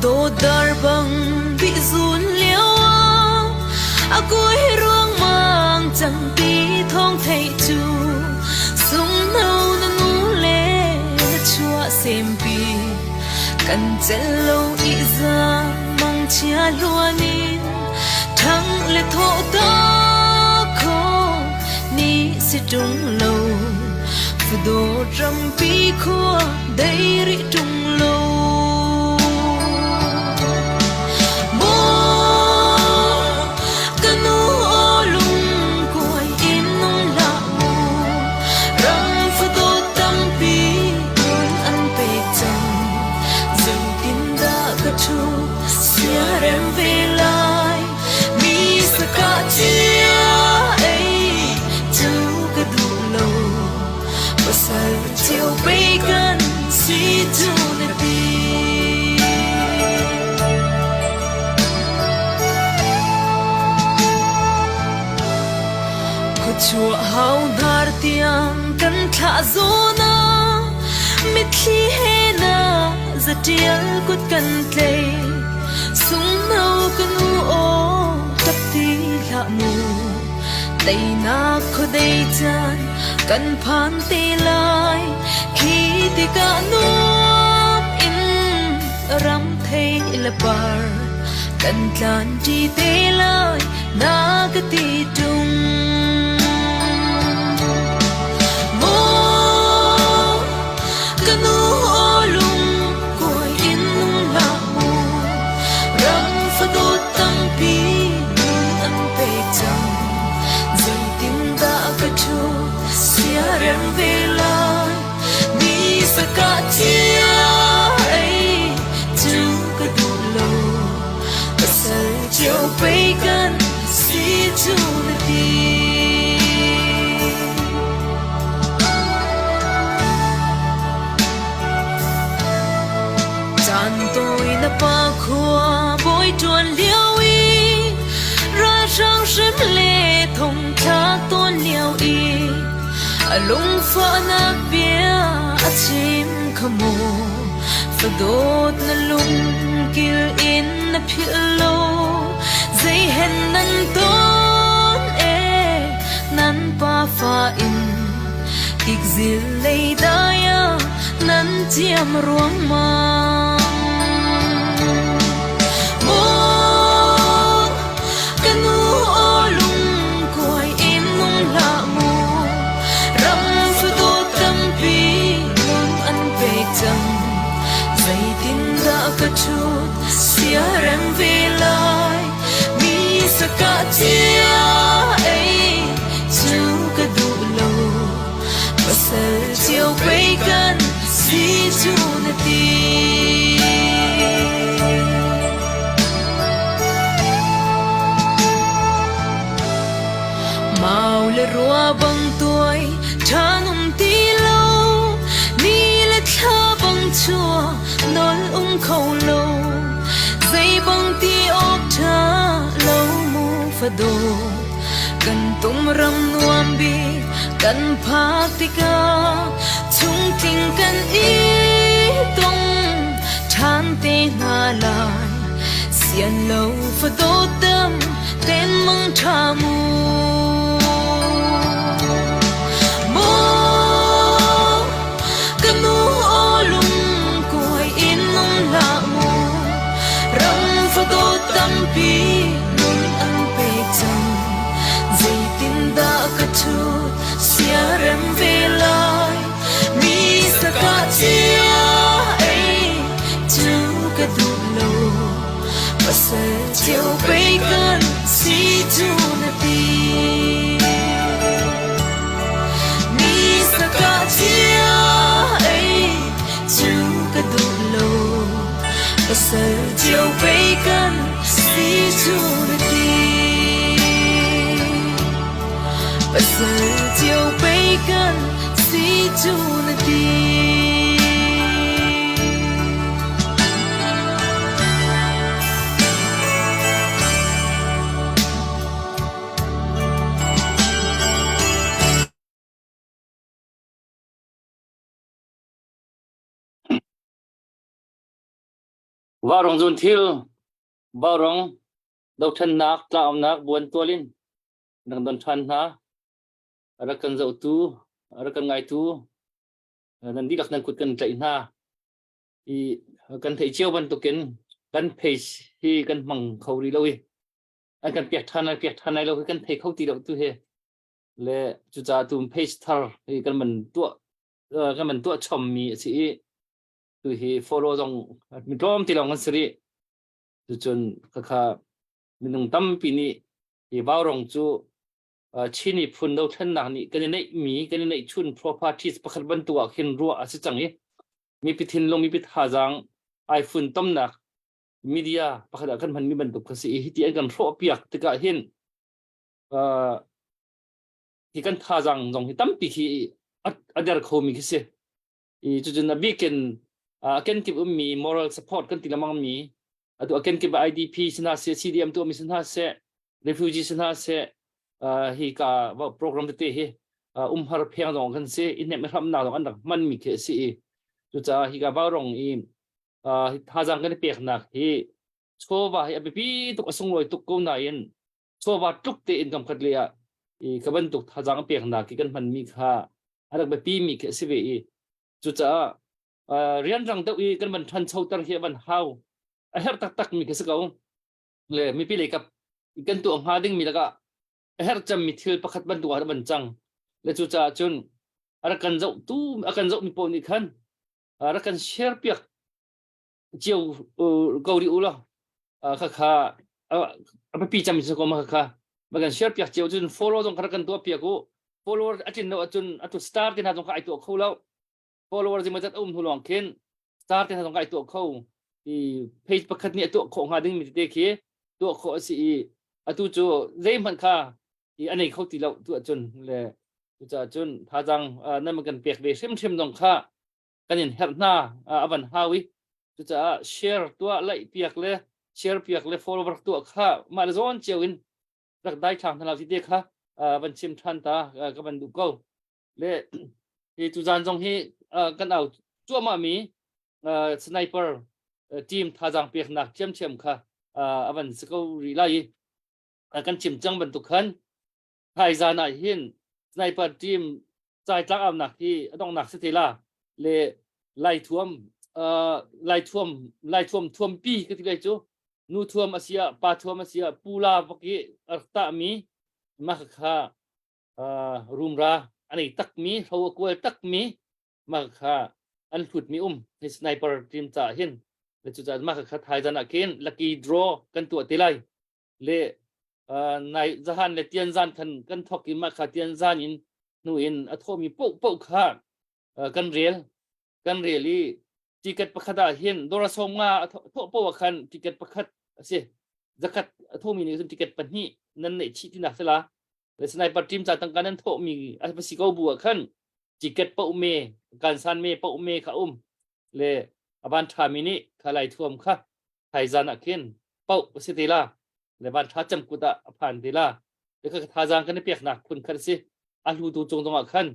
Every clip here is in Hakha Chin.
Fado dar bang bi zun lio ah a kui ruangmang cang ti thawng theih cu sungno na nu le na chuah sempi kan celh lo i za mangchia hluan in thang le thawh ta kho ni si ṭung lo Fado rampi khua dei rih ṭung lo. Maw ka nu aw lungkuai in nung hlah mu, ram fadawt tampi nun an pek cang. Zeitindah ka ṭhu siarem ve lai, mi sakah cia ei cu ka duh lo. Pasal cio pei kan si cu na ti. Khuachuah hau hnar tiang kan thlah zawn ah mitthli he na zatial kut kan tlei sunghno ka nu aw tap ti hlah mu. Teinak khuadei caan kan phan te lai. Khi tikah nuam in ram thei le par kan tlan ṭi te lai na ka ti ṭung. Maw ka nu aw lungkuai in nung hlah mu, ram fadawt tampi nun an pek cang. Zeitindah ka ṭhut siarem ve lai, mi sakah cia ei cu ka duh lo. Pasal cio pei kan si cu na ti. Caan tawi na pa khua bawi ṭuan lio i ralhrang hrem le thongthlak tawn lio i a lungfahnak bia a chim kha mu fadawt na lungkil in na philh lo zei hen nan ton e nan pa fa in tikzil lei dai ah nan ciam ruangmang. Maw ka nu aw lungkuai in nung hlah mu, ram fadawt tampi nun an pek cang. Zeitindah ka ṭhut siarem ve lai, mi sakah cia ei cu ka duh lo. Pasal cio pei kan si cu na ti. Mau le rua bang tuai ṭhan um ti lo, ni le thla bang chua nol um kho lo, zei bang ti awk ṭha lo mu fado. Kan tum ram nuam bik kan phak tikah chungtling kan i tong ṭhan te hna lai. Sian lo fadawt dam ten mang ṭha mu. Maw ka nu aw lungkuai in nung hlah mu, ram fadawt tampi nun an pek cang. Zeitindah ka ṭhut siarem ve lai, mi sakah cia ei cu ka duh lo. Pasal cio pei kan si cu na ti. Mi sakah cia ei cu ka duh lo. Pasal cio pei kan si cu na ti. Pasal cio pei kan si cu na ti. Vaurawng zunthil, vaurawng dothlennak tlaumnak buantual in rak don ṭhan hna. A rak kan zohtu, a rak kan ngaitu, nan dihlak nan kut kan tlaih hna. I kan theih cio bantukin kan page hi kan hmang kho rih lo i an kan pek ṭhan lai pek ṭhan lai lo hi kan thei kho ti lo tu hi. Le cucaah tu page thar hi kan man tuah kan man tuah chommi a si i tu hi follow zong mi tlawm ti lawng kan si rih. Cucun khakha minung tampi nih hi vaurong cu Chin miphun dothlennak nih kan i neihmi kan i neihchun properties pakhat bantuk ah khin ruah a si cang i mipi thinlung mipi thazaang ai funtomnak media pakhat ah kan hmanmi bantuk kha si i hiti an kan hrawhpiak tikah hin hi kan thazaang zong hi tampi khi a der khomi khi si. I cucun a bikin a kenkip ummi moral support kan ti lengmang mi atu a kenkip IDP si hna seh CDM tuahmi si hna seh refugee si hna seh hi ka program tete hi umhar pheng zong kan si i hnemh hramnak zong an rak hmanmi khi a si i cucaah hi ka vaurong i thazaang kan i peknak hi chawva hi a biapi tuk a sunglawi tuk ko nain chawva tluk tein kam khat le ah i ka bantuk thazaang peknak i kan hmanmi kha a rak biapi mi khi a si ve i cucaah rianrang deuh i kan van ṭhanchoter hi a van hau a herh taktak mi khi si ko le mipi lei kap kan tuah hnga ding mi lakah a herh cemmi thil pakhat bantuk ah a van cang le cucaah cun a rak kan zoh tu a kan zoh mi pawl nih khan a rak kan share piak cio ko rih u law khakha a biapi cem si ko ma khakha ma kan share piak cio cun follow zong kha kan tuah piak u follower a tlin lo ahcun atu star te hna zong kha ai tuah kho lo follower zing zat a um hnu lawng khin star te hna zong kha ai tuah kho i page pakhat nih a tuah khawh hnga ding mi tete khi tuah khawh a si i atu cu zeihmanh kha i a nei kho ti lo tu ahcun le cucaah cun thazaang nan kan pek ve hrimhrim zong kha kan in herh hna a van hau i cucaah share tuah laih piak le share piak le follower tuah kha mah le zawn cio in rak dai thlang hna lo ti te kha van chim than ta ka van duh ko le hi tu zan zong hi kan au cuahmah mi sniper team thazaang peknak thiamthiam kha a van si ko rih lai i kan chim cang bantuk khan thai zan ah hin sniper team caitlak aunak hi a donghnak si te la le laithuam laithuam laithuam thuampi ka ti lai cu nu thuam a sia pa thuam a sia pula bak i a rak tahmi mah kha rumra a nei takmi hro a kual takmi mah kha an hlutmi um hi sniper team caah hin le cucaah mah kha thaizan ah khin lucky draw kan tuah te lai le nai zahan le tianzan khan kan thok i mah kha tianzan in hnu in a thawhmi paoh paoh kha kan rel kan rel i ticket pakhat ah hin dora som nga a thawh paoh ah khan ticket pakhat a si zakhat a thawhmi nih cun ticket pahnih nan neih chih tinak sila le sniper team ca tangka nan thawhmi a si ko bu ah khan ticket paoh me kan san me paoh me kha um le avan ṭha mi nih kha lai thuam kha thaizan ah khin paoh a si te la le van ṭha cem kut ah a phan te la le kha thazaang kan i peknak phun khan si a hlutu cung zong ah khan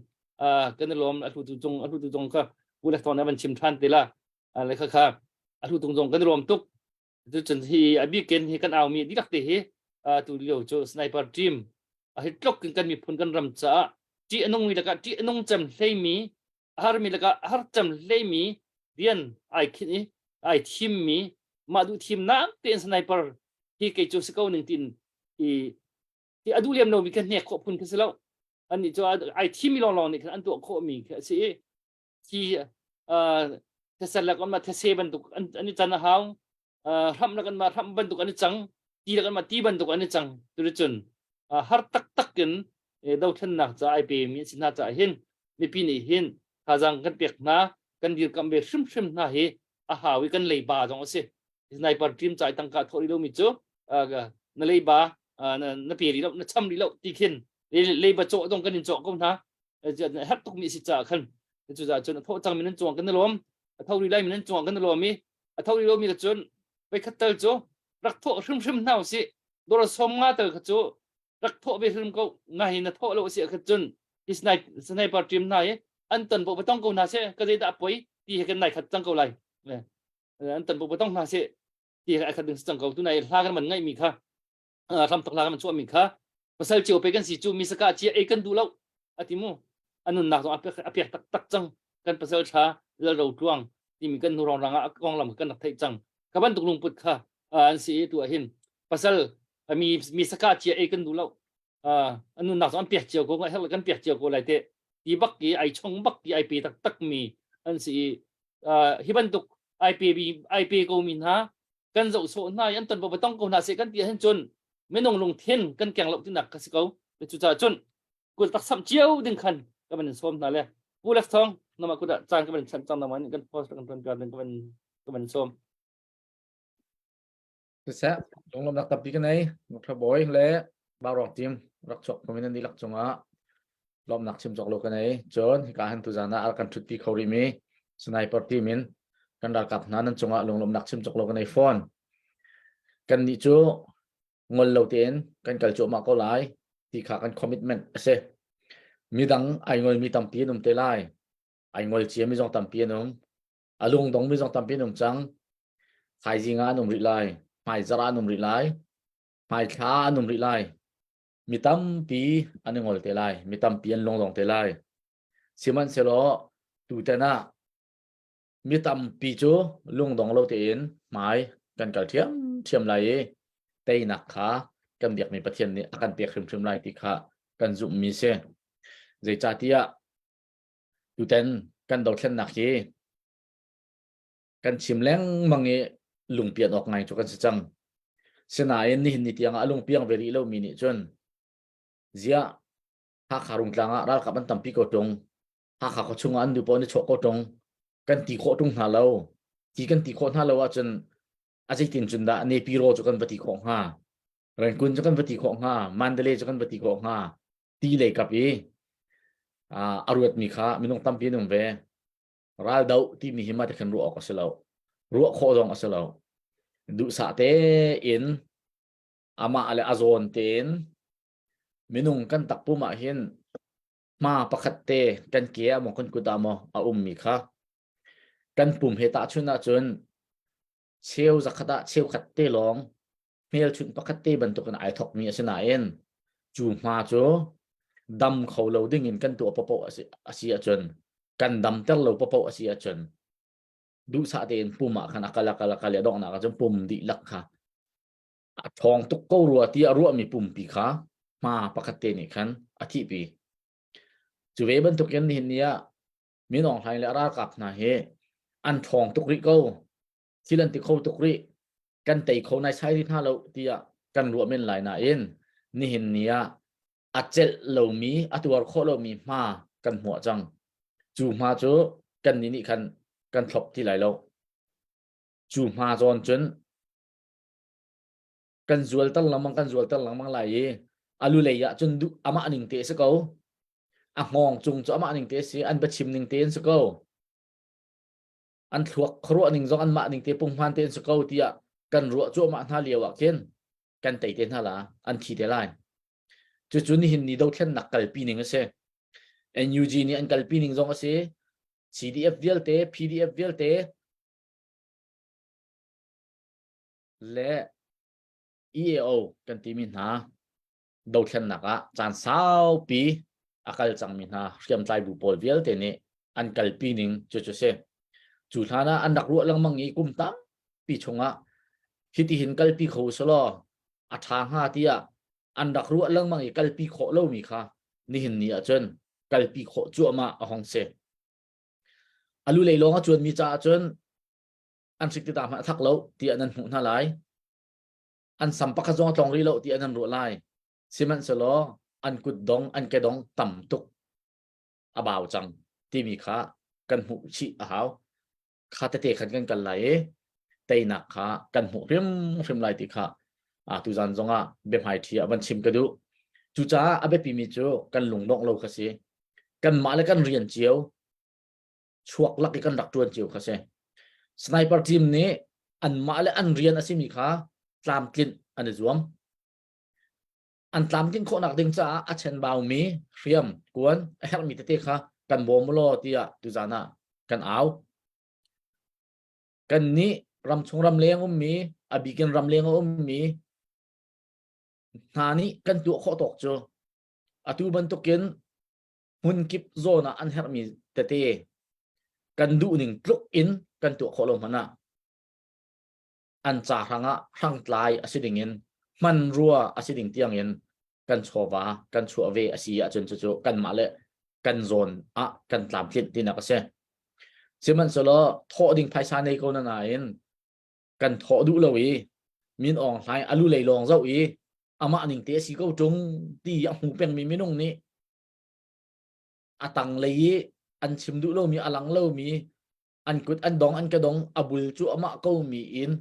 kan i lawm a hlutu cung a hlutu zong kha pu le thawng van chim ṭhan te la le kha kha a hlutu zong kan i lawm tuk cucun hi a bikin hi kan aumi dihlak te hi tu lio cu sniper team a hi tluk in kan miphun kan ram caah ṭih a nungmi lakah ṭih a nung cem hleimi a harmi lakah a har cem hleimi rian ai khinh i ai thimmi mah duh thimnak tein sniper hi kei cu si ko ning tin i hi a duh lem lomi kha hnek khawh phun kha si lo annih cu ai thimmi lawnglawng nih khan an tuah khawhmi kha a si i thi thesel le kan mah these bantuk an i can a hau hramh le kan mah hramh bantuk an i cang ti le kan mah ti bantuk an i cang tucun har taktak in dothlennak ca ai pe mi si hna caah hin mipi nih hin thazaang kan pek hna kan dirkamh ve hrimhrim hna hi a hau i kan leiba zong a si sniper team ca i tangka thawh rih lomi cu na leiba na pe rih lo na cham rih lo ti khin leiba cawh zong kan in cawh ko hna herh tukmi si caah khan cucaah cun a thawh cangmi nan cungah kan i lawm a tho rih laimi nan cungah kan i lawm i a tho rih lomi cun voikhat tal cu rak thawh hrimhrim hna usih dawr som nga tal kha cu rak thawh ve hrim ko nga hi na thawh lo si kha cun hi sniper team hna hi an ton bo tong ko hna se ka zeidah poi ti he kan nai khat cang ko lai. An tan bo tong hna seh ti ai khat ding cang ko. Tunai hla kan man ngai mi kha hram tok hla kan chuah mi kha pasal cio pe kan si cu mi saka chia ei kan duh lo ati mu. Anun nak zong a pek tak tak cang. Kan pasal tha lal ro tluang timi kan nu rong rang ah konglam kan rak theih cang. Ka bantuk lungput kha an si tu ah hin pasal mi mi saka chia ei kan duh lo. Anun nak zong an pek cio ko herh kan pek cio ko lai te ti bak ki ai chong bak ki ai pe tak tak mi an si. Hi bantuk ai pe bi ai pe ko mi hna kan zoh sawh hna i an ton bo tong ko hna se kan ti ahhin cun minung lungthin kan keng lo tinak ka si ko. Cu caah cun kul tak sam cio ding khan ka van in sawm hna le Pu Lex Thong nama kuda caan ka van chan cang nama kan post kan tuan piar ding ka van ka van sawm. Siseh, lunglawmnak tampi ka nei. Mukthla Bawi le Baurong team rak chuak phumin an dihlak cungah lawmnak chim cawk lo ka nei. Cun hika han tuzan ah kan ṭhutpi kho rihmi sniper team in kan ralkap hna nan cungah lunglawmnak chim cawk lo ka nei fawn. Kan nih cu ngol lo tein kan kal cuahmah ko lai ti kha kan commitment a si. Midang ai ngolmi tampi an um te lai. Ai ngol ciami zong tampi an um. A lungdongmi zong tampi an um cang. Thaizing ah an um rih lai. Hmaizarh ah an um rih lai. Hmaithla ah an um rih lai. Mi tampi an i ngol te lai. Mi tampi an lungdong te lai. Sihmanhsehlaw tutan ah mi tampi cu lungdong lo tein hmai kan kal ṭhiamṭhiam lai i teinak kha kan biakmi Pathian nih a kan pek hrimhrim lai ti kha kan zumhmi si. Zeicahtiah tutan kan dothlennak hi kan chim lengmang i lungpian awk ngai cu kan si cang. Sinain nihin ni tiang ah a lungpiang ve rih lomi nih cun ziah Hakha Rungtlang ah ralkap an tampi ko ṭung, Hakha khuachung ah an duh paoh an i chawh ko ṭung, kan ti khawh ṭung hna lo. Ti kan ti khawh hna lo ahcun a zeitin cun dah Nepiro cu kan va ti khawh hnga, Rangoon cu kan va ti khawh hnga, Mandalay cu kan va ti khawh hnga, ti lei kap i a ruatmi kha minung tampi an um ve. Raldoh timi hi mah ti khan ruah awk a si lo. Ruah khawh zong a si lo. Duhsah tein amah le a zawn tein minung kan takpum ah hin hma pakhat te kan ke ah maw kan kut ah maw a ummi kha kan pum he tahchun ahcun cheu zakhat ah cheukhat te lawng hmelchunh pakhat te bantukin ai thokmi a si nain cu hma cu dam kho lo ding in kan tuah paoh a si ahcun kan damter lo paoh a si ahcun duhsah tein pum ah khan a kal a kal a kal i a donghnak ahcun pum dihlak kha a ṭhawng tuk ko rua tiah ruahmi pumpi kha hma pakhat te nih khan a thihpi. Cu ve bantukin nihin ni ah Min Aung Hlaing le a ralkap hna hi an ṭhawng tuk rih ko. Thil an ti kho tuk rih. Kan tei kho naisai rih hna lo tiah kan ruah men lai nain nihin ni ah a celh lomi, a tuar khawh lomi hma kan hmuah cang. Cu hma cu kan nih nih khan kan thlop ti lai lo. Cu hma zawn cun kan zualter lengmang kan zualter lengmang lai i a lu lei ah cun duh amah ning te si ko. A hngawng cung cu amah ning te si, an biachim ning te in si ko. An thluak khuaruah ning zong anmah ning te punghman te in si ko tiah kan ruah cuahmah hna lio ah khin kan tei te hna la, an thi te lai. Cucu nihin ni dothlennak kalpi ning a si. NUG nih an kalpi ning zong a si. CDF vialte, PDF vialte le EAO kan timi hna dothlennak ah caan saupi a kal cangmi hna hriamtlai bu pawl vialte nih an kalpi ning cu cu si. Cu hlan ah an rak ruah lengmang i kum tampi chungah hitihin kalpi kho selaw a ṭha hnga tiah an rak ruah lengmang i kalpi khawh lomi kha nihin ni ahcun kalpi khawh cuahmah a hong si. A lu lei lawng a cuanmi caah cun an hrik ti ta hmanh a thak lo tiah nan hmuh hna lai. An sam pakhat zong a tlong rih lo tiah nan ruah lai. Sihmanhsehlaw an kutdong, an kedong tam tuk a bau cang timi kha kan hmuh chih a hau. Kha tete khan kan kal lai i teinak kha kan hmuh hrimhrim lai ti kha tuzan zongah biahmaiṭhi ah van chim ka duh. Cucaah a biapimi cu kan lungdongh lo kha si. Kanmah le kan rian cio chuak lak i kan rak ṭuan cio kha si. Sniper team nih anmah le an rian a simi kha tlamtlinh an i zuam. An tlamtlinh khawhnak ding caah a chenbaumi hriam, kuan, a herhmi tete kha kan bawm law tiah tuzan ah kan au. Kan nih. ramchung ramleng ummi a bikin ramleng a ummi hna nih kan tuah khawh tawk cu atu bantukin hmun kip zawn ah an herhmi tete kan duh ning tluk in kan tuah khawh lo hmanh ah an ca hrang ah hrangtlai a si ding in hmanrua a si ding tiang in kan chawva kan chuah ve a si ahcun cucu kanmah le kan zawn ah kan tlamtlinh tinak a si. Sihmanhsehlaw thawh ding phaisa nei ko na nain kan thawh duh lo i min awng hlai alu lei lawng zoh i amah ning te a si ko ṭung ti a hmu pengmi minung nih a tang lei i an chim duh lomi a lang lomi an kut an dong an ka dong a bul cu amah ko mi in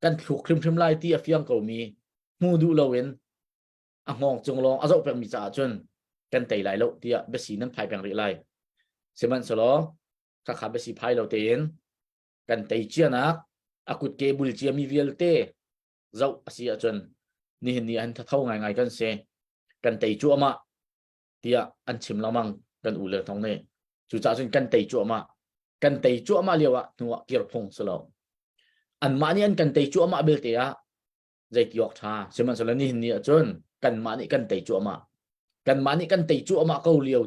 kan thluk hrimhrim lai ti a fiang ko mi hmu duh loin a hngawng cung lawng a zoh pengmi caah cun kan tei lai lo tiah biasi nan phai peng rih lai sihmanhsehlaw khakha biasi phai lo tein kan tei cianak a kutke bul ciami vialte zoh a si ahcun nihin ni han thatho ngaingai kan si kan tei cuahmah tiah an chim lengmang kan u le thong nih cucaah cun kan tei cuahmah kan tei cuahmah lio ah hnu ah kir phung si lo anmah nih an kan tei cuahmah belte ah zeiti awk ṭha sihmanhsehlaw nihin ni ahcun kanmah nih kan tei cuahmah kanmah nih kan tei cuahmah ko lio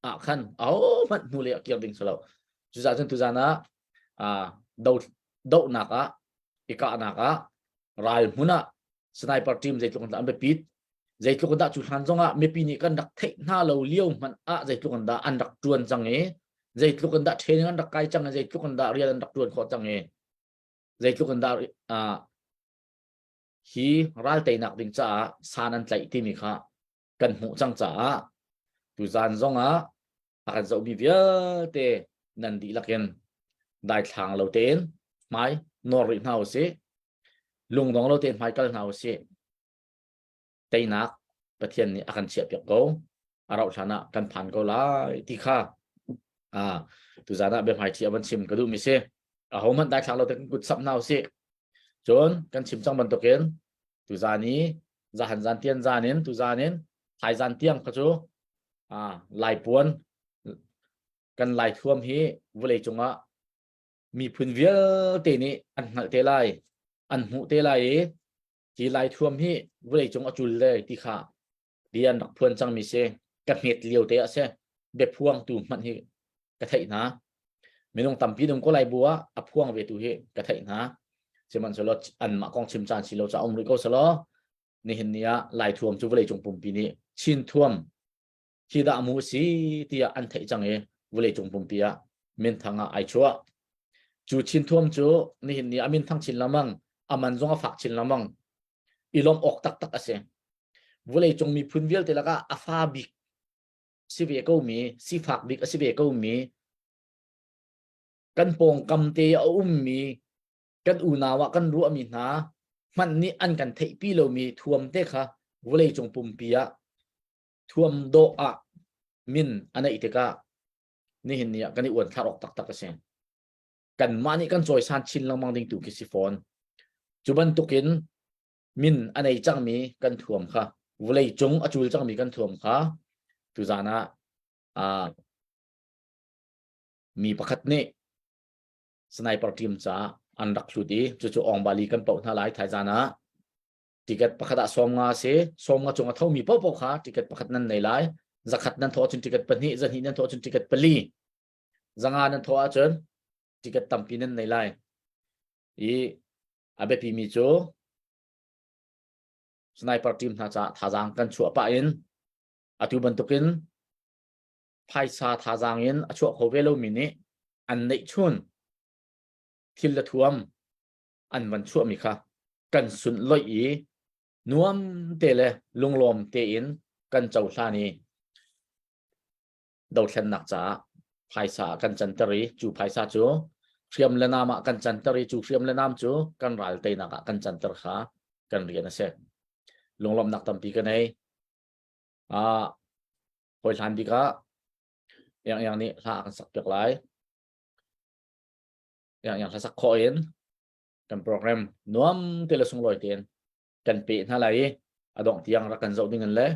ah khan ahohmanh hnulei ah kir ding si lo cucaah cun tuzan ah ah do dohnak ah i kahnak ah ral hmun ah sniper team zeitluk in dah an biapit zeitluk in dah cu hlan zong ah mipi nih kan rak theih hna lo lio hmanh ah zeitluk in dah an rak ṭuan cang i zeitluk in dah training an rak kai cang i zeitluk in dah rian an rak ṭuan khawh cang i zeitluk in dah ah hi ral teinak ding caah san an tlaih timi kha kan hmuh cang caah tuzan zongah a kan zohmi vialte nan dihlak in daithlang lo tein hmai nawr rih hna usih lungdong lo tein hmai kal hna usih teinak Pathian nih a kan chiahpiak ko a rauh hlan ah kan phan ko lai ti kha ah tuzan ah biahmaiṭhi a van chim ka duhmi si aho hmanh daithlang lo te kan kut sap hna usih cun kan chim cang bantukin tuzan i zahan zan tian zan in tuzan in thaizan tiang kha cu ah lai puan kan lai thuam hi vawlei cungah miphun vialte nih an hngalh te lai an hmuh te lai i hi lai thuam hi vawlei cung a cul le ti kha bia an rak phuan cangmi si ka hmet lio te ah si biaphuang tu hmanh hi ka theih hna minung tampi nung ko lai bu ah a phuang ve tu hi ka theih hna sihmanhsehlaw anmah kong chim caan si lo ca um rih ko selaw nihin ni ah lai thuam cu vawlei cung pumpi nih chin thuam hi dah mu si tiah an theih cang i vawlei cung pumpi ah minthang ah ai chuah cu chin thuam cu nihin ni ah minthang chin lengmang a man zong a fak chin lengmang i lawmh awk taktak a si vawleicung miphun vialte lakah a fa bik si ve ko mi sifak bik a si ve ko mi kan pawngkam te a ummi kan unau ah kan ruahmi hna hmanh nih an kan theihpi lomi thuam te kha vawleicung pumpi ah thuam dawh ah min a neih tikah nihin ni ah kan i uanthlar awk taktak a si kanmah nih kan cawisan chin lengmang ding tu khi si fawn cu bantukin min a nei cangmi kan thuam kha vawlei cung a cul cangmi kan thuam kha tuzan ah uh, mi pakhat nih sniper team caah an rak hlut i cucu Awngbali kan poh hna lai thaizan ah ticket pakhat ah 50 si 50 cung a thomi paohpaoh kha ticket pakhat nan nei lai zakhat nan thawh cun ticket pahnih zahnih nan thawh cun ticket pali zanga nan thawh ahcun ticket tampi nan nei lai i a biapi mi cu sniper team hna caah thazaang kan chuah pah in atu bantukin phaisa thazaang in a chuah kho ve lomi nih an neihchun thil le thuam an van chuahmi kha kan sunh loih i nuam te le lunglawm tein kan cohlan i dothlennak caah phaisa ah kan canter i cu phaisa cu hriam le nam ah kan canter i cu hriam le nam cu kan ral teinak ah kan canter kha kan rian a si. Lunglawmhnak tampi ka nei. Ah, hawi hlan bik ah Iang Iang nih hla a kan sak piak lai. Iang Iang hlasak khawh in kan program nuam te le sunglawi tein kan pe hna lai i a dongh tiang rak kan zoh ding in le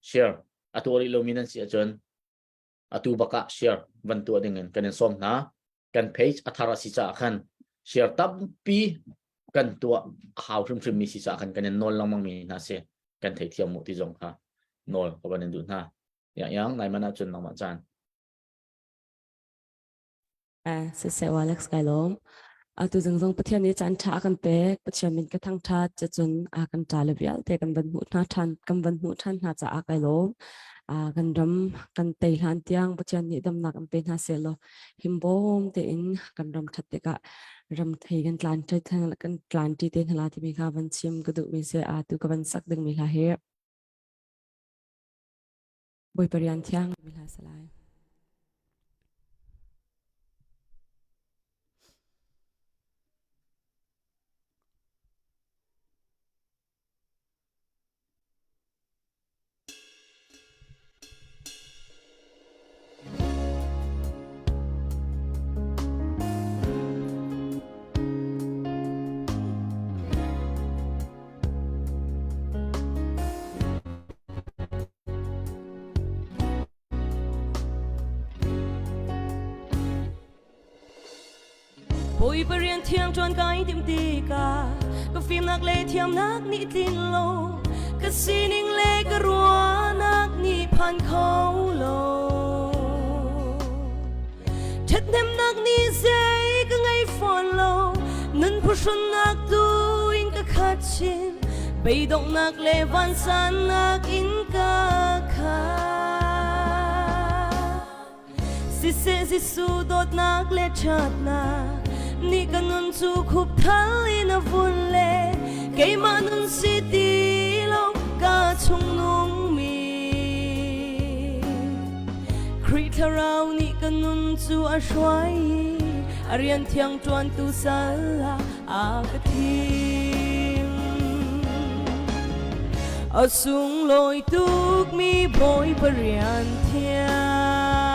share a tuah rih lomi nan si ahcun atu bak ah share van tuah ding in kan in sawm hna kan page a thar a si caah khan share tampi Kan tuah hau hrimhrim mi si caah kan kan in nawl lengmang mi hna si. Kan theithiam mu ti zong kha nawl ka van in duh hna. Yang yang nai man ahcun nangmah caan. Siseh Alex kai lawm. Atu zing zong Pathian nih caan ṭha a kan pek. Pathian min ka thangṭhat cun a kan ṭa le vialte kan van hmuh hna ṭhan kan van hmuh ṭhan hna caah kai lawm. Kan ram kan tei hlan tiang Pathian nih damnak an pe hna sehlaw himbawm tein kan ram ṭhat tikah ram thei kan tlan kan tlan ṭi te hna la timi kha van chim ka duhmi si. Atu ka van sak dingmi hla hi Bawipa rian thiang mi hla salai. Bawipa rian thiang ṭuan kai tim tikah ka fimnak le thiamnak nih tlin lo ka sining le ka ruahnak nih phan kho lo ṭhathnemnak nih zei ka ngei fawn lo nun phuhrunnak tu in ka khat chin Beidonghnak le vansannak in ka khat. Siseh Jesuh dawtnak le ṭhatnak nih ka nun cu khupthal in a vun le keimah nun si ti lo ka chung nungmi. Khrih Thlarau nih ka nun cu a hruai i a rian thiang ṭuantu sal ah a ka thim. A sunglawi tukmi Bawipa rian thiang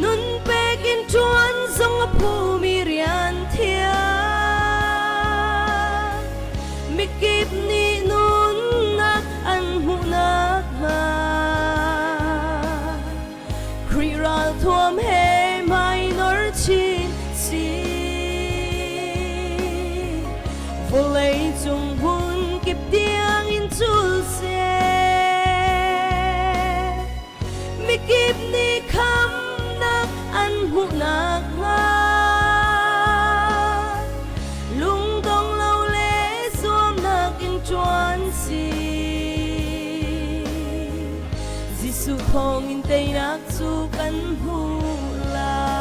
nun pek in ṭuan zong a phumi rian thiang mikip nih nunnak an hmuh nakhnga Khrih ralthuam he hmainor chin si. Vawlei cung hmun kip tiang in cul seh. Mikip nih khamnak an hmuh nakhnga lungdong lo le zuamnak in ṭuan si. Jesuh thawngin teinak cu kan hmuh lai.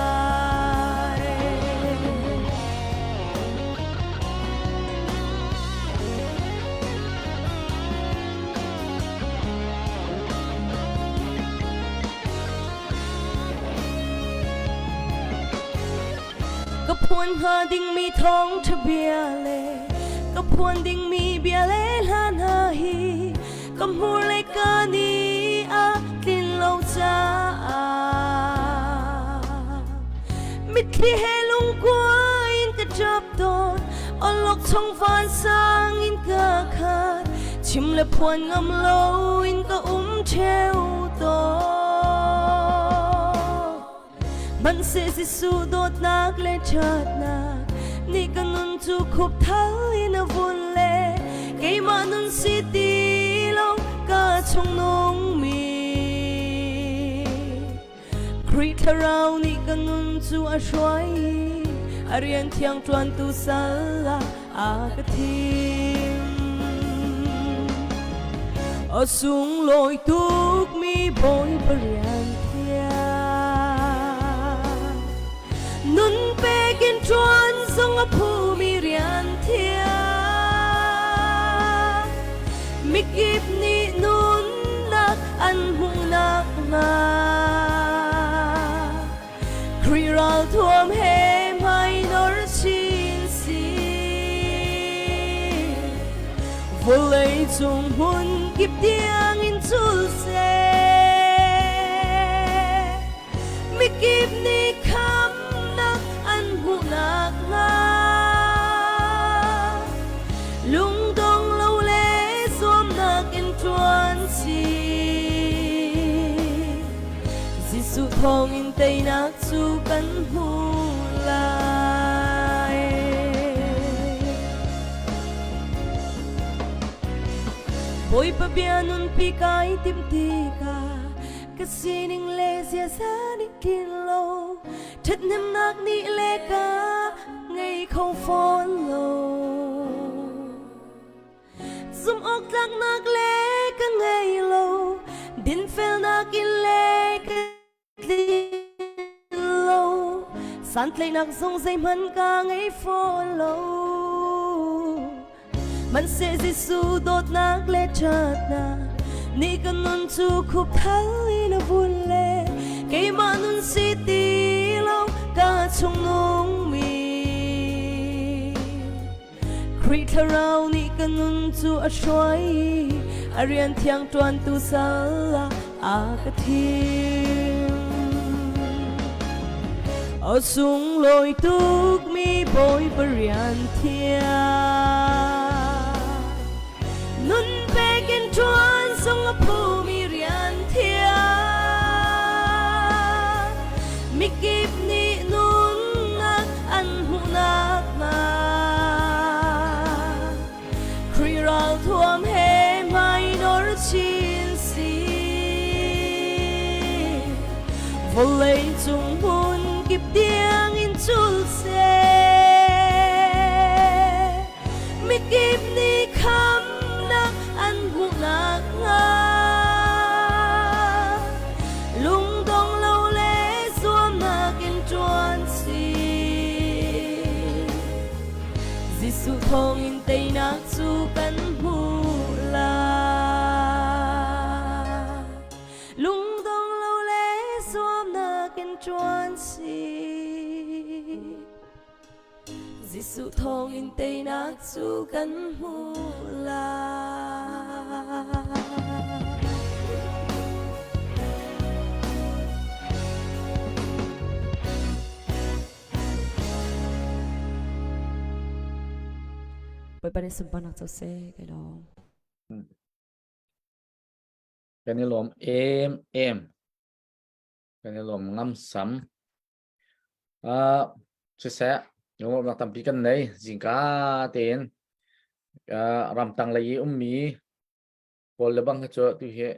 Ka phuan hnga dingmi thawngṭha bia le ka phuan dingmi bia le hla hna hi ka hmur le ka ni a tlin lo caah mitthli he lungkua in ka ṭap tawn awlok chung vansang in ka khat chim le phuan ngam lo in ka um ṭheo tawn Hmanhseh Jesuh dawtnak le ṭhatnak nih ka nun cu khupthal in a vun le keimah nun si ti lo ka chung nungmi. Khrih Thlarau nih ka nun cu a hruai i a rian thiang ṭuantu sal ah a ka thim. A sunglawi tukmi Bawipa rian thiang nun pek in ṭuan zong a phumi rian thiang mikip nih nunnak an hmuh nakhnga Khrih ralthuam he hmainor chin si. Vawlei cung hmun kip tiang in cul seh. Mikip nih khamnak an hmuh nakhnga lungdong lo le zuamnak in ṭuan si. Jesuh thawngin teinak cu kan hmu lai. Bawipa bia nunpi kai tim tikah ka sining le ziaza nih tlin lo ṭhathnemnak nih le ka ngei kho fawn lo. Zumh awk tlaknak le ka ngei lo dinfelnak in le ka tlin lo santlaihnak zong zeihmanh ka ngei fawn lo. Hmanhseh Jesuh dawtnak le ṭhatnak nih ka nun cu khupthal in a vun le keimah nun si ti lo ka chung nungmi. Khrih Thlarau nih ka nun cu a hruai i a rian thiang ṭuantu sal ah a ka thim. A sunglawi tukmi Bawipa rian thiang nun pek in ṭuan zong a phumi rian thiang mikip nih nunnak an hmuhnak hnga Khrih ralthuam he hmainor chin si. Vawlei cung hmun kip tiang in cul seh. Mikip nih khamnak an hmuhnak hnga. Lungdong lo le zuamnak in ṭuan si. Jesuh thawngin teinak cu kan hmuh lai. Lungdong lo le zuamnak in ṭuan si. Jesuh thawngin teinak cu kan hmuh lai. Bawipa nih sunparnak co seh kai lawm. Kan i lawm em em. Kan i lawm ngam sam. Uh, siseh, lungrawhnak tampi kan nei. Zingka tein uh, ramtang lei i ummi pawl le bang hi cu tu hi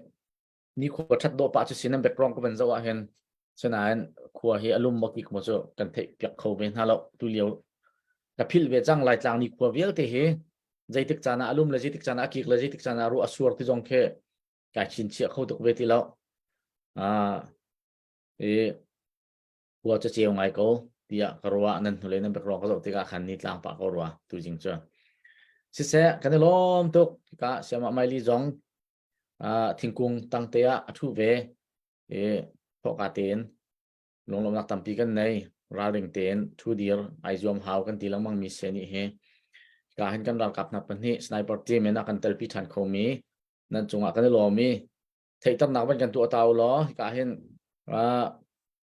nikhua ṭhat dawh pah cu si nan background ka van zoh ah hin sinain khua hi a lum maw kik maw cu kan theih piak kho ve hna lo tu lio ka philh ve cang laitlang nikhua vialte hi zeitik caan ah a lum le zeitik caan ah a kik le zeitik caan ah ruah a sur ti zong khi kai chinchiah kho tuk ve ti lo ah i khua cu ceu ngai ko tiah ka ruah nan hnulei nan background ka zoh tikah khan ni tlang pah ko rua tu jing cu siseh kan i lawm tuk ka siama maili zong thingkung tangte ah a ṭhu ve i thawhka tein lunglawmhnak tampi kan nei ralring tein ṭhu dir ai zuam hau kan ti lengmang mi se nih hi ka hin kan ralkap hna pahnih sniper team in a kan telpi ṭhan khomi nan cungah kan i lawm i theihternak van kan tuah ta u law hika hin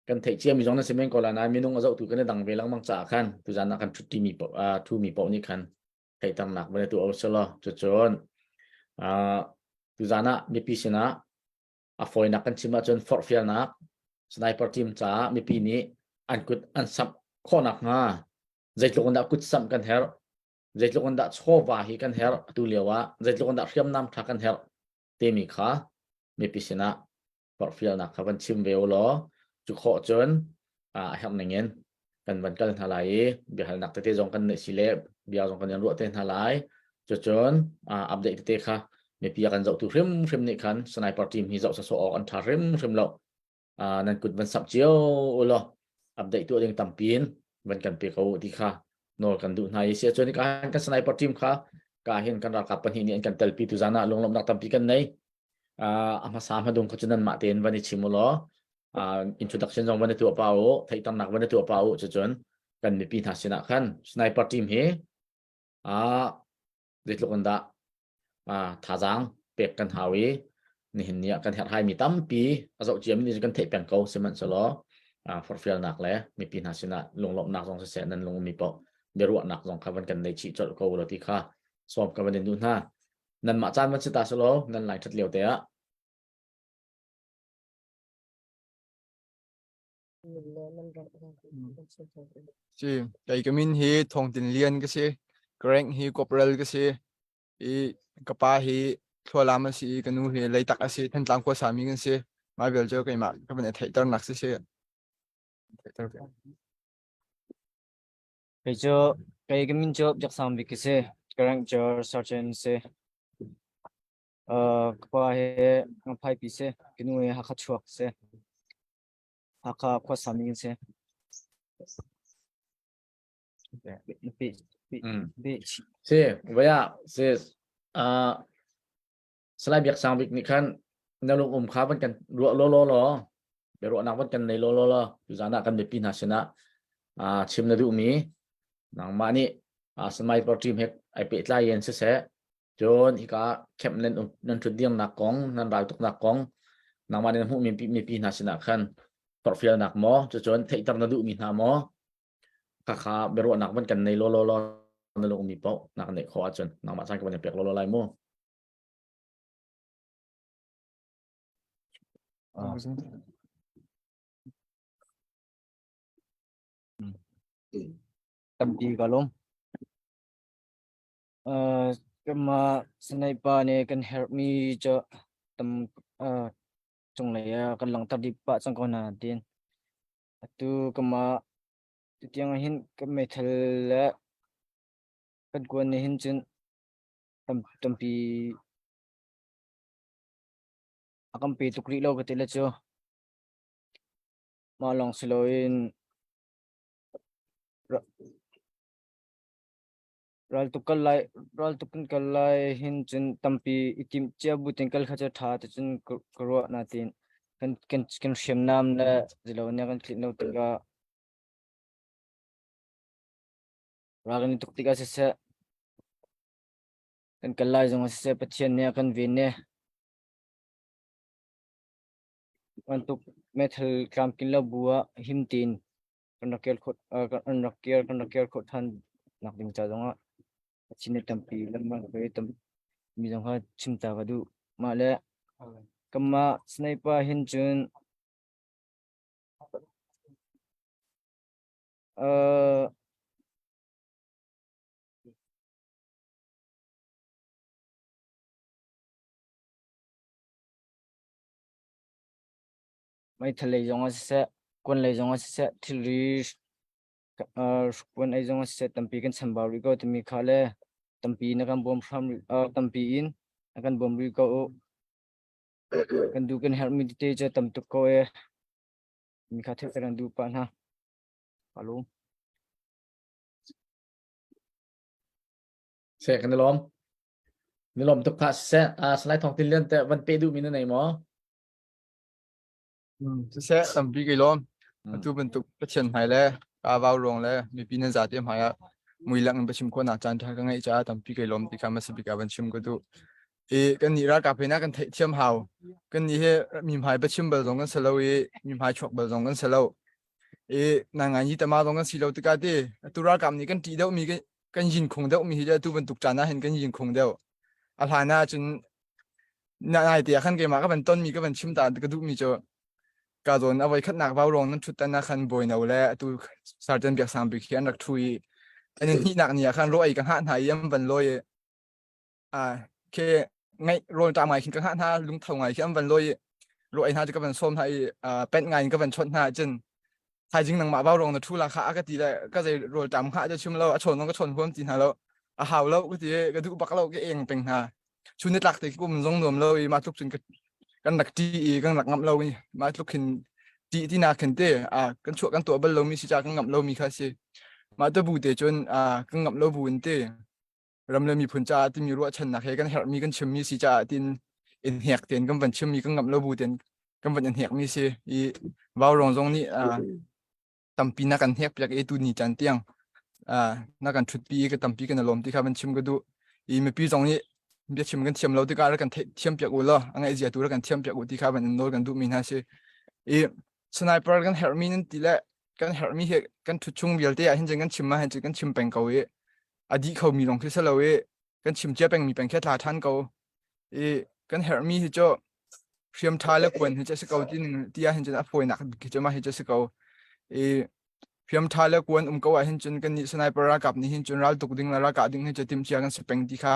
kan theih cia mi zong nan si men ko la nain minung a zohtu kan i dang ve lengmang caah khan tuzan ah kan ṭhutti mi thu mi paoh nih khan theihternak van i tuah u selaw cucun tuzan ah mipi sinah a fawinak kan chim ahcun forhfialnak sniper team caah mipi nih an kut an samh khawhnak hnga zeitluk in dah kut samh kan herh zeitluk in dah chawva hi kan herh atu lio ah zeitluk in dah hriamnam tha kan herh timi kha mipi sinah forhfialnak kha van chim ve u law cu khawh cun a herh ning in kan van kal hna lai i biahalnak tete zong kan neih si le bia zong kan in ruah te hna lai cucun update tete kha mipi a kan zohtu hrimhrim nih khan sniper team hi zoh sawsawh awk an ṭha hrimhrim lo nan kut van samh cio u law update tuah ding tampi in van kan pe ko ti kha nawl kan duh hna i si ahcun ka kan sniper team kha ka hin kan ralkap pahnih nih an kan telpi tu zan ah lunglawmhnak tampi kan nei a hmasa hmadung kha cu nanmah tein van i chim u law introduction zong van i tuah pa u theihternak van i tuah pa u cucun kan mipi hna sinah khan sniper team hi zeitluk in dah thazaang pek kan hau i nihin ni ah kan herhhai mi tampi a zoh ciami nih kan theih peng ko sihmanhsehlaw forhfialnak le mipi hna sinah lunglawmhnak zong siseh nan lungmi paoh biaruahnak zong kha van kan nei chih colh ko lo ti kha sawm ka van in duh hna nanmah caan van si ta selaw nan lai ṭhat lio te ah Si, kei ka min hi Thawng Tin Lian ka si. Ka rank hi Corporal ka si. I ka pa hi. Thlualam a si i ka nu hi Leitak a si. Thantlang khua sami kan si. Mah vial cu keimah ka van i theihternak si si. Theihter ve. Kei cu kei ka min cu Biak Sang Bik ka si. Ka rank cu sergeant si. Uh, ka pa hi Ngaphaipi si. Ka nu hi Hakha chuak si. Hakha khua sami kan si. Si, vaya si uh, Salai Biak Sang Bik nih khan na lung um kha van kan ruah law law law biaruahnak van kan nei law law law tuzan ah kan mipi hna sinah uh, chim na duhmi nangmah nih uh, sniper team he ai pehtlai in siseh cun hika camp nan nan thut diangnak kong nan raltuknak kong nangmah nih na hmuhmi mipi hna sinah khan forhfialnak maw cucun theihter na duhmi hna maw Khakha biaruahnak van kan nei law law law na lungmi paoh na kan neih khawh ahcun nangmah caan ka van in pek law law lai mu. Tampi ka lawm. Uh, kanmah sniper nih kan herhmi cu tam uh, cunglei ah kan langhter dih pah cang ko hna tiin. Atu kanmah tutiang ah hin kan meithal le kan kuan nih hin cun tam tampi a kan pe tuk rih lo ka ti le cu. Mah lawng si loin Raltuk kal lai raltuk kan kal lai hin cun tampi i timh cia bu tein kal kha cu ṭha ticun ka ka ruah nain kan kan kan hriamnam le zilo nih a kan tlinh lo tikah ral kan i tuk tikah siseh kan kal lai zongah siseh Pathian nih a kan ven i bantuk meithal tlamtling lo bu ah him tein kan rak kir khawh kan rak kir kan rak kir khawh ṭhan nak ding ca zongah a chin tampi lengmang ve tam mi zong kha chim ta ka duh. Mah le kanmah sniper hin cun uh, Meithal lei zong ah siseh, kuan lei zong ah siseh, thilri hrukpuan ei zong ah siseh tampi kan chambau rih ko timi kha le tampi na kan bawm hram tampi in na kan bawm rih ko u. Kan duh kan herhmi tete cu tam tuk ko e. Mi kha theih kan duh pah hna. Alo. Se kan i lawm. Ni lawm tuk kha siseh. Salai Thawng Tin Lian te van pe duh mi na nei maw? Siseh, tampi kai lawm. Atu bantuk Pathian hmai le ka vau ruang le mipi nan zate hmai ah muilak in biachim khawhnak caan ṭha ka ngeih caah tampi kai lawm ti kha hmasa bik ah van chim ka duh. I kan nih ralkap he na kan theihthiam hau. Kan nih hi mi hmai biachim bal zong kan si lo i mi hmai chuak bal zong kan si lo. I nangai ni tama zong kan si lo tikah ti atu ralkap nih kan ṭih deuhmi kan yin khung deuhmi hi atu bantuk caan ah hin kan yin khung deuh. A hlan ah cun nai te ah khan keimah ka van tonmi ka van chim ta ka duhmi cu ka zawn a voi khatnak vau rong nan ṭhut tan ah khan bawino le atu Sergeant Biak Sang Bik hi an rak ṭhu i an in hnihnak ni ah khan ro ei ka hngah hna i an van lawi i a ke ngaih rawl ṭam ngai khin ka hngah hna lungtho ngai khi an van lawi i ro ei hna cu ka van sawm hna i pent ngai in ka van chawnh hna cun thaizing nangmah vau rong na ṭhu la kha a ka ti le ka zei rawl ṭam hngah cu chim lo a chawn zong ka chawn huam ti hna lo a hau lo ka ti ka duh bak lo ka eng peng hna chun ni tlak te kum zong nuam lo i mah tluk cun kan rak ṭi i kan rak ngamh lo i mah tluk khin ṭi ti na khin te a kan chuah kan tuah bal lomi si ca kan ngamh lomi kha si mah te bu te cun a kan ngamh lo bu in te ram le miphun caah timi ruahchannak he kan herhmi kan chimmi si caah tin in hnek ten kan van chimmi kan ngamh lo bu ten kan van in hnekmi si i vaurawng zong nih tampi na kan hnek piak i tu ni caan tiang na kan ṭhutpi i ka tampi kan i lawm ti kha van chim ka duh i mipi zong nih biachim kan thiam lo tikah rak kan theih thiam piak u law a ngaih zia tu rak kan thiam piak u ti kha van in nawl kan duhmi hna si i sniper kan herhmi nan ti le kan herhmi hi kan ṭhut chung vialte ah hin cun kan chim ah hin cun kan chim peng ko i a dih khomi lawng khi si lo i kan chim cia pengmi peng khi a tla ṭhan ko i kan herhmi hi cu hriam ṭha le kuan hi cu a si ko ti ning ti ah hin cun a fawinak khi cu mah hi cu a si ko i hriam ṭha le kuan um ko ah hin cun kan nih sniper ralkap nih hin cun ral tuk ding le ralkah ding hi cu timhcia kan si peng ti kha.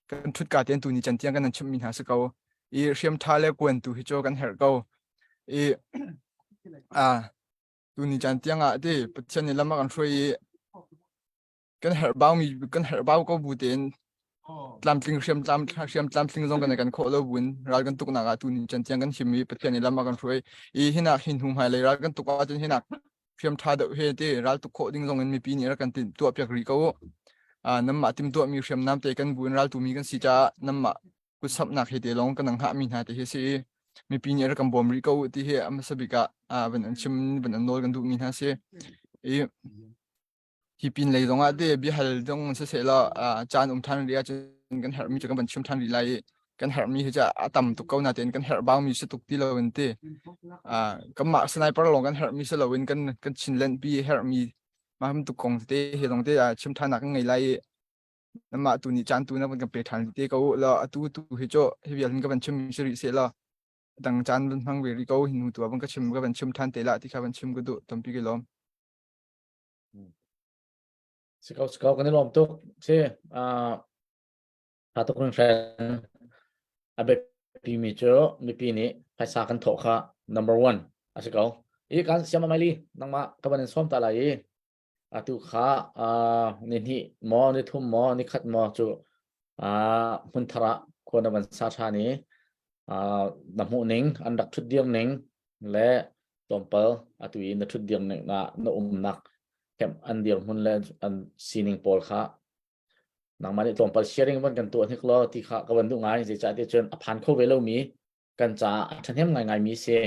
Kan ṭhut ka tein tuni can tiang kan nan chimhmi hna si ko. I hriam ṭha le kuan tu hi cu kan herh ko. I ah tuni caan tiang ah ti Pathian nih lam a kan hruai i kan herh bau mi kan herh bau ko bu tein tlamtling hriam tlam hriam tlamtling zong kan kan khawh lo buin ral kan tuknak ah tuni chan tiang kan him i Pathian nih lam a kan hruai i hinak hin hnu hmai lei ral kan tuk ahcun hinak hriam ṭha deuh he te ral tuk khawh ding zong in mipi nih rak kan tin tuah piak rih ko u. Ah namah tim tuah mi hriamnam te kan buin ral tu mi kan si caah namah kutsamhnak he te lawng kan hngah mi hna te hi si i mipi nih rak kan bawm rih ko u ti hi a hmasa bik ah van an chim van an nawl kan duh mi hna si i hi pin lei zong ah te biahal zong siseh law caan um than rih ahcun kan herhmi cu kan van chim than rih lai i kan herhmi hi cu a tam tuk ko natein kan herh baumi si tuk ti lo in ti kanmah sniper lawng kan herhmi si loin kan kan Chinland pi herhmi mah tuk kong te hi zong te chim than nak kan ngei lai i namah tu nih caan tu na van kan pe than te ko la atu tu hi cu hi vial hin ka van chim si rih se la dang caan van hmang ve rih ko hin tu van ka chim ka van chim than te la ti kha van chim ka duh tampi ke lawm. Si ko si ko kan i lawm tuk si uh, tha tuk hringhran a biapi mi cu mipi nih phaisa kan thawh kha number one a si ko i kan siam maili nangmah ka van in sawm ta lai i atu kha uh, ni hnih maw ni thum maw ni khat maw cu uh, hmun thar ah khua na van sa than i uh, na hmuh ning an rak thut dir ning le tlawmpal atu i na ṭhut dir ning na na umnak camp an dirhmun le an sining pawl kha nangmah nih tlawmpal sharing van kan tuah hnik law ti kha ka van duh ngai zeicahtiah cun a phan kho ve lomi kan caah a ṭhahnem ngaingai mi si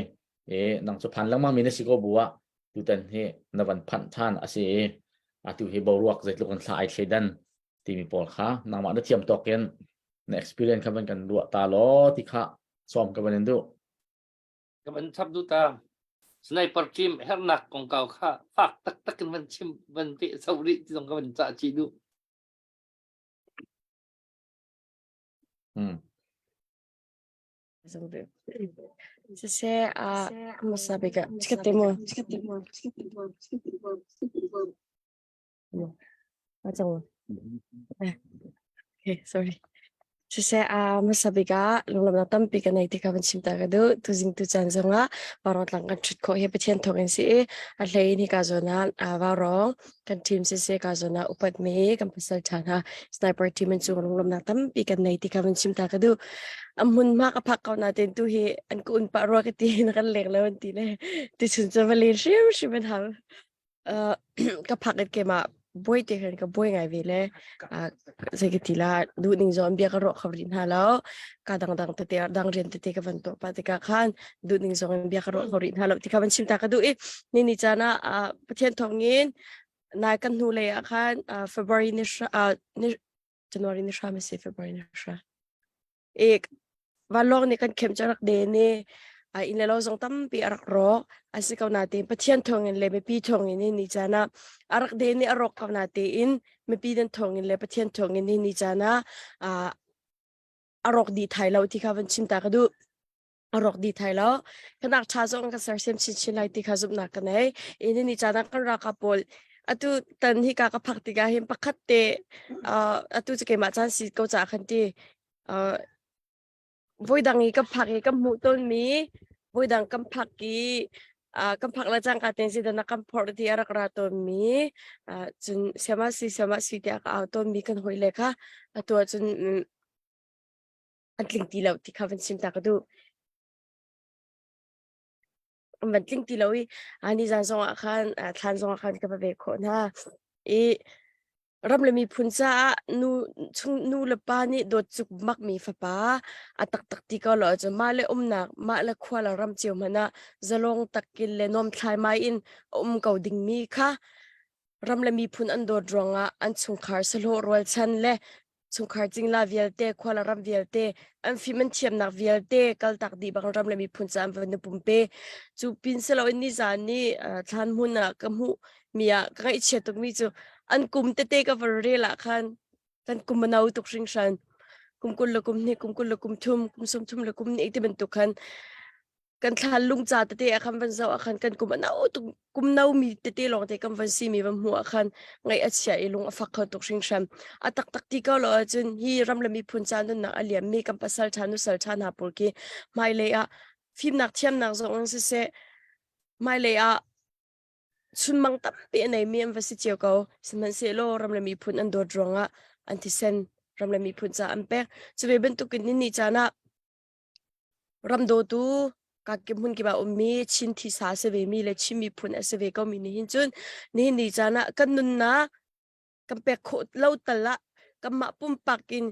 i nang cu phan lengmang mi na si ko bu ah tutan hi na van phanh ṭhan a si i atu hi boruak zeitluk in thla ai thleidan timi pawl kha nangmah na thiam tawk in na experience kha van kan ruah ta law ti kha sawm ka van in duh. Ka van chap duh ta. Sniper team hernak kongkau kha fak taktak in van chim van peh so rih ti zong ka van cah chih duh. Siseh a hmasa bik ah chikkhat mu. A cang. Okay, sorry. Siseh a hmasa bik ah lunglawmhnak tampi ka nei ti kha van chim ta ka duh. Tuzing tu caan zongah Vaurawng tlang kan ṭhut khawh hi Pathian thawng in si i a hlei in hika zawn ah Vaurawng kan team siseh ka zawn ah upatmi kan pasal ṭha hna sniper team an cung lunglawmhnak tampi kan nei ti kha van chim ta ka duh. A hmunhma ka phak ko nain tu hi an ka un pah rua ka ti na kan leng lo an ti le tuchun cu va len hrimhrim an hau. Uh, ka phak it keimah buai te khan ka buai ngai ve le uh, zei ka ti la duh ning zong bia ka rawh kho rih hna lo ka dangdang tete dang rian tete ka van tuah pa tikah khan duh ning zong bia ka rawh kho rih hna lo ti kha van chim ta ka duh i ni ni caan ah uh, Pathian thawng in nai kan hnu lei ah khan uh, February ni uh, ni January ni hra ma si February ni hra I vanlawng nih kan khem cu a rak den i inn le lo zong tampi a rak rawk. A si ko natein Pathian thawngin le mipi thawngin hi ni caan ah a rak den i a rawk ko natein mipi nan thawngin le Pathian thawngin hi ni caan ah a rawk dih thai lo ti kha van chim ta ka duh. A rawk dih thai lo. Kanak ṭha zong kan sersiam chinchin lai ti kha zumhnak ka nei. I ni ni caan ah kan ralkap pawl atu tan hi ka ka phak tikah hin pakhat te atu cu keimah caan si ko caah khan ti Uh, voidang i ka phak i ka hmuh tawnmi voidang kan phak i uh, kan phak le cangka ten si dana kan phorh ti a rak ra tawnmi uh, cun siama si siama si tiah ka au tawnmi kan hawi le kha atu ahcun mm, an tling ti lo ti kha van chim ta ka duh an van tling ti lo i ani zan zong ah khan thlan zong ah khan ka va ve khawh hna i ram le miphun caah nu chung nu le pa nih dawt cuk makmi fapa a taktak ti ko lo cu mah le umnak mah le khua le ram cio hmanh ah zalong takin le nuam thlaimai in a um ko dingmi kha ram le miphun an dawt ruangah an chungkhar sahlawh rualchan le chungkhar cingla vialte khua le ram vialte an fim an thiamnak vialte kaltak dih bang ram le miphun ca an van pumpe cu pin siloin nizan ni thlan hmun ah ka hmuh mi ah ka ngaihchia tukmi cu an kum tete ka van rel ah khan kan kum a no tuk hringhran kum 20 le kum hnih kum 20 le kum thum kum 30 le kum ni ti bantuk khan. Kan thlan lung ca tete ah khan van zoh ah khan kan kum a no tuk kum no mi tete lawng te kan van si mi van hmuh ah khan ngaih a chia i lung a fak kho tuk hringhran. A taktak ti ko lo ahcun hi ram le miphun ca nunnak a liam mi kan pasal ṭha nusal ṭha hna pawl khi hmailei ah fimnak thiamnak zong in siseh hmailei ah chunmang tampi a neimi an va si cio ko. Sihmanhsehlaw ram le miphun an dawt ruangah an thisen ram le miphun ca an pek. Cu ve bantukin ni ni caan ah ram dawtu kakip hmun kip ah ummi Chin thisa a si vemi le Chin miphun a si ve komi nih hin cun nihin ni caan ah kan nunnak kan pek khawh lo tal ah kanmah pumpak in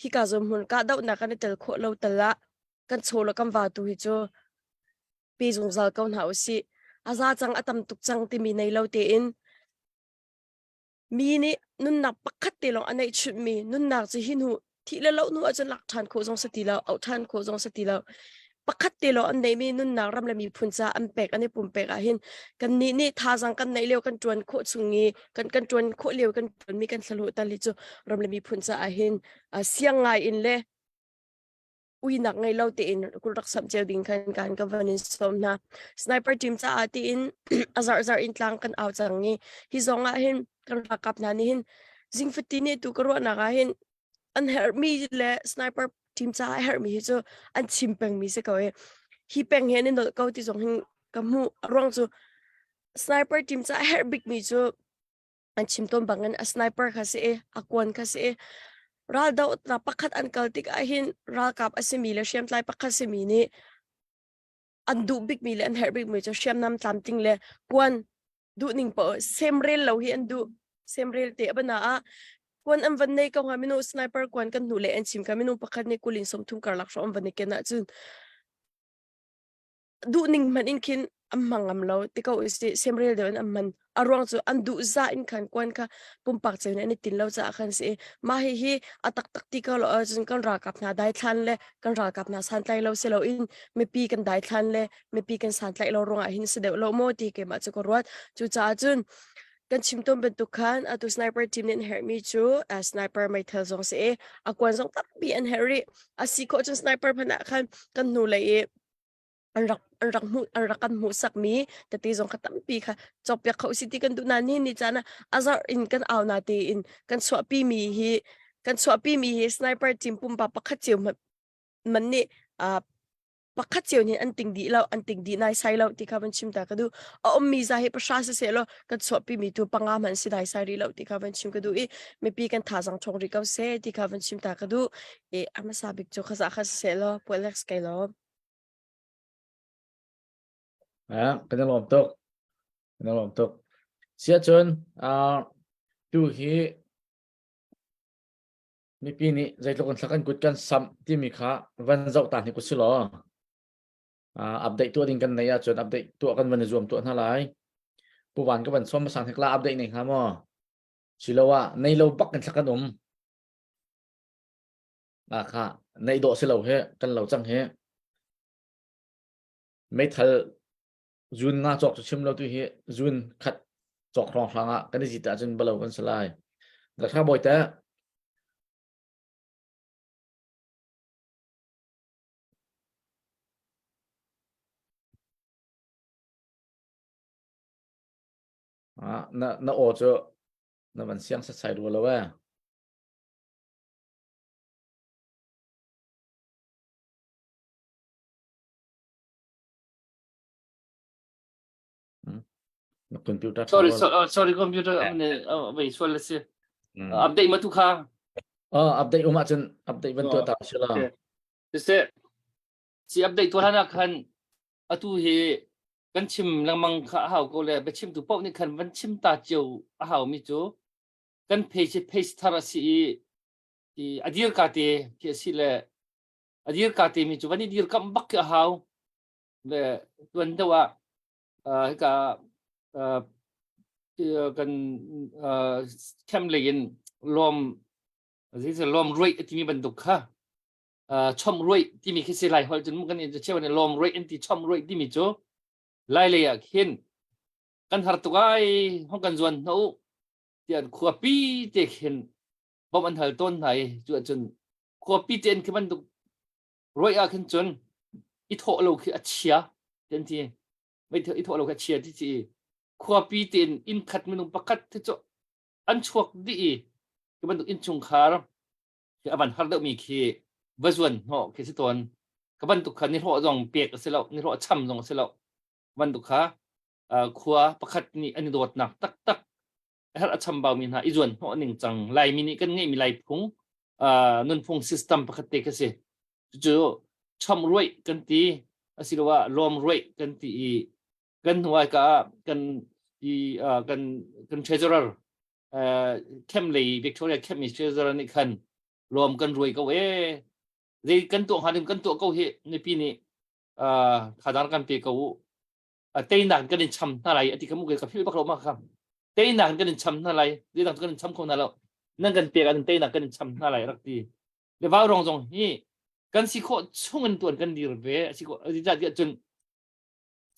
hika zawn hmun kahdohnak kan i tel khawh lo tal ah kan chaw le kan va tu hi cu pe zungzal ko hna usih. A za cang a tam tuk cang timi nei lo tein mi nih nunnak pakhat te lawng a neih chunhmi nunnak cu hi hnu thih le loh hnu ahcun lak ṭhan khawh zong si ti lo auh ṭhan khawh zong si ti lo pakhat te lawng an neihmi nunnak ram le miphun ca an pek an i pumpek ah hin kannih nih thazaang kan neih lio kan ṭuan khawh chung i kan kan ṭuan khawh lio kan ṭuanmi kan thlahlawh tal hi cu ram le miphun ca ah hin siang ngai in le uinak ngei lo tein kul rak samh cio ding khan kan ka van in sawm hna. Sniper team caah tiin a zarh zarh in tlang kan au cang i hi zong ah hin kan ralkap hna nih hin zingfati nih tu ka ruahnak ah hin an herhmi le sniper team caah herhmi hi cu an chim pengmi si ko i hi peng hi an i nolh ko ti zong hin ka hmuh a ruang cu sniper team caah herh bikmi cu an chim tawn bangin a sniper kha si i a kuan kha si i raldohnak pakhat an kal tik ahhin ralkap a simi le hriamtlai pakhat simi nih an duh bikmi le an herh bikmi cu hriamnam tlamtling le kuan duhning paoh semrel lo hi an duh semrel te abana ah kuan an van nei ko nga minu sniper kuan kan hnu le an chim ka minu pakhat nih kulin 30 karlak hrawng an van i ken ahcun duhning hmanh in khin an hmang ngam lo ti ko usih semrel deuh in an hman a ruang cu an duh za in khan kuan kha pumpak cio nih an i tin lo caah khan si mah hi hi a taktak ti ko lo ahcun kan ralkap hna daithlan le kan ralkap hna santlai lo si loin mipi kan daithlan le mipi kan santlaih lo ruangah hin si deuh lo maw ti keimah cu ka ruat cucaah cun kan chim tawn bantuk khan atu sniper team nih an herhmi cu uh, sniper meithal zong si i a kuan zong tampi an herh rih a si khawh cun sniper hmanh ah khan kan hnu lei i an rak an rak hmuh an rak kan hmuhsakmi tete zong kha tampi kha cawkpiak kho si ti kan duh na ni ni caan ah a zarh in kan au na tein kan chuahpi mi hi kan chuahpi mi hi sniper team pumpak pakhat cio man nih uh, pakhat cio nih an ting dih lo an ting dih nai sai lo ti kha van chim ta ka duh a ummi za hi pahra si seh law kan chuahpi mi tu panga man si dai sai rih lo ti kha van chim ka duh i mipi kan thazang ṭhawng rih ko seh ti kha van chim ta ka duh i a hmasa bik cu khaza kha si seh law Pu Alex kai lawm. Ah, kan i lawm tuk. Kan i lawm tuk. Siahcun, ah, tu hi mipi nih zeitluk in thla kan kut kan samh timi kha van zoh ta hnik usih law uh, update tuah ding kan nei ahcun update tuah kan van i zuam tuah hna lai. Pu Van ka van sawm hmasa hnik la update nei hnga maw? Siloah nei lo bak in thla kan um. Ah kha neih dawh si lo he kan lo cang he. Meithal zun nga cawk cu chim lo tu hi zun khat cawk hrawng hrang ah kan i zit ahcun balo kan si lai. Dakha bawi te Ah, na na aw cu na van siang setsai rua lo eh. Na computer Sorry, so, uh, sorry computer ne vei sual la si. Update ma tu kha. Oh, update um ahcun update van tuah ta si la. Siseh si update tuah hlan ah khan atu hi kan chim lengmang kha a hau ko le biachim tu paoh nih khan van chim ta cio a hau mi cu kan page hi page thar a si i i a dir ka te khi a si le a dir ka te mi cu van i dir kam bak khi a hau le tuan deuh ah uh, hika uh, kan uh, camp lei in lawm zeizei lawm ruai timi bantuk kha uh, chom ruai timi khi si lai hol cun kan in cheu ne lawm ruai in ti chom ruai timi cu lai lei ah khin kan har tuk ai hong kan zuan hno tian khuapi te khin bom an hal tawn hna i cu ahcun khuapi te in khi bantuk ruai ah khin cun. I thawh lo khi a chia ti an ti. I thawh lo khi a chia ti ci. Khuapi tein inn khat minung pakhat te cu an chuak dih i hi bantuk innchungkhar khi a van har deuhmi khi va zuan hnawh khi si tawn. Ka bantuk kha nihlawh zong pek a si lo, nihlawh cham zong a si lo. Bantuk kha khua pakhat nih an i dawtnak taktak a herh a chambaumi hna i zuan hnawh ning cang Laimi nih kan ngeihmi Laiphung nunphung system pakhat te kha si. Cucu cham ruaih kan ti asiloah lawm ruaih kan ti i kan hnuai ka ah kan i kan kan treasurer camp lei Victoria camp mi treasurer nih khan lawm kan ruai ko e zei kan tuah hnga ding kan tuah ko hi mipi nih thadar kan pe ko u teinak kan in cham hna lai ati kamu ka phil bak lo ma kha teinak kan in cham hna lai zeidang kan in cham kho hna lo nan kan pek an teinak kan in cham hna lai rak ti le vau rong zong hi kan si khawh chung in tuan kan dir ve si khawh zeicahtiah cun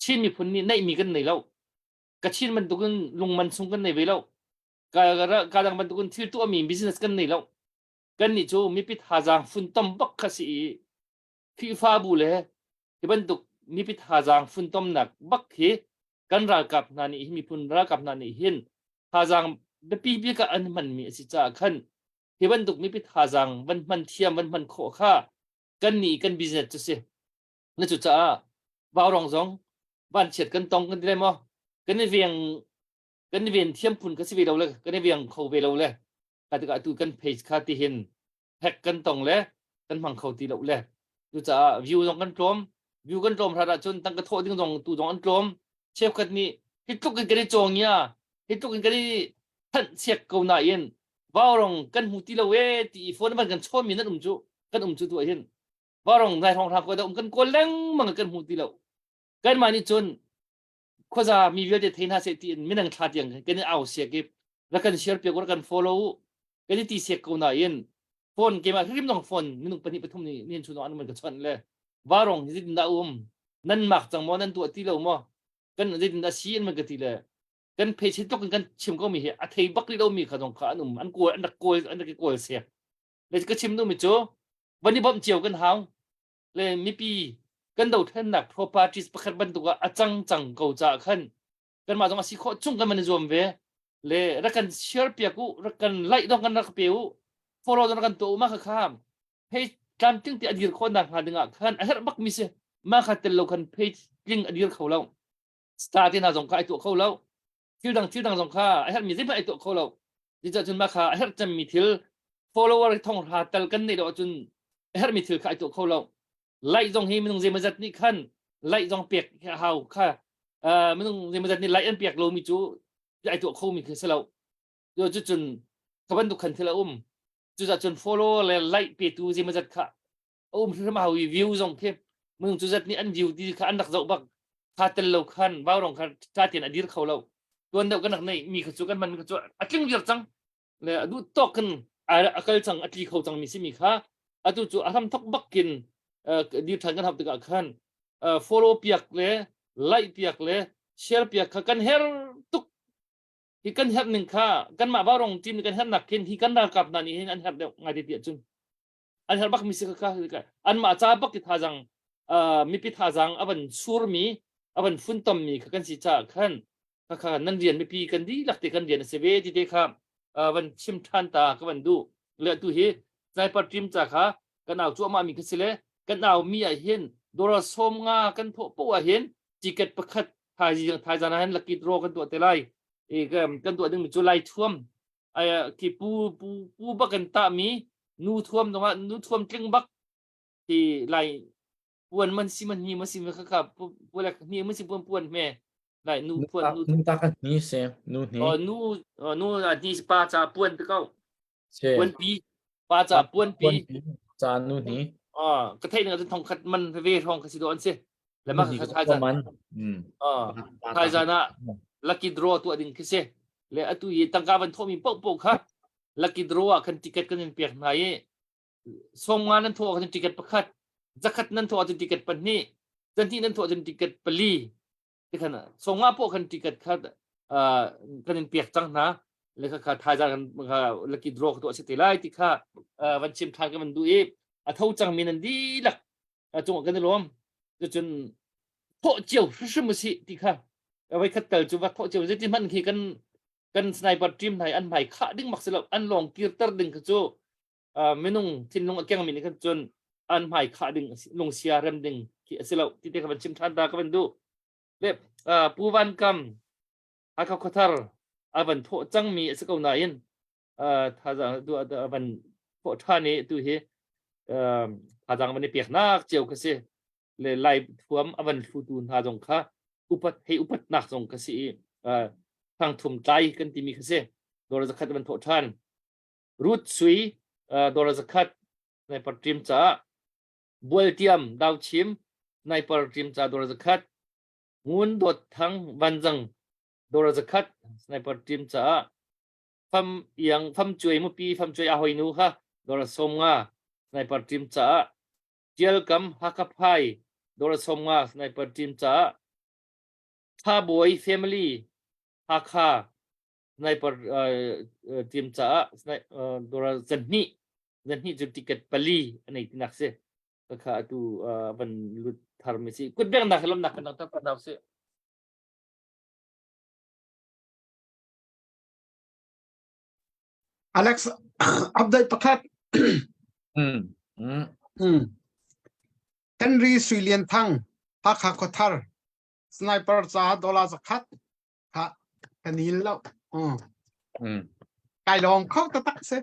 Chin miphun nih neihmi kan nei lo. Kachin bantukin lungman sung kan nei ve lo. Ka, ka dang bantukin thil tuahmi business kan nei lo. Kan nih cu mipi thazaang funtom bak kha si i Khrihfabu le hi bantuk mipi thazaang funtomnak bak hi kan ralkap hna nih hi miphun ralkap hna nih hin thazaang biapi bik ah an hmanmi a si caah khan hi bantuk mipi thazaang van hman thiam van hman khawh kha kan nih kan business cu si. Na cucaah vaurong zong vanchiat kan tong kan ti lai maw? Kan i veng kan i ven thiam phun ka si ve lo le kan i veng kho ve lo le ka tikah tu kan page kha ti hin hack kan tong le kan hmang kho ti lo le cucaah view zong kan tlawm view kan tlawm hrat ahcun tangka thawh ding zong tu zong an tlawm cheukhat nih hi tluk in kan i cawng ya hi tluk in kan i thanh siak ko nain vaurong kan hmu ti lo e ti i phone van kan chawn mi nan um cu kan um cu tu ah hin Varong nai hrawng hrang ko da um kan kawl lengmang kan hmu ti lo. Kanmah nih cun khuaza mi vialte thei hna seh tiin minang thla tiang kan i au siak i rak kan share piak rak kan follow u kan i ti siak ko nain phone keimah hrim zong phone minung pahnih pathum nih nihin chun an man ka chawnh le varong hi zeitin dah um nan mak cang maw nan tuah ti lo maw kan zeitin dah si an man ka ti le kan page hi tluk in kan chim ko mi hi a thei bak rih lo mi kha zong kha an um an kawl an rak kawl an rak i kawl siak le ka chim duhmi cu van i bawmh cio kan hau le mipi kan dothlennak properties pakhat bantuk ah a cang cang ko caah khan kanmah zong a si khawh chung kan man i zuam ve le rak kan share piak u rak kan like dong kan rak pe u follow dong kan tuah u ma kha kha page tlamtling te a dir khawh nak hnga ding ah khan a herh bak mi si ma kha tel lo khan page tling a dir kho lo star te hna zong kha ai tuah kho lo thil dang thil dang zong kha a herhmi zeihmanh ai tuah kho lo cucaah cun mah kha a herh cemmi thil follower thong hra tal kan neih lo ahcun a herhmi thil kha ai tuah kho lo like zong hi minung zeimawzat nih khan like zong pek a hau kha minung zeimawzat nih like an pek lomi cu ai tuah khomi khi si lo cucun kha bantuk khan thil a um cucaah cun follow le like petu zeimawzat kha a um hrim hau i view zong khi minung cu zat nih an view ti kha an rak zoh bak kha tel lo khan vaurong kha ta tian a dir kho lo tuan deuh kan rak nei mi kha cu kan man kha cu a tling viar cang le a duh tawk kan a kal cang a tli kho cang mi si mi kha atu cu a hram thok bak kin dir than kan hap tikah khan follow piak le like piak le share piak kha kan her tuk hi kan herh ning kha kanmah vaurong team kan herh nak khin hi kan ralkap hna nih hin an herh deuh ngai te tiah cun an herh bak mi si kha anmah ca bak ti thazang mipi thazang a van surmi a van funtom mi kha kan si caah khan kha kha nan rian mipi kan dihlak te kan rian a si ve ti te kha van chim than ta ka van duh le tu hi sniper team ca kha kan au cuahmah mi kha si le kan au mi ah hin dollar som nga kan thawh poh ah hin ticket pakhat thaizing thaizan ah hin lucky draw kan tuah te lai e kan tuah ding mi cu lai thuam khi pu pu pu bak kan tah mi nu thuam dongah nu thuam tling bak ti lai puan man si man hi ma si ma kha kha pu pu lek ni ma si puan puan me lai nu puan nu nu ta kan ni se nu ni oh nu nu ni pa cha puan te ko se puan pi pa cha puan pi cha nu ni ah ka thei ning thong khat man ve thong kha si do an si le ma kha thai man thai zan ah lucky draw tuah ding khi si le atu i tangka van thawhmi paohpaoh kha lucky draw ah khan ticket kan in pek hna i 50 nan thawh ahcun ticket pakhat zakhat nan thawh ahcun ticket pahnih zahnih nan thawh ahcun ticket pali tikhan 50 poh khan ticket kha kan in pek cang hna le kha kha thaizang kan kha lucky draw tuah si te lai ti kha van chim than kan van duh i a tho cang mi nan dihlak cungah kan i lawm. Cucun thawh cio hrimhrim usih ti kha voi khat tal cu va thawh cio zeiti hmanh khi kan kan sniper team hna an hmai khah ding mak si lo an lawng kirter ding kha cu minung thinlung a kengmi nih khan cun an hmai khah ding lungsia rem ding khi a si lo ti te kha van chim ṭhan ta ka van duh le Pu Van Kam Hakha Khuathar a van thawh cangmi a si ko nain thazaang a van thawh ṭhan i tu hi thazaang van i peknak cio kha si le lai thuam a van hlutu hna zong kha upat hei upatnak zong kha si i thangthum tlai kan timi kha si dawr zakhat van thawh ṭhan Ruth Sui dawr zakhat sniper team caah Bualtiam Dauchim sniper team ca dawr zakhat Ngun Dawt Thang Vanzang dawr zakhat sniper team caah Fam Iang Fam Cuai Mupi Fam Cuai a hoi nu kha dawr 50 sniper team caah Tialkam Hakha Phai dawr 50 sniper team caah Tha Bawi family Hakha sniper uh, team caah uh, dawr zanhnih zanhnih cu ticket pali a nei tinak si kha atu uh, van lut thar mi si kut bengnak lamnak kan dang tak si Alex update pakhat mm. Mm. Mm. Henry Sui Lian Thang Hakha Khuathar sniper ca dollar zakhat kha kan hil lo mm. Mm. Kai lawm kho taktak si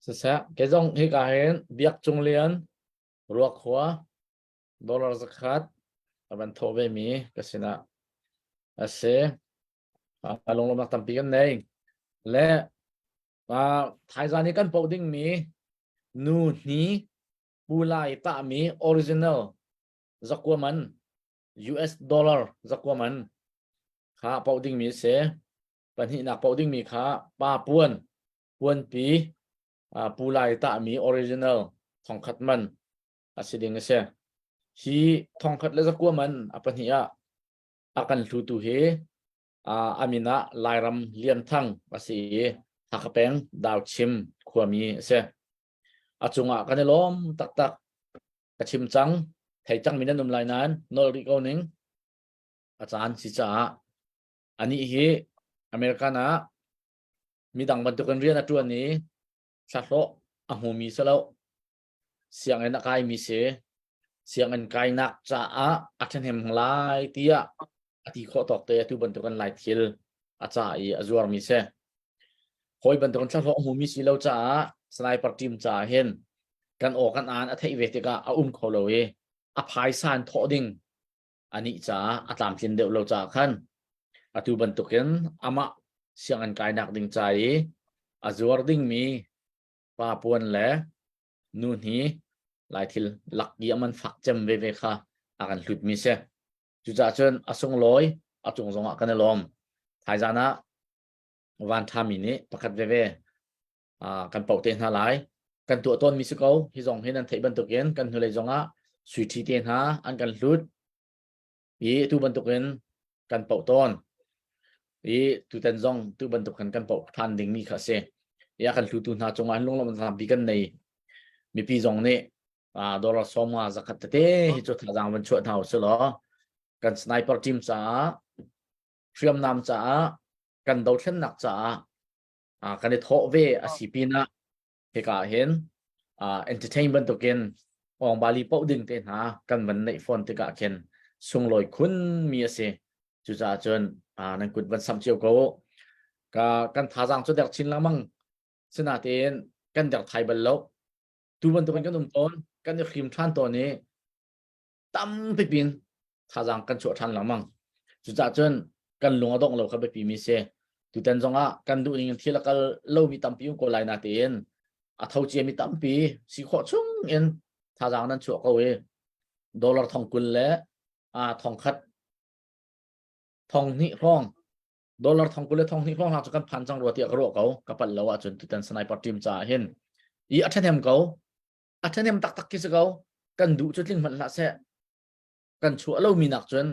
Siseh, kei zong hika hin Biak Cung Lian Ruakhua dollar zakhat a van thawh ve mi ka sinah a si. A lunglawmnak tampi kan nei. Le thaizan i kan poh dingmi nu hni pu lai tahmi original zakua man US dollar zakua man kha poh dingmi a si. Pahnihnak poh dingmi kha pa puan puanpi pu lai tahmi original thongkhat man a si ding a si. Hi thongkhat le zakua man a pahnih ah a kan hlutu hi a min ah Lairam Lian Thang a si i Hakha peng Dauchim khuami a si. A cungah kan i lawm taktak. Ka chim cang, thei cangmi nan um lai nain nawl rih ko ning. A caan si caah anih hi American ah midang bantukin rian a ṭuan i thlahlawh a hmumi si lo. Sianginn a kaimi si. Sianginn kainak caah a ṭhahnem lai tiah a ti khawh tawk te atu bantukin lai thil a ca i a zuarmi si. Hawi bantukin thlahlawh a hmumi si lo caah sniper team caah hin kan aw kan aan a theih ve tikah a um kho lo i a phaisa in thawh ding anih caah a tlamtlin deuh lo caah khan atu bantukin amah sianginn kainak ding ca i a zuar dingmi pa puan le nu hni lai thil lak i a man fak cem veve kha a kan hlut mi si. Cucaah cun a sunglawi a cung zongah kan i lawm. Thaizan ah van ṭhami nih pakhat veve kan poh te hna lai. Kan tuah tawnmi si ko. Hi zong hi nan theih bantukin kan hnulei zongah sui ṭhi te hna an kan hlut. I tu bantukin kan poh tawn. I tutan zong tu bantukin kan poh ṭhan dingmi kha a si. I a kan hlutu hna cungah lunglawmhnak tampi kan nei. Mipi zong nih dollar 50 zakhat tete hi cu thazaang van chuah hna usih law kan sniper team caah hriamnam caah kan dothlennak caah kan i thawh ve a si pinah hika hin entertain bantukin ong bali poh ding te hna kan van neih fawn tikah khin sunglawi khun mi a si cucaah cun nan kut van sam cio ko ka kan thazaang cu dek chin lengmang sinatein kan dek thai bal lo tu bantukin kan um tawn kan i hrim ṭhan tawn i tampi pin thazaang kan chuah ṭhan lengmang cucaah cun kan lung a dongh lo kha biapi mi si tutan zongah kan duh ning in thil a kal lomi tampi um ko lai na tein a tho ciami tampi si khawh chung in thazaang nan chuah ko i dollar thong kul le a thong khat thong hnih hrawng dollar thong kul le thong hnih hrawng hlang cu kan phan cang rua tiah ka ruah ko ka palh lo ahcun tutan sniper team caah hin i a ṭhahnem ko a ṭhahnem taktak khi si ko kan duh cu tling hmanh hlah seh kan chuah lomi nak cun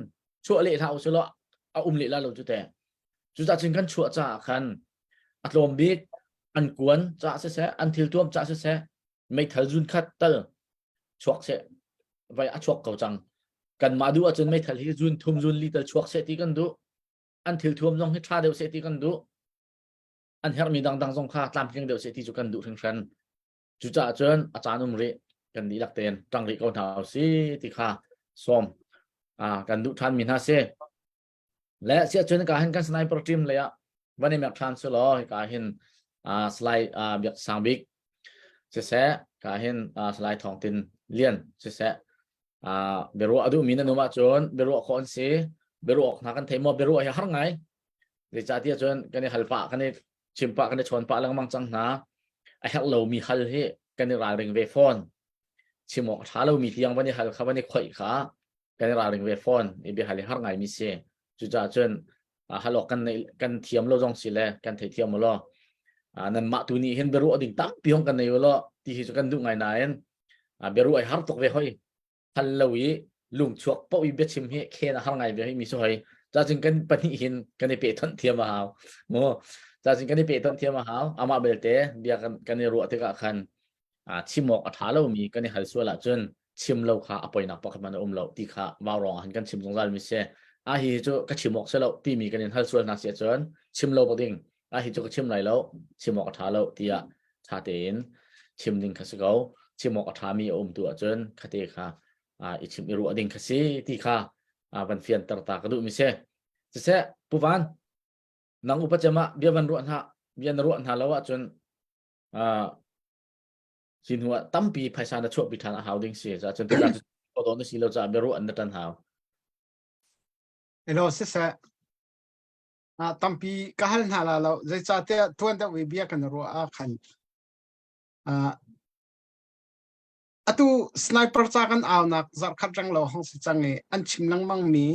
chuah leh hlah usih law a um leh la lo cu te cucaah cun kan chuah caah khan a tlawm bik an kuan caah siseh an thil tuam caah siseh meithal zun khat tal chuak seh. vai a chuak ko cang. Kanmah duh ahcun meithal hi zun thum zun li tal chuak seh ti kan duh. An thil thuam zong hi ṭha deuh seh ti kan duh. An herhmi dangdang zong kha tlamtling deuh seh ti cu kan duh hringhran. Cucaah cun a caan um rih kan dihlak tein ṭang rih ko hna usih ti kha sawm kan duh ṭhanmi hna si. Le siahcun ka hin kan sniper team lei ah van i mek ṭhan su law hika hin Salai Biak Sang Bik siseh ka hin Salai Thawng Tin Lian siseh biaruah a duhmi nan um ahcun biaruah khawh an si biaruah awk hna kan thei maw biaruah hi har ngai zeicahtiah cun kan i hal pah kan i chim pah kan i chawn pah lengmang cang hna a herh lomi hal hi kan i ralring ve fawn chim awk a ṭha lomi tiang van i hal kha van i khoih kha kan i ralring ve fawn i biahal hi har ngaimi si cucaah cun hal awk kan kan thiam lo zong si le kan thei thiam law nanmah tu nih hin biaruah ding tampi hong kan nei law ti hi cu kan duh ngai nain biaruah ai har tuk ve hoi hal lo i lungchuak paoh i biachim hi khen a har ngai ve hoi mi su hoi cacun kan pahnih hin kan i pehtonh thiam a hau mu cacun kan i pehtonh thiam a hau amah belte bia kan kan i ruah tikah khan chim awk a ṭha lomi kan i hal sual ahcun chim lo kha a poinak pakhat hmanh a um lo ti kha vaurawng ah kan chim zungzal mi si a hi cu ka chim awk si lo timi kan in hal sual hna si ahcun chim lo bak ding a hi cu ka chim lai lo chim awk a ṭha lo tiah ṭha tein chim ding kha si ko chim awk a ṭhami a um tu ahcun khate kha i chim i ruah ding kha si ti kha van fianter ta ka duh mi si siseh Pu Van nang upa cem ah bia van ruah hna bia na ruah hna lo ahcun Hi hnu ah tampi phaisa na chuahpi ṭhan a hau ding si. Cun tikah cu dawn na si lo caah biaruah an na ṭan hau. Elo siseh ah tampi ka hal hna la lo zeicahtiah tuan deuh i bia kan ruah ah khan ah atu sniper ca kan aunak zarhkhat reng lo hong si cang i an chim lengmang mi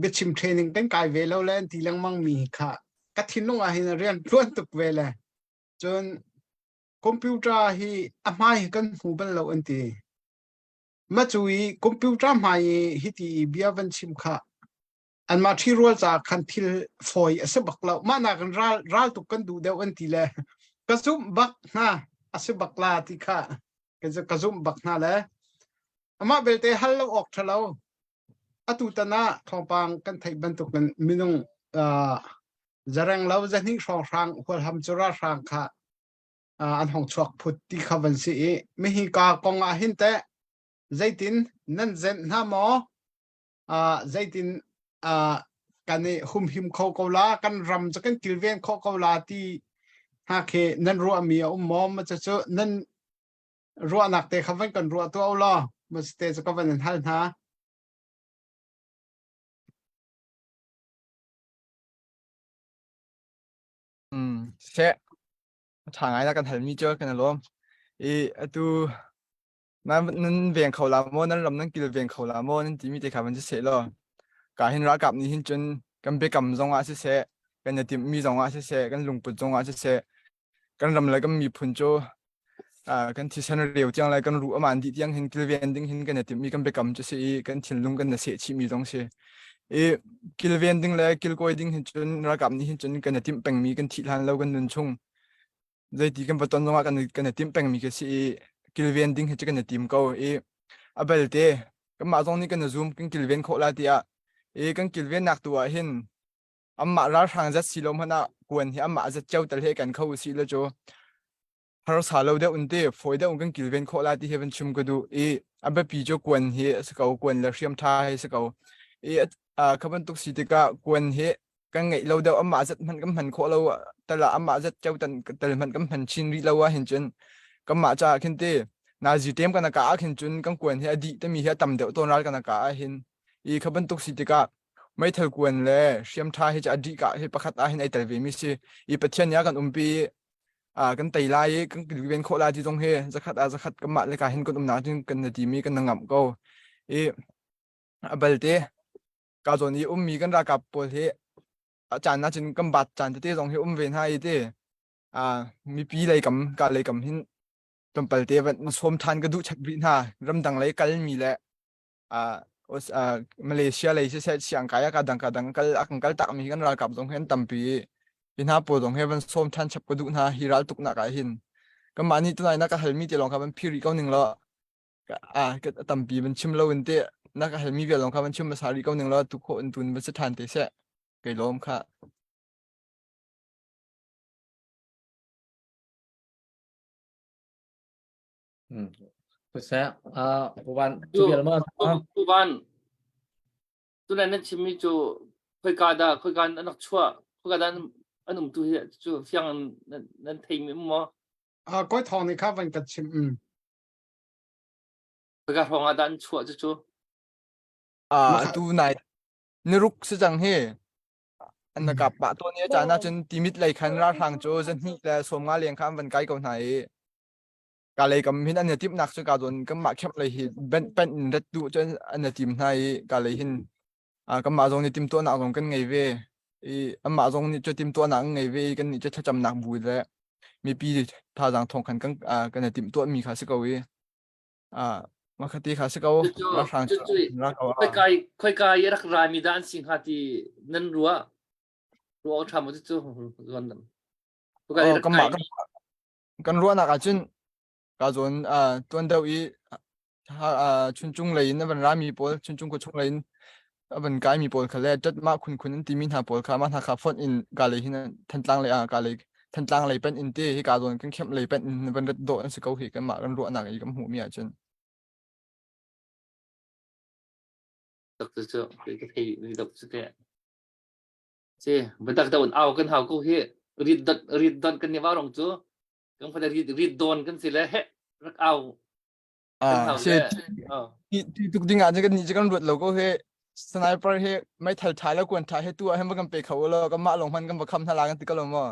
biachim training kan kai ve lo le an ti lengmang mi kha ka thinlung ah hin rian tluan tuk ve le Cun computer hi a hmai hi kan hmu bal lo an ti. Ma cu i computer hmai i hiti i bia van chim kha anmah ṭhirual caah khan thil fawi a si bak lo. Mah nakin ral, ral tuk kan duh deuh an ti le ka zumh bak hna a si bak la ti kha ka zumh bak hna le amah belte hal lo awk ṭha lo. Atu tan ah thawngpang kan theih bantukin minung uh, zareng lo zahnih hrawnghrang hualham cu ralhrang kha uh, an hong chuak phut ti kha van si i mihi ka kong ah hin teh zeitin nan zenh hna maw uh, zeitin uh, kan i humhim kho ko la kan ram cu kan kilven kho ko la ti hna khi nan ruahmi a um maw ma cu nan ruahnak te kha van kan ruah tuah u law maste cu ka van in hal hna. Mm, seh ṭha ngai na kan halmi cu kan i lawm. I atu nan nan veng kho la maw nan ram nan kil veng kho la maw nan timi te kha van si seh law ka hin ralkap nih hin cun kan biakam zong ah siseh kan i timhmi zong ah siseh kan lungput zong ah siseh kan ram le kan miphun cu kan thisen reu tiang le kan ruh aman dih tiang hin kilven ding hin kan i timhmi kan biakam cu si i kan thinlung kan na seh chihmi zong si i kilven ding le kilkawi ding hin cun ralkap nih hin cun kan i timh pengmi kan thih hlan lo kan nun chung zeiti kan va ton zongah kan kan i timh pengmi ka si i kilven ding hi cu kan i tim ko i a belte kanmah zong nih kan i zum kan kilven khawh la tiah i kan kilven nak tu ah hin Amah ralhrang zat si lo hmanh ah kuan hi amah zat cio tal he kan kho usih law cu harsa lo deuh in te fawi deuh in kan kilven khawh la ti hi van chim ka duh i a biapi cu kuan hi a si ko kuan le hriam tha hi si ko i kha bantuk si tikah kuan hi kan ngeih lo deuh amah zat hmanh kan hman khawh lo tal ah amah zat cio tan tal hmanh kan hman chin rih lo ah hin cun kanmah caah khin te nazi tem kan ka ah khin cun kan kuan hi a dih timi hi a tam deuh tawn ral kan ka ah hin i kha bantuk si tikah meithal kuan le hriam ṭha hi cu a dih ka hi pakhat ah hin ai tel ve mi si i Pathian nih a kan umpi a kan tei lai i kan kilven khawh lai ti zong hi zakhat ah zakhat kanmah le ka hin kan umnak cun kan na ti mi kan na ngamh ko i a balte ka zawn i ummi kan ralkap pawl hi a caan ah cun kan bat caan tete zong hi um ve hna i ti a mipi lei kam ka lei kam hin tlawmpal te van sawm ṭhan ka duh chap rih hna ramdang lei kalmi le Malaysia lei siseh siangkai ah ka dang ka dang kal a kan kal tak mi kan ralkap zong hi an tampi i hi hna pawl zong hi van sawm ṭhan chap ka duh hna hi ral tuknak ah hin kanmah nih tunai na ka halmi te lawng kha van phir rih ko ning law. A ka tampi van chim lo in te na ka halmi vial lawng kha van chim hmasa rih ko ning law tu khawh in tun va si ṭhan te seh. Kai lawm kha. Siseh, uh, Pu Van, cu vial ma? Pu Van, tunan nan chimmi cu khoika dah khoika an rak chuah khoika dah an um tu hi cu fiang nan nan thei mi maw? Ah, koi thawng nih kha van ka chim. Mm. Khoika hrawng ah dah an chuah cu cu? Ah, tu nai niruk si cang hi. An na kap pah tawn i a caan ahcun timit lei khan ralhrang cu zahnih le 50 leng kha an van kai ko hna i ka lei kam hin an i timhnak cu ka zawn kanmah kemh lei hi benh penh in ret duh cun an i tim hna i ka lei hin kanmah zong nih timhtuahnak zong kan ngei ve i anmah zong nih cu timhtuahnak an ngei ve i kannih cu thlacamnak bu le mipi thazaang thawng khan kan kan i timhtuahmi kha si ko i mah kha ti kha si ko ralhrang cu khoika khoika i rak rami dah an si hnga ti nan ruah ruah ṭha maw cu zuan kanmah kan ruahnak ahcun ka zawn tuan deuh i chuncung lei in a van rami pawl chuncung khuachung lei in a van kaimi pawl kha le ṭatmah khunkhun an timi hna pawl kha mah hna kha fonh in ka lei hin Thantlang lei ah ka lei Thantlang lei panh in te hi ka zawn kan kemh lei panh in van rat dawh an si ko hi kanmah kan ruahnak i kan hmuhmi ahcun tak cu cu ka thei ni dok cu te si biatak deuh in au kan hau ko hi rit dot rit dot kan ni wa rong cu kan fa rit rit don kan si le he rak au kan Ah, hau si le oh ti tuk ding ah kan ni kan ruat lo ko he sniper he meithal tha le kuan tha he tu ah hem kan pe kho lo kan mah long hman kan va kham hna la kan ti ko lo mo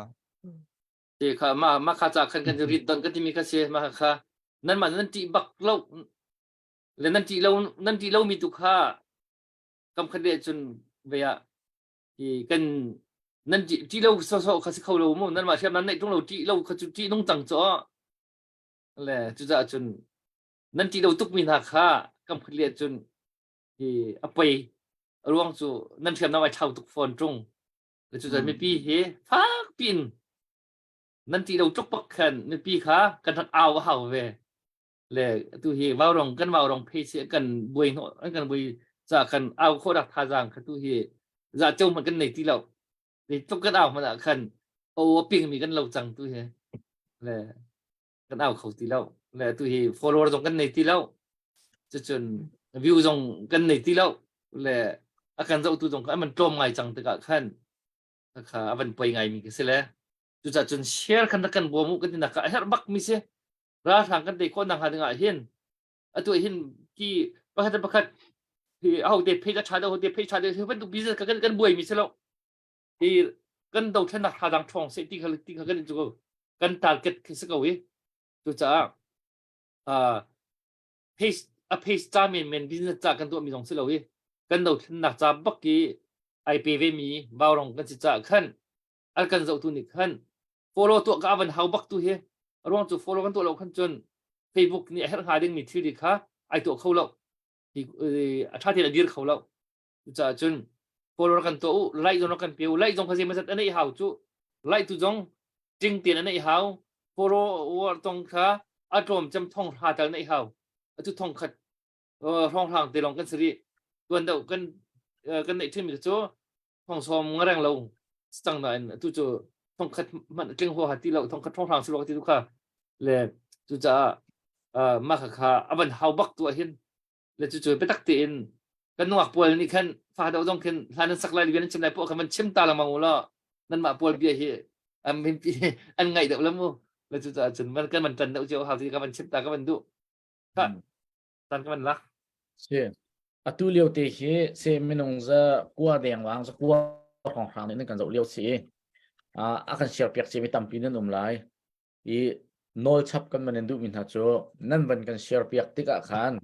ti kha ma ma kha cha khan kan rit don kan ti mi kha si ma kha nan ma nan ti bak lo le nan ti lo nan ti lo mi tu kha kam khat le cun ve ah i kan nan ṭih lo sawsawh kha si kho lo mu nan mah hriam nan neih ṭung lo ṭih lo kha cu ṭih nung cang cu le cucaah cun nan ṭih lo tukmi hna kha kam khat le cun hi a pei a ruang cu nan hriamnam ai thlau tuk fawn ṭung le cucaah mipi hi fak piin nan ṭih lo tuk pak khan mipi kha kan rak au a hau ve le tu hi vaurong kan vaurong phei si kan buai hnawh an kan buai ca kan au khawh rak thazaang kha tu hi za ceu hmanh kan nei ti lo ni tluk kan au hmanh ah khan o a ping mi kan lo cang tu hi le kan au kho ti lo le tu hi follower zong kan nei ti lo cucun view zong kan nei ti lo le a kan zohtu zong kha an man tlawm ngai cang tikah khan kha a van poi ngai mi ka si le cucah cun share khan rak kan bawm u kan ti nak ka a herh bak mi si ralhrang kan tei khawh nakhnga dingah hin atu hin ki pakhat le pakhat hi ahote phei a ṭha deuh ahote phei ṭha deuh hi bantuk business kan kan buai mi si lo hi kan dothlennak thadang ṭhawng seh ti kha ti kha kan cu kan target khi si ko hi cucaah uh, paste a paste ca men men business ca kan tuah mi zong si lo hi kan dothlennak ca bak i ai pe ve mi vaurong kan si ca khan al kan zohtu nih khan follow tuah ka van hau bak tu hi ruang cu follow kan tuah lo khan cun Facebook nih a herh hnga ding mi thil kha ai tuah kho lo a tha tein a dir kho lo cucaah cun follow kan tuah u like zong kan pe u like zong kha zeimazat an ei hau cu like tu zong ting tein an ei hau follower tong kha a tlawm cem thong hra tal na ei hau atu thong khat hrawng hrang te lawng kan sari tuan deuh kan kan neih thin mi cu thongsawm ngareng lo cang nain atu cu thongkhat hmanh tling huaha ti lo thongkhat thonghrang si lo ti tu kha le cucaah mah kha kha a van hau bak tu ah hin le cu cu biatak tein kan nungak pawl nih khan fa deuh zong khin hlan an sak lai bia nan chim lai poh khan van chim ta lengmang u law nanmah pawl bia hi an an ngaih deuh la mu le cucaah cun van kan van tan deuh cio hau ti ka van chim ta ka van duh kha tan ka van lak Si. Atu lio te hi se minung za kua denglang za kua hrawnghrang nih nan kan zoh lio si i a kan share piak ciami tampi nan um lai. I nawl chap kan van in duhmi hna cu nan van kan share piak tikah khan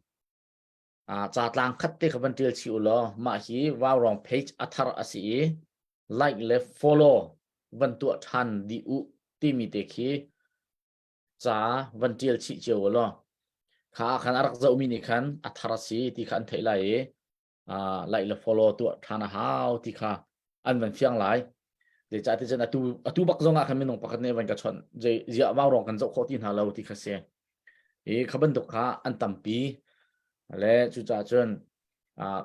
ca tlang khat te kha van tial chih u law mah hi Vaurawng page a thar a si i like le follow van tuah ṭhan dih u timi te khi ca van ṭial chih cio u law kha khan a rak zohmi nih khan a thar a si ti kha an theih lai i uh, like le follow tuah ṭhan a hau ti kha an van fiang lai zeicah ti cun atu atu bak zong ah khan minung pakhat nih van ka chawnh zei ziah vau rong kan zoh khawh ti hna lo ti kha si i kha bantuk kha an tampi. Le cucaah cun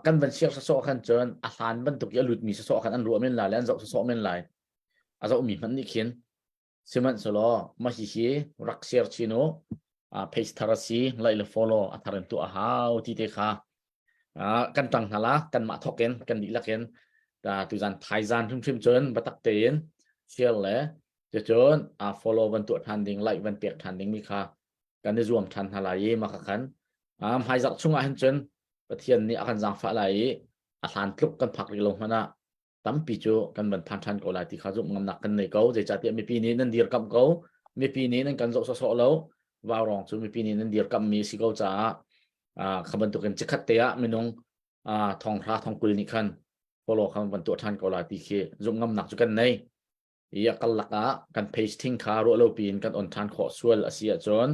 kan van share sawsawh khan cun a hlan bantuk i a lutmi sawsawh khan an ruah men lai le an zoh sawsawh men lai. A zohmi hmanh nih khin sihmanhsehlaw mah hihi rak share chin u page thar a si like le follow a thar in tuah a hau ti te kha kan ṭang hna la kanmah thawk in kan dihlak in tuzan thaizan hrimhrim cun biatak tein share le cucun follow van tuah ṭhan ding like van pek ṭhan ding mi kha kan i zuam ṭhan hna lai i mah kha khan hmaizarh chungah hin cun Pathian nih a kan zaangfah lai i a hlan tluk kan phak rih lo hmanh ah tampi cu kan van phan ṭhan ko lai ti kha zumh ngamnak kan nei ko. Zeicahtiah mipi nih nan dirkamh ko, mipi nih nan kan zoh sawsawh lo, vaurong cu mipi nih nan dirkamhmi a si ko caah kha bantukin chikkhat te ah minung thonghra thongkul nih khan follow kha van tuah ṭhan ko lai ti khi zumh ngamnak cu kan nei. I a kal lakah kan page thing kha ruah lo piin kan on ṭhan khawh sual a si ahcun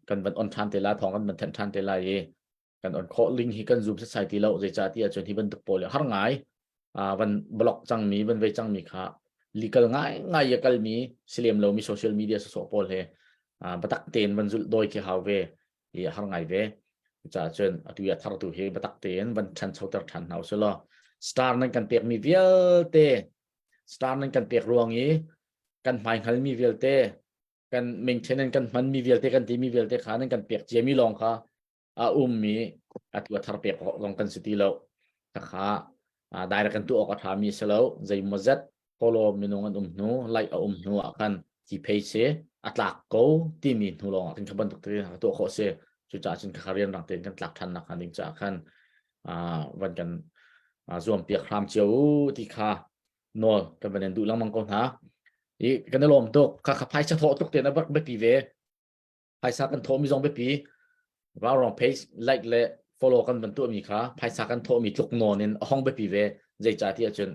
kan van on ṭhan te lai, thawng kan van thanh ṭhan te lai i kan on khawh ling hi kan zoom setsai ti lo zeicah ti ahcun hi bantuk pawl hi har ngai van block cangmi van vei cangmi kha legal ngai ngai a kalmi silem lomi social media sawsawh pawl he batak tein van zulh dawi khi hau ve i har ngai ve cucaah cun atu ya thar tu hi batak tein van ṭhanchoter ṭhan hna usih star nan kan pekmi vialte star nan kan pek ruang i kan hmai hngalmi vialte kan maintenance kan hmanmi vialte kan timi vialte kha nan kan pek ciami lawng kha a ummi atu a thar pek awk zong kan si ti lo kha direct kan tuah awk a ṭhami si lo zeimawzet follow minung an um hnu like a um hnu ah khan ti page si a tlak ko timi hnu lawng ah khan kha bantuk te tuah khawh si cucaah cun kha rian rang tein kan tlak ṭhan nak hnga ding caah khan van kan zuam piak hram cio u ti kha nawl kan van in duh lengmang ko hna i kan i lawm tuk kha kha phaisa thawh tuk te na biapi ve phaisa kan thawhmi zong biapi Vaurong page like le follow kan van tuahmi kha phaisa kan thawhmi tluk nawn in a hong biapi ve zeicah ti ahcun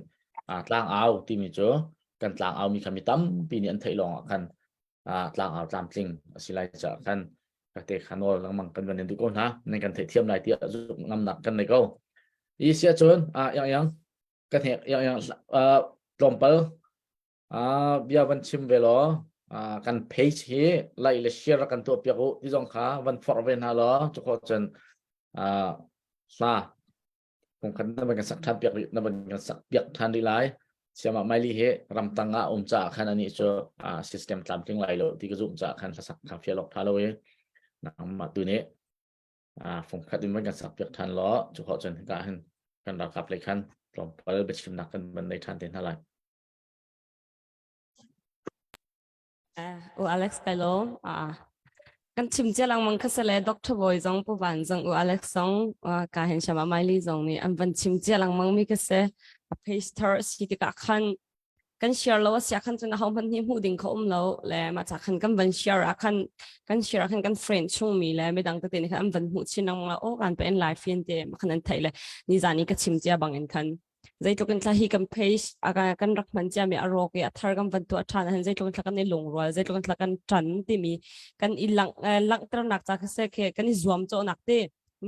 tlang au timi cu kan tlang au mi kha mi tampi nih an theih lawng ah khan tlang au tlamtling a si lai caah khan ka te kha nawl lengmang kan van in duh ko hna nan kan theihthiam lai tiah zumh ngamnak kan nei ko i sia cun yang yang ka hnek yang yang tlawmpal bia van chim ve law kan page hi like le share kan tuah piak u ti zong kha van forh ve hna law cu khawh cun hla kung khat na van kan sak than piak na van kan sak piak than rih lai siama maili hi ramtang ah um ca khan ani cu system tlamtling lai lo ti ka zum ca khan hlasak kha fialok tha lo i nangmah tu nih fung khat in van kan sak piak than law cu khawh cun hika hin kan ralkap lei khan tlawmpal biachimnak kan van nei than te hna lai. U Alex kai lawm. Kan chim cia lengmang kha sale Dr. Boy zong Pu Van zong U Alex zong ka hin Shama Miley zong nih an van chim cia lengmang mi ka se a page thar si tikah khan kan share lo a sia khan cun aho hmanh nih hmuh ding kha um lo le mah ca khan kan van share ah khan kan share ah khan kan friend chung mi le midang tete nih khan an van hmuh chin lengmang la o kan pe in live fin te ma khan an theih le ni zan i ka chim cia bang in khan zeitluk in thla hi kan page kan rak hman cia mi a rawk i a thar kan van tuah ṭhan ahhin zeitluk in thla kan i lungrual zeitluk in thla kan ṭan timi kan i langh langhternak ca kha se khe kan i zuam cawhnak te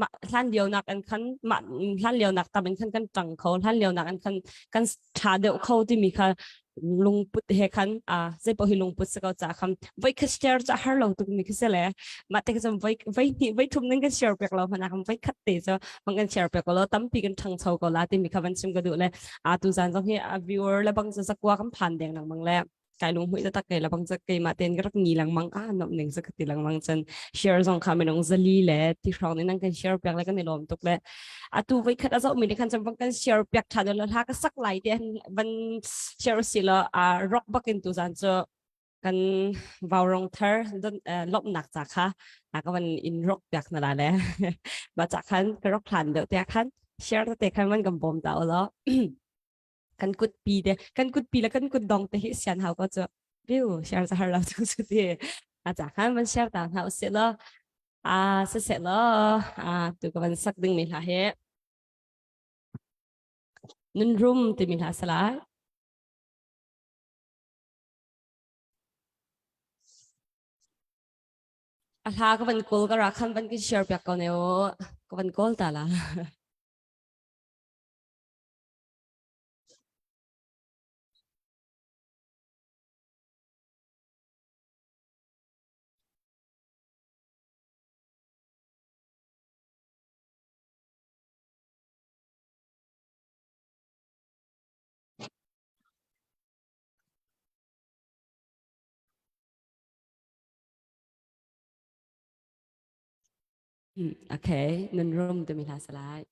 mah hlan lio nak an khan mah hlan lio nak tam in khan kan ṭang kho hlan lio nak an khan kan ṭha deuh kho timi kha lungput he khan a zei paoh hi lungput si ko ca kham voi khat share ca har lo tuk mi khi si le mah te cun voi voi hnih voi thum nan kan share pek lo hmanh ah voi khat te cu mang kan share pek lo tampi kan ṭhangcho ko la timi kha van chim ka duh le a tu zan zong hi a viewer le bang cu zakua kan phan deng lengmang le kai lung hmui tak kai la bang ke ma ten ka rak ni lengmang a nom ning sa ka ti lengmang cun share zong kha minung zali le ti hrawng nih nan kan share piak le kan i lawm tuk le atu voi khat a zoh mi nih khan cun kan share piak ṭhan lo hla ka sak lai te van share si lo a rock bakin tu zan cu kan vaurong thar don lomnak ca kha a ka van in rock piak na la le ma ca khan ka rock hlan deuh te khan share te khan van kan bawm ta lo kan kut pi te kan kut pi le kan kut dong te hi sian hau ko cu biu share za har lo chu chu ti a ca khan van share ta hna usih lo a se se lo a tu ka van sak ding mi hla he nun rum timi hla salai a hla ka van kawl ka ra khan van ka share piak ko ne o ka van kawl ta la. Okay, nan rum timi hla salai.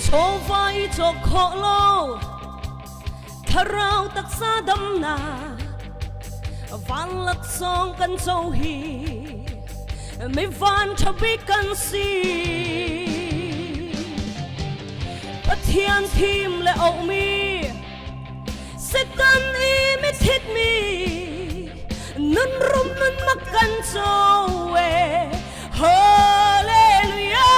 Chawva i cawk khawh lo thlarau taksa damnak van laksawng kan co hi mi van ṭha bik kan si Pathian thim le auhmi Satan i mi thitmi nun rum nun mak kan co e Hallelujah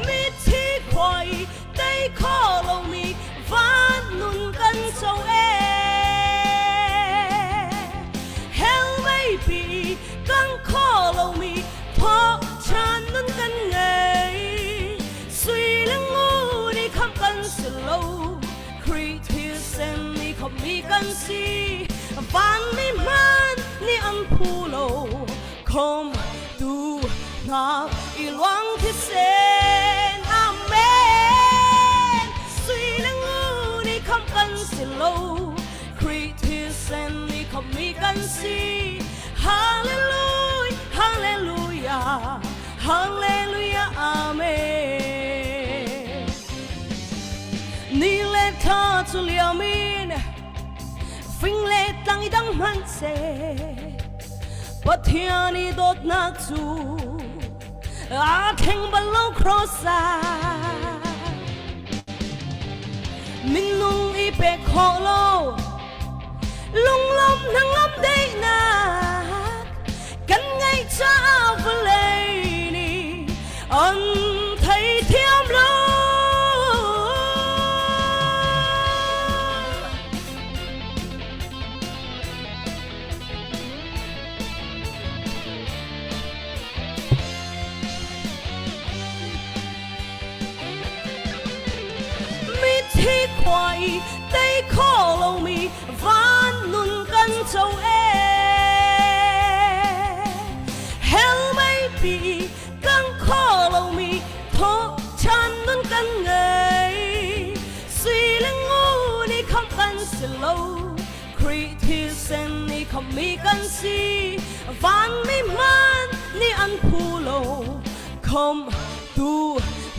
Mithi khua i tei kho lomi van nun kan co e Hell mei pi kan kho lomi thawh ṭhan nun kan ngei Sui le ngun i khamh kan si lo Khrih thisen i khawmhmi kan si Vanmi hmanh nih an phu lo Khom tu hna i luang thisen Amen Sui le ngun i khamh kan si lo Khrih thisen i khawmhmi kan si Hallelujah Hallelujah Hallelujah Amen Ni le thla cu liam in fing le tlang i dang hmanh seh Pathian i dawtnak cu aa thleng bal lo cross ah minung i pek khawh lo lunglawm hnangam daihnak kan ngeih caah vawlei nih an theithiam lo. Mithi khua i tei kho lomi van nun kan co e hell mei pi kan kho lomi thawh ṭhan nun kan ngei sui le ngun i khamh kan si lo Khrih thisen i khamhmi kan si vanmi hmanh nih an phu lo khom tu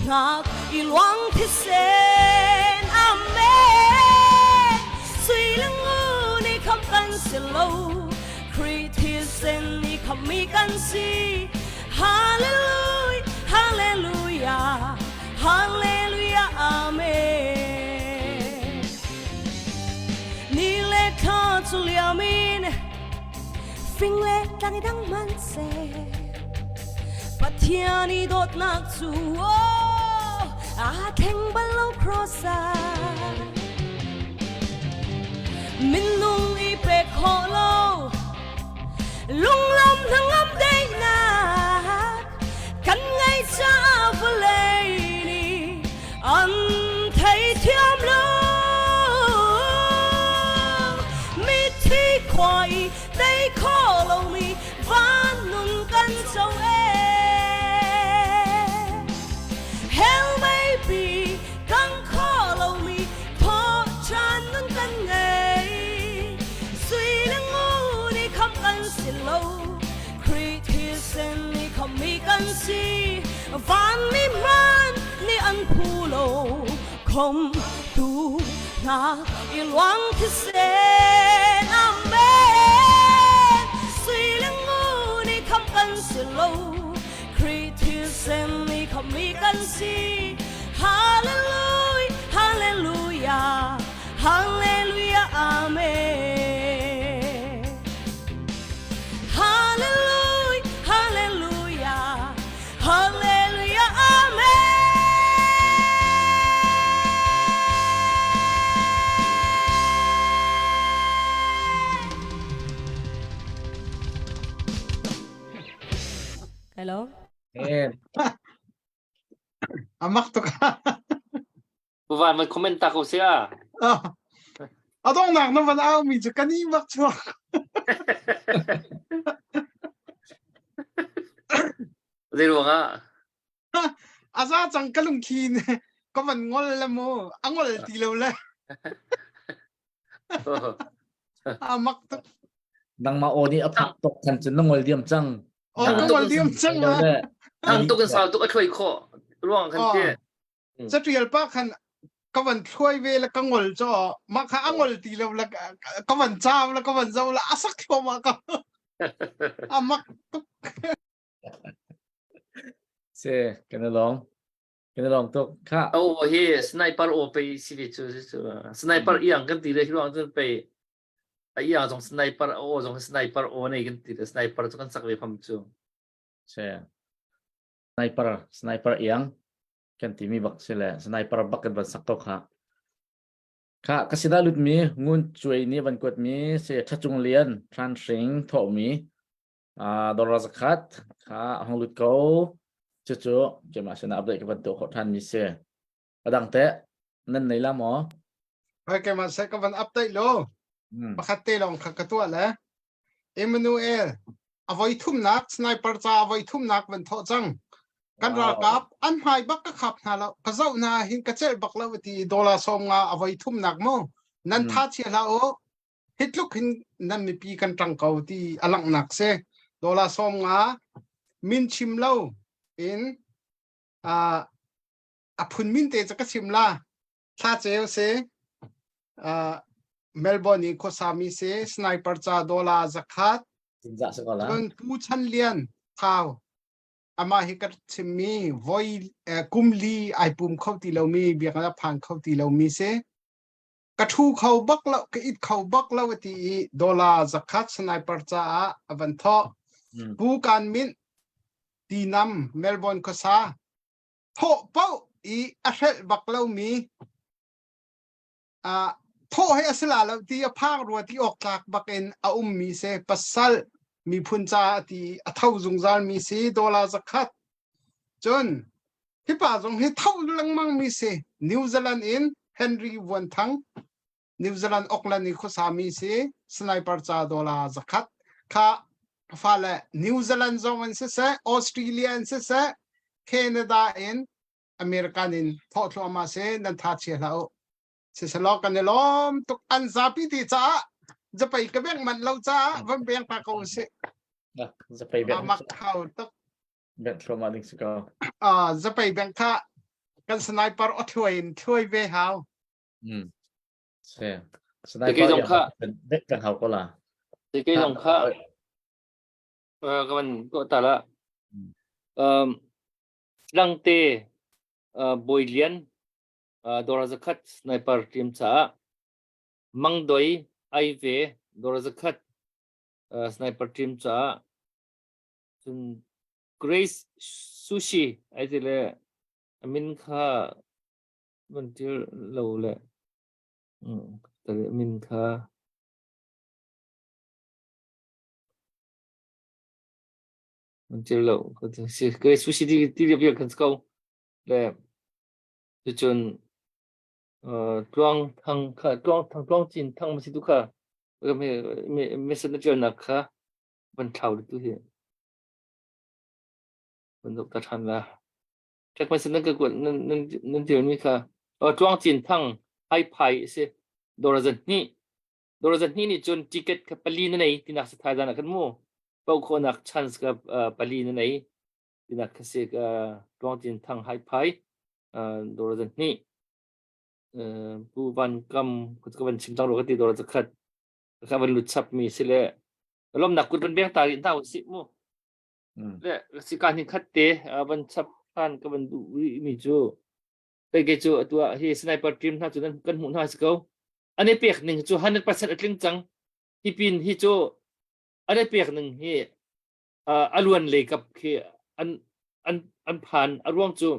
hnak i luang thisen Amen sui le ngun i khamh kan si lo Khrih thisen i khamhmi kan si Hallelujah Hallelujah Hallelujah Amen Ni le thla cu liam in fing le tlang i dang hmanh seh Pathian i dawtnak cu oh, aa thleng bal lo cross ah minung i pek khawh lo lunglam hnangam daihnak kan ngeih caah vawlei nih an theithiam lo mithi khua i tei kho lomi van nun kan co e hell mei pi kan kho lomi thawh ṭhan nun kan ngei sui le ngun i khamh kan si lo Khrih thisen i khamhmi kan si vanmi hmanh nih an phu lo khom tu hna i luang thisen Amen sui le ngun i khamh kan si lo Khrih thisen i khamhmi kan si Hallelujah Hallelujah Hallelujah Amen Hallelujah Hallelujah Hallelujah Amen Hello. Amen. Amak tuk. Van van comment ta ko se a. A dongnak na van au mi cu kan i bak chuak. Zei ruang ah? A za cang ka lungthli ka van ngol le mu a ngol ti lo le. A mak tuk. Nangmah aw nih a phak tuk khan cun na ngol diam cang. Oh, ka ngol diam cang ma. Thang tuk in sau tuk a thluai khawh ruang khan ti. Catial pa khan ka van thluai ve le ka ngol cho mah kha a ngol ti lo le ka van caw le ka van zo le a sak thluahmah ka a mak tuk. Se kan lawm. Kan lawm tuk. Kha. Oh hi sniper o pe si ve chu chu sniper iang kan ti le hi ruang cun pe a iang zong sniper o zong sniper o nei kan ti le sniper cu kan sak ve pham chu. Se sniper sniper iang kan timi bak si le sniper bak kan van sak ko kha. Kha ka sinah lutmi ngun cuai nih van kuatmi se Thachung Lian Thlan Hring thawhmi dollar zakhat kha a hung lut ko. Cucu keimah sinah update ka van tuah khawh ṭhan mi si. A dang teh nan nei la maw? Hai keimah se ka van update lo. Pakhat te lawng kha ka tuah le. Emmanuel a voi thumnak sniper ca a voi thumnak van thawh cang. Kan ralkap an hmai bak ka khap hna lo. Ka zoh hna hin ka celh bak lo ti dollar 50 a voi thumnak mu. Nan tha chia hlah u. Hi tluk hin nan mipi kan ṭang ko ti a langhnak si. Dollar 50 min chim lo in uh, a phun min te cu ka chim la. Thla ceu si. Uh, Melbourne i khuasami si sniper ca dollar zakhat. Cun Pu Chan Lian Thau amah hi ka chimmi voi eh, kum li ai pum kho ti lomi biakinn a phan kho ti lomi si. Ka ṭhu kho bak lo, ka it kho bak lo a ti i dollar zakhat sniper caah a van thawh. Pu Kan Minh Tinam Melbourne khuasa thawh paoh i a hrelh bak lomi uh, thawh he a si la lo ti a phang rua ti awk tlak bak in a ummi si pasal miphun caah ti a tho zungzal mi si dollar zakhat cun hi pa zong hi tho lengmang mi si New Zealand in Henry Vuan Thang New Zealand Auckland i khuasa mi si sniper ca dollar zakhat kha fale New Zealand zong in siseh Australia in siseh Canada in American in thawh thluahmah si nan tha chia hlah u siselaw kan i lawm tuk an zapi ti caah zapei ka beng manh lo caah van beng ta ko usih zapei beng mak thau tuk beng thluahmah ding si ko ah zapei beng kha kan sniper o thluai in thluai ve hau mm se sniper zong kha bek kan hau ko la Tike zong kha ka van ko ta la um Langte Bawi Lian Dawr zakhat sniper team caah Mang Doi Aive Dawr zakhat sniper team caah cun Grace Sushi ai ti le a min kha van ṭial lo le a min kha An lo. Ka sushi ti ti vial kan ko. Le cucun tluang thang kha tluang thang tluang cin thang ma si tu kha me me me san na nak kha van thlau tu hi van dok ta than la check ma san nan ka nan nan nan tial mi kha tluang cin thang hai phai si dora zan ni dora zan ni ni cun ticket kha pali na nei tinak sa thai dan kan mu Paoh khawhnak chance ka pali na nei tinak ka si ka Tluang Tin Thang hai phai dawr zan hnih Pu Van Kam ka van chim cang ro ka ti dawr zakhat ka van lut chap mi si le lomnak kut van beng ta rih hna usih mu le si ka hin khat te van chap than ka van duh rih mi cu kei ke cu atu ah hi sniper team hna cu kan hmuh hna si ko an i pek ning cu 100% a tling cang hi pin hi cu an i pek ning hi a luan lei kap khi an an an phan a ruang cu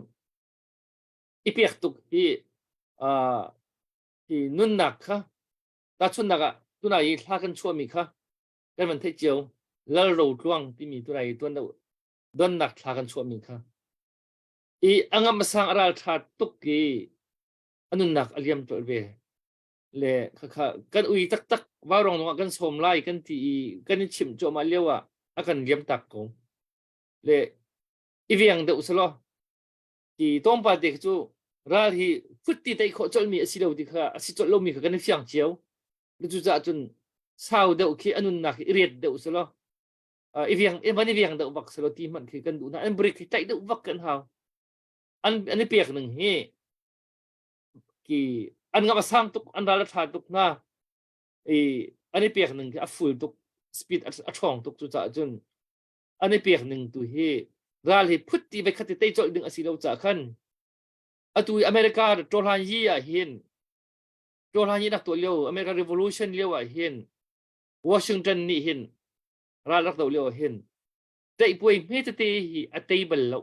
i pek tuk hi hi nunnak kha tahchunnak ah tunai i thla kan chuahmi kha kan van theih cio lal ro tluang timi tunai i tuan donnak thla kan chuahmi kha i angam asang a ral tha tuk i a nunnak a liam colh ve. Le khakha kan ui taktak vaurawng zongah kan sawm lai kan ti i kan i chimh cuahmah lio ah a kan liam tak ko. Le i veng deuh selaw ti tlawmpal te cu ral hi fut ti tei khawh colhmi a si lo ti kha a si colh lomi kha kan i fiang cio. Cucaah cun sau deuh khi a nunnak hi i riat deuh selaw i veng i van i veng deuh bak selaw ti hmanh khi kan duh hna. An break hi tlaih deuh vak kan hau. An an i pek ning hi ki an ngam a sang tuk an ral a ṭha tuk hna i an i pek ning khi a full tuk speed a ṭhawng tuk cucaah cun an i pek ning tu hi ral hi phut ti vai khat ti tei colh ding a si lo caah khan atu i America ṭawhlan yi ah hin ṭawhlan yi nak tuah lio America Revolution lio ah hin Washington nih hin ral rak do lio ah hin teihpuai hme tete hi a tei bal lo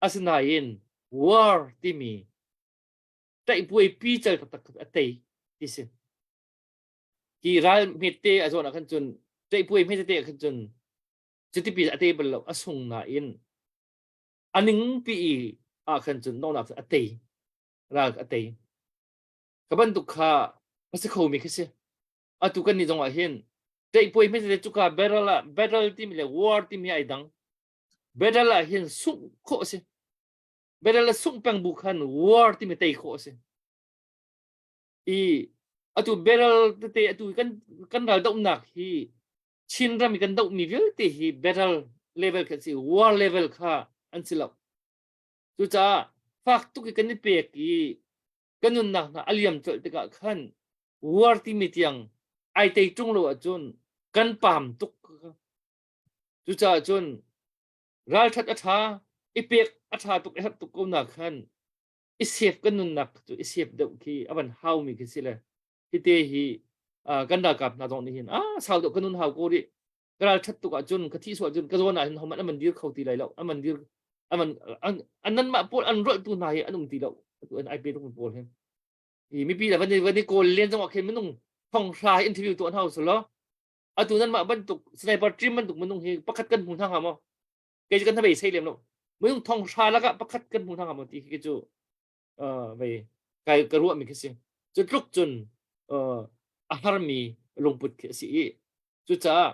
asinain war timi teihpuai pi cal taktak a tei ti si Hi ral hmete a zawn ah khan cun ṭaihpuai hmetete ah khan cun cutipi a tei bal lo a sung nain a ningpi i ah khan cun donghnak cu a tei ral a tei ka bantuk kha a si khomi khi si atu kan nih zong ah hin ṭaihpuai hmetete cuka battle ah battle timi le war timi ai dang battle ah hin sungh khawh a si battle ah sungh peng bu khan war timi tei khawh a si i atu barrel tete atu kan kan ral dohnak hi Chin ram i kan dohmi vialte hi barrel level kha si war level kha an si lo cucaah fak tuk i kan i pek i kan nunnak hna a liam colh tikah khan war timi tiang ai tei ṭung lo ahcun kan pam tuk cucaah cun ralṭhat a ṭha i pek a ṭha tuk i herh tuk ko na khan i save kan nunnak cu i save deuh khi a van haumi khi si le hite hi kan ralkap hna zong nih hin ah sau deuh kan nun hau ko rih ka ral that tuk ahcun ka thih sual cun ka zawn ah hin hohmanh an man dir kho ti lai lo an man dir an man an nan mah pawl an rolh tu hna hi an um ti lo atu an ai pe tuk pawl hin i mipi le van van i kawl len zong ah khin minung thong hra interview tu an hau solo atu nan mah bantuk sniper team bantuk minung hi pakhat kan hmu hna hnga maw kei cu kan hnabei sei lem lo minung thong hra lakah pakhat kan hmu hna hnga maw ti khi cu vei kai ka ruahmi khi si cu tluk cun a harmi lungput khi a si i cucaah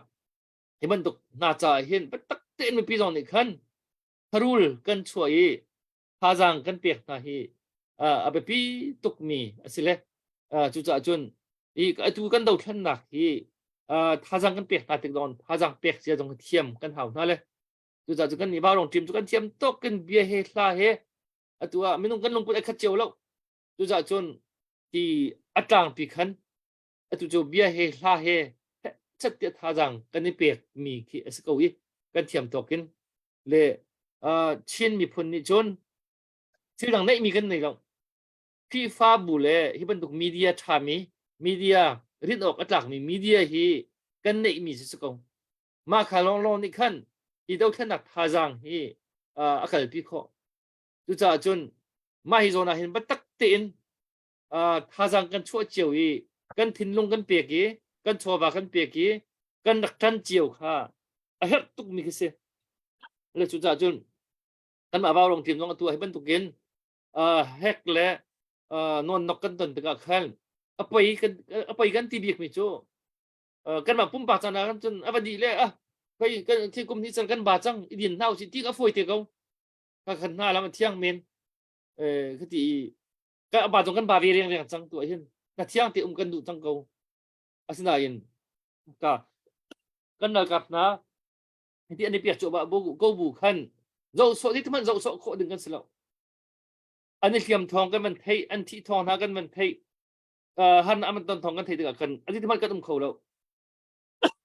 hi bantuk hna caah hin biatak tein mipi zong nih khan tharul kan chuah i thazaang kan pek hna hi a biapi tukmi a si le cucaah cun i atu kan dothlennak hi thazaang kan pek hna tik zong thazaang pek cia zong thiam kan hau hna le cucaah cu kan nih Vaurawng team cu kan thiam tuk kan bia he hla he atu ah minung kan lungput ai khat cio lo cucaah cun ti a tlangpi khan atu cu bia he hla he chat tiah thazaang kan i pek mi khi a si ko i kan thiam tawk in le Chin miphun nih cun thil dang neih mi kan nei lo Khrihfabu le hi bantuk media ṭhami media rinh awk a tlakmi media hi kan neihmi si ko. Mah kha lawnglawng nih khan hi dothlennak thazaang hi a kalpi khawh. Cucaah cun mah hi zawn ah hin biatak tein thazaang kan chuah cio i kan thinlung kan pek i kan chawva kan pek i kan rak ṭan cio kha a herh tukmi khi si. Le cucaah cun kanmah Vaurawng team zong atu hi bantukin hek le nawnnok kan ton tikah khan a poi kan a poi kan ti bikmi cu kanmah pumpak caan ah cun a va dih le ah khoi kan thi kum ni cang kan ba cang i din hna usih ti a fawi te ko ka khan hna lam a thiang men eh khati ka ba zong kan ba ve riang riang cang tu hin na thiang te um kan duh cang ko asinain ka kan ralkap hna hiti an i piak cuahmah bu ko bu khan zoh sawh ti hmanh zoh sawh khawh ding kan si lo an i hliam thawng kan van theih an thih thawng hna kan van theih uh, han an ton thawng kan theih tikah kan an ti hmanh kan um kho lo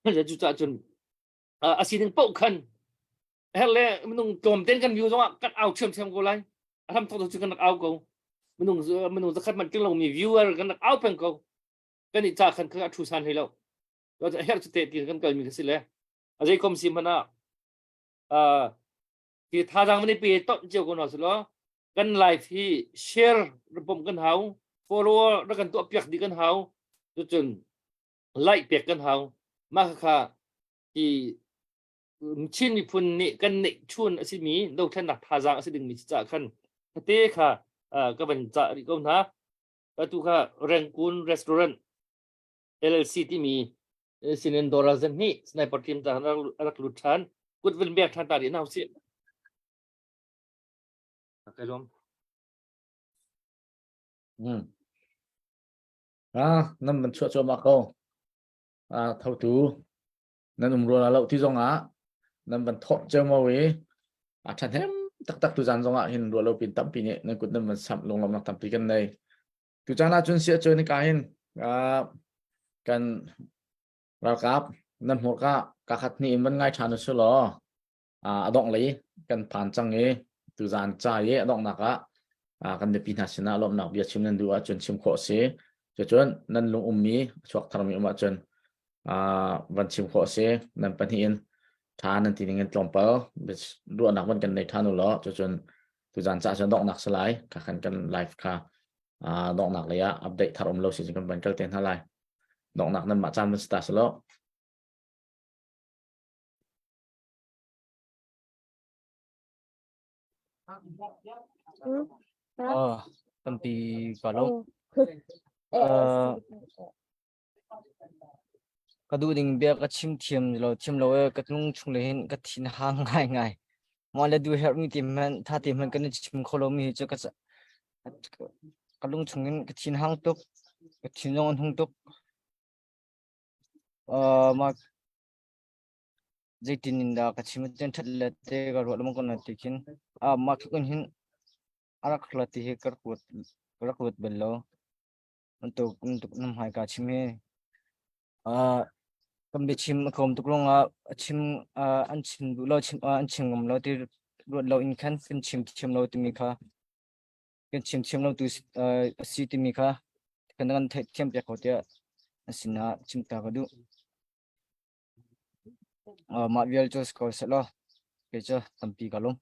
cu caah cun uh, a sining paoh khan her le minung tlawm ten kan view zongah kan au ṭhiamṭhiam ko lai a hram thawk cu kan rak au ko minung minung zakhat man tling lomi viewer kan rak au peng ko kan i ca khan kha a thu san hlei lo her cu te ti kan kalmi ka si le a zei kom si hmanh ah uh, ti thazaang van i pe ton cio ko hna selaw kan life hi share bom kan hau follower rak kan tuah piak dih kan hau cucun like pek kan hau mah kha ti Chin miphun nih kan neih chun a simi dothlennak thazaang a si dingmi caah khan te kha. ka van cah rih ko hna. Atu kha Rangoon Restaurant LLC timi sinin dollar zahnih sniper team ta rak lut ṭhan. Kut vun bek ṭhan ta rih hna usih. Kai lawm. Mm. Ah, nan man chuah cuahmah ko. Ah, thotu nan um rua lo ti zong ah nan van thawh ceomo i a ṭhahnem taktak tu zan zong ah hin ruah lo pin tampi nih nan kut nan van samh lunglawmnak tampi kan nei. Tu caan ah cun sia cun ka hin kan ralkap nan hmurka ka khat ni in van ngai ṭhan u law a dongh lei kan phan cang i tuzan ca i a donghnak ah kan mipi hna sinah lawmhnak bia chim nan duh ahcun chim khawh a si. Cucun nan lung ummi a chuak tharmi um ahcun van chim khawh a si. Nan pahnih in ṭha nan ti ning in tlawmpal ruahnak van kan nei ṭhan u law cucun tuzan ca cun donghnak si lai. Kha khan kan live kha donghnak lei ah update thar um lo si cun kan van kal te hna lai. Donghnak nan mah caan van si ta selaw. Ah, tampi ka lawm. Uh, ka duh ding bia ka chim thiam lo thiam lo e ka lung chung le hin ka thin hang ngai ngai. Mah le duh herh mi ti hmanh tha ti hmanh kan i chim kho lo mi hi cu ka ka lung chung in ka thin hang tuk. Ka thin zong an hung tuk. Uh, mah Zeitin in dah ka chim ahcun ṭhat le te ka ruah lengmang ko na ti khin ah mah tluk in hin a rak hlat ti hi ka rak ruat ka rak ruat bal lo. Bantuk bantuk na hmai kaa chim hi ah kan biachim a tlawm tuk ruangah a chim ah an chim duh lo chim ah an chim ngam lo ti ruat lo in khan kan chim thiam lo timi kha kan chim thiam lo tu a si timi kha kan kan theih thiam piak ko tiah an sinah chim ta ka duh. Mah vial cu si ko sehlaw kei cu tampi ka lung.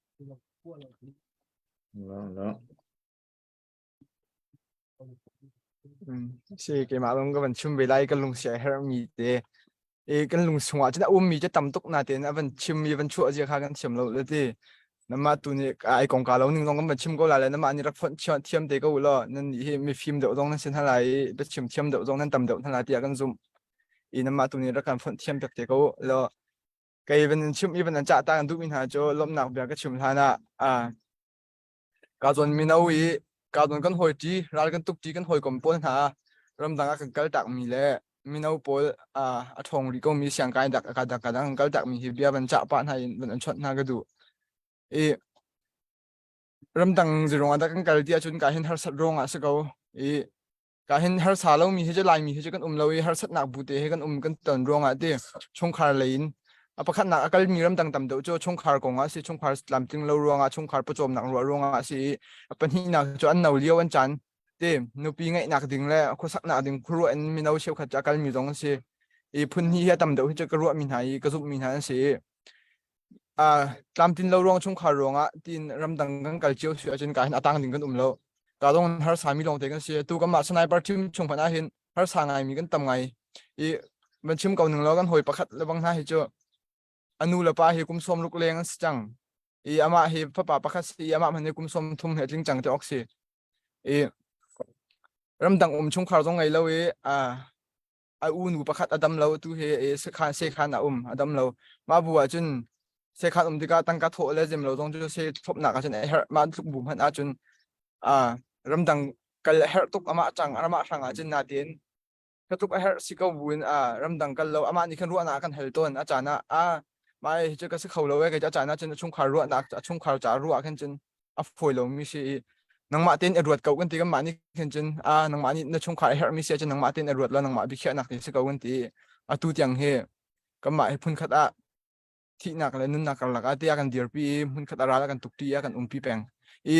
Si keimah zong ka van chim ve lai ka lung sia herhmi te e kan lung chungah cun a ummi cu tam tuk natein a van chim i van chuah zia kha kan thiam lo le ti namah tu nih ai kongka lo ning zong kan van chim ko lai le namah nih rak fonh thiam te ko u law nan nih hi mifim deuh zong nan si hna lai i biachim thiam deuh zong nan tam deuh hna lai tiah kan zumh i namah tu nih rak kan fonh thiam piak te ko law kei van in chim i van an cah ta kan duhmi hna cu lawmhnak bia ka chim hlan ah ah ka zawn mino i ka zawn kan hawi ṭi ral kan tuk ṭi kan hawikom pawl hna ramdang ah kan kal takmi le mino pawl a ṭhawng rih komi siangkai dak ka dak ka dang kan kal takmi hi bia van cah pah hna in van an chawnh hna ka duh i ramdang zirong ah dah kan kal ti ahcun ka hin harsat ruang ah si ko i ka hin harsa lomi hi cu Laimi hi cu kan um lo i harsatnak bu te he kan um kan ton ruangah ti chungkhar lei in a pakhatnak a kalmi ramdang tam deuh cu chungkhar kong ah si chungkhar tlamtling lo ruangah chungkhar pawcawmnak ruah ruangah si i a pahnihnak cu an no lio an caan te nupi ngeihnak ding le khuasaknak ding khuaruah in mino cheukhat cu a kalmi zong an si i phun hnih hi a tam deuh hi cu ka ruahmi hna i ka zumhmi hna an si i tlamtlin lo ruang chungkhar ruangah tiin ramdang kan kal cio si ahcun ka hin a tang ding kan um lo ka dong harsa mi lawng te kan si tu kan mah sniper team chung hmanh ah hin harsa ngai mi kan tam ngai i van chim ko ning lo kan hawi pakhat le bang hna hi cu anu le pa hi kum som ruk leng an si cang i amah hi fapa pakhat si i amah hmanh hi kum som thum he tling cang te ok si i ramdang um chungkhar zong ngei lo i a a unu pakhat a dam lo tu hi sekhan sekhan a um a dam lo mah bu ah cun sekhan um tikah tangka thawh le zem lo zong cu se thlopnak ah cun a herh mah tluk bu hmanh ah cun a ramdang kal a herh tuk amah chang amah hrang ah cun natin ka tluk a herh si ko bu in a ramdang kal lo amah nih khan ruahnak a kan hal tawn a caan ah a mah hi cu ka si kho lo e kei a caan ah cun a chungkhar ruahnak a chungkhar ca ruah khan cun a fawi lomi si i nangmah tein i ruat ko kan ti kanmah nih khin cun a nangmah nih na chungkhar a herhmi si ahcun nangmah tein i ruat law nangmah biakhiahnak ti si ko kan ti atu tiang hi kanmah hi phunkhat ah thihnak le nunnak karlak ah tiah kan dirpi i hmunkhat a ral a kan tukti a kan umpi peng i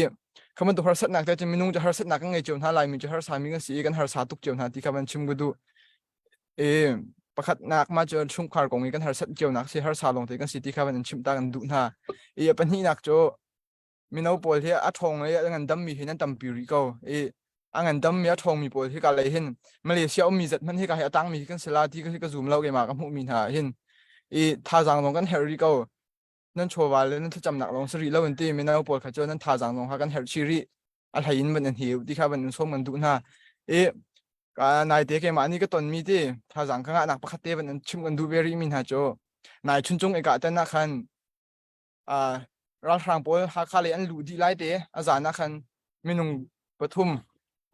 kha bantuk harsatnak te cun minung cu harsatnak kan ngei cio hna laimi cu harsa mi kan si i kan harsa tuk cio hna ti kha van chim ka duh i pakhatnak ma cu chungkhar kong i kan harsat cio nak si harsa lawng te kan si ti kha van in chimh ta kan duh hna i a pahnihnak cu mino pawl hi a ṭhawng i a ngandammi hi nan tampi rih ko i a ngandammi a ṭhawngmi pawl hi ka lei hin Malaysia ummi zat hmanh hi ka hi a tangmi hi kan si la ti ka zum lo keimah ka hmuhmi hna hin i thazaang zong kan herh rih ko nan chawva le nan thlacamnak lawng si rih lo in ti mino pawl kha cu nan thazaang zong kha kan herh chih rih. A hlei in van in hi ti kha van in sawm kan duh hna. I naite keimah nih ka tonmi ti thazaang ka ngahnak pakhat te van in chim kan duh ve rih mi hna cu nai chuncung i kah tan ah khan ralhrang pawl Hakha lei an luh dih lai te a zan ah khan minung pathum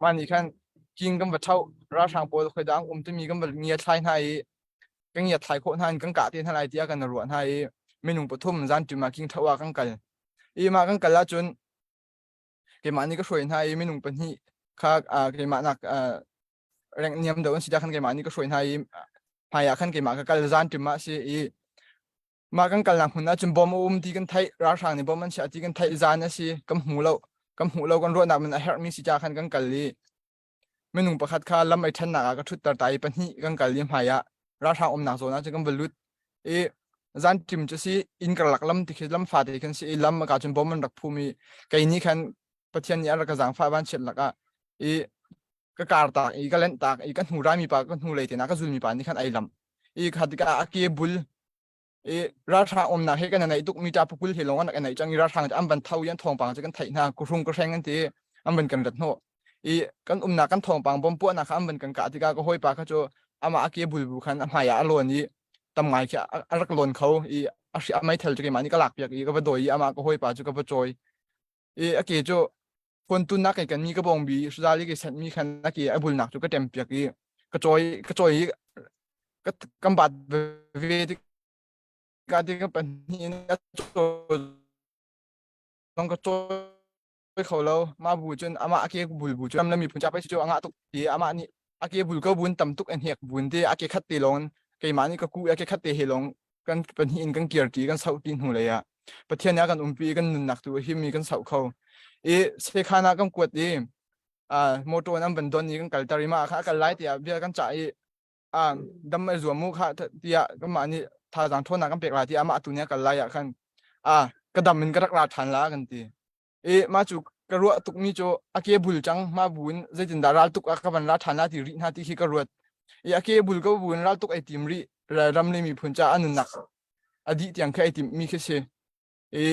mah nih khan king kan va ṭhoh ralhrang pawl khoida an um timi kan va ngia thlai hna i kan ngiat thlai khawh hna in kan kah te hna lai tiah kan ruah hna i minung pathum zan ṭim ah king ṭhoh ah kan kal i mah kan kal ahcun keimah nih ka hruai hna i minung pahnih kha keimah nak reng niam deuh an si khan keimah nih ka hruai hna i hmai ah khan keimah ka kal zan ṭim ah si i Mah kan kalnak hmun ahcun bom a um ti kan theih, ralhrang nih bom an chiah ti kan theih, zan a si, kan hmu lo. Kan hmuh lo, kan ruahnak man a herhmi si ca khan kan kal i minung pakhat kha lam ei ṭhennak ah ka ṭhutter ta i pahnih kan kal i hmai ah ralhrang umnak zawn ah cun kan va lut i zan ṭim cu si inn karlak lam ti khi lam fate khan si i lam ka cun bom an rak phum i kei nih khan Pathian nih a rak ka zaangfah vanchiat lakah i ka kar tak i ka lenh tak i ka hnu raimi pa ka hnu lei te na ka zulmi pa nih khan ai lam i kha tikah a ke bul i ralhrang umnak he kan naih tuk mi ta pukul he lawng an naih cang i ralhrang an van tho i an thawngpang cu kan theih hna kuhrung ka hreng an ti an van kan rat hnawh i kan umnak kan thawngpang bom puahnak kha an van kan kah tikah ka hawipa kha cu amah a ke bul bu khan a hmai ah a lawn i tam ngai khi a rak lawn kho i a hri a meithal cu keimah nih ka lak piak i ka va dawi i amah ka hawipa cu ka va cawi i a ke cu Khuantun nak kan mi ka bawngbi hrizal i ka sanh mi khan a ke a bulnak cu ka ṭem piak i ka cawi ka cawi i ka kan bat ve tikah ti ka pahnih in a cawi zong ka cawi kho lo mah bu cun amah a ke bul bu cu ram le miphun ca pei cu a ngah tuk ti amah nih a ke bul ko bun tam tuk a hnek bun te a ke khat te lawng keimah nih ka ku a ke khat te he lawng kan pahnih in kan kir ṭi kan sauh ṭi hnu lei ah Pathian nih a kan umpi i kan nunnak tu a him i kan sauh kho i sekhan ah kan kuat i motor in an van don i kan kalter i mah kha a kal lai tiah bia kan cah i dam ai zuam mu kha tiah kanmah nih thazaang ṭhawnnak kan pek lai tiah amah tu nih a kal lai ah khan ka dam in ka rak ra ṭhan la kan ti i mah cu ka ruah tukmi cu a ke bul cang mah bu in zeitindah ral tuk ah ka van ra ṭhan la ti rih hna ti khi ka ruat i a ke bul ko bu in ral tuk ai tim rih ram le miphun ca a nunnak a dih tiang khi ai timh mi khi si i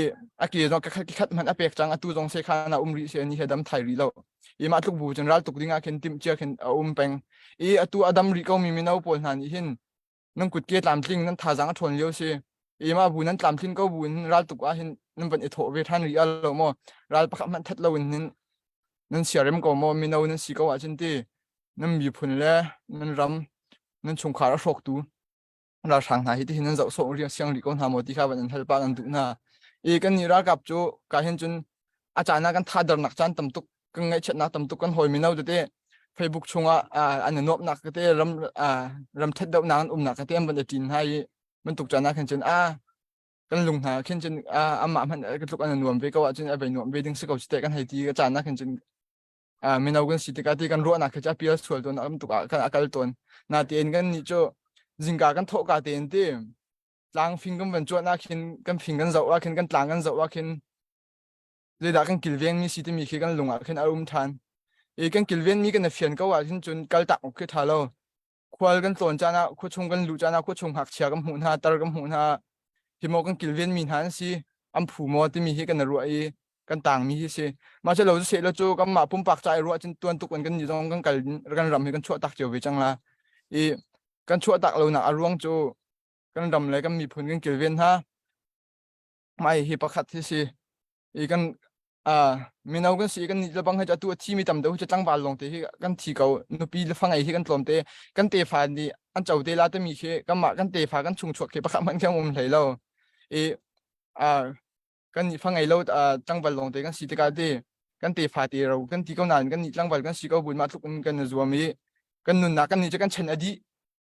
a ke zong ka khat khat hmanh a pek cang atu zong se khan a um rih si ani he dam thai rih lo i mah tluk bu cun ral tuk ding ah khin timh cia khin a um peng i atu a dam rih ko mi mino pawl hna nih hin nan kutke tlamtling nan thazaang a ṭhawn lio si i mah bu nan tlamtlin ko bu in ral tuk ah hin nan van i thawh ve ṭhan rih lo maw ral pakhat hmanh that lo in hin nan siarem ko maw mino nan si ko ahcun ti nan miphun le nan ram nan chungkhar a hrawktu ralhrang hna hi ti hin nan zoh sawh riang siang rih ko hna maw ti kha van an hal pah nan duh hna i kan nih ralkap cu ka hin cun a caan ah kan thadernak caan tam tuk kan ngaihchiatnak tam tuk kan hawi mino tete Facebook chungah an i nuamhnak tete ram ram that deuhnak an umnak tete an van i ṭin hna i bantuk caan ah khin cun a kan lung hna khin cun amah hmanh ka tluk an i nuam ve ko ahcun a vei nuam ve ding si ko te kan hei ti ka caan ah khin cun mino kan si tikah ti kan ruahnak khi cu a pial sual tawn am tuk ah kan a kal tawn na tein kan nih cu zingka kan thawh ka tein ti tlang fing kan van cuan ah khin kan fing kan zoh ah khin kan tlang kan zoh ah khin zeidah kan kilvengmi si timi khi kan lung ah khin a um ṭhan. I kan kilvenmi kan i fian ko ahhin cun kaltak awk khi ṭha lo. Khual kan tlawn caan ah, khuachung kan luh caan ah khuachung ngakchia kan hmuh hna, tar kan hmuh hna, hi maw kan kilvenmi hna an si, an phu maw timi hi kan i ruah i kan tangmi hi si. Mah cu lo cu seh lo cu kanmah pumpak ca i ruah cun tuan tuk in kan nih zong kan kal kan ram hi kan chuah tak cio ve cang la. I kan chuah tak lonak a ruang cu kan ram le kan miphun kan kilven hna. Mah hi pakhat hi si. I kan mino kan si kan nih lebang hi atu a thi mi tam deuh cu tlangval lawng te hi kan thi ko nupi le fa ngei hi kan tlawm te kan tefa nih an co te la timi khi kanmah kan tefa kan chung chuak khi pakhat hmanh khi um hlei lo i kan nih fa ngei lo tlangval lawng te kan si tikah ti kan tefa te ro kan ti ko nain kan nih tlangval kan si ko buin mah tluk in kan i zuam i kan nunnak kan nih cu kan chen a dih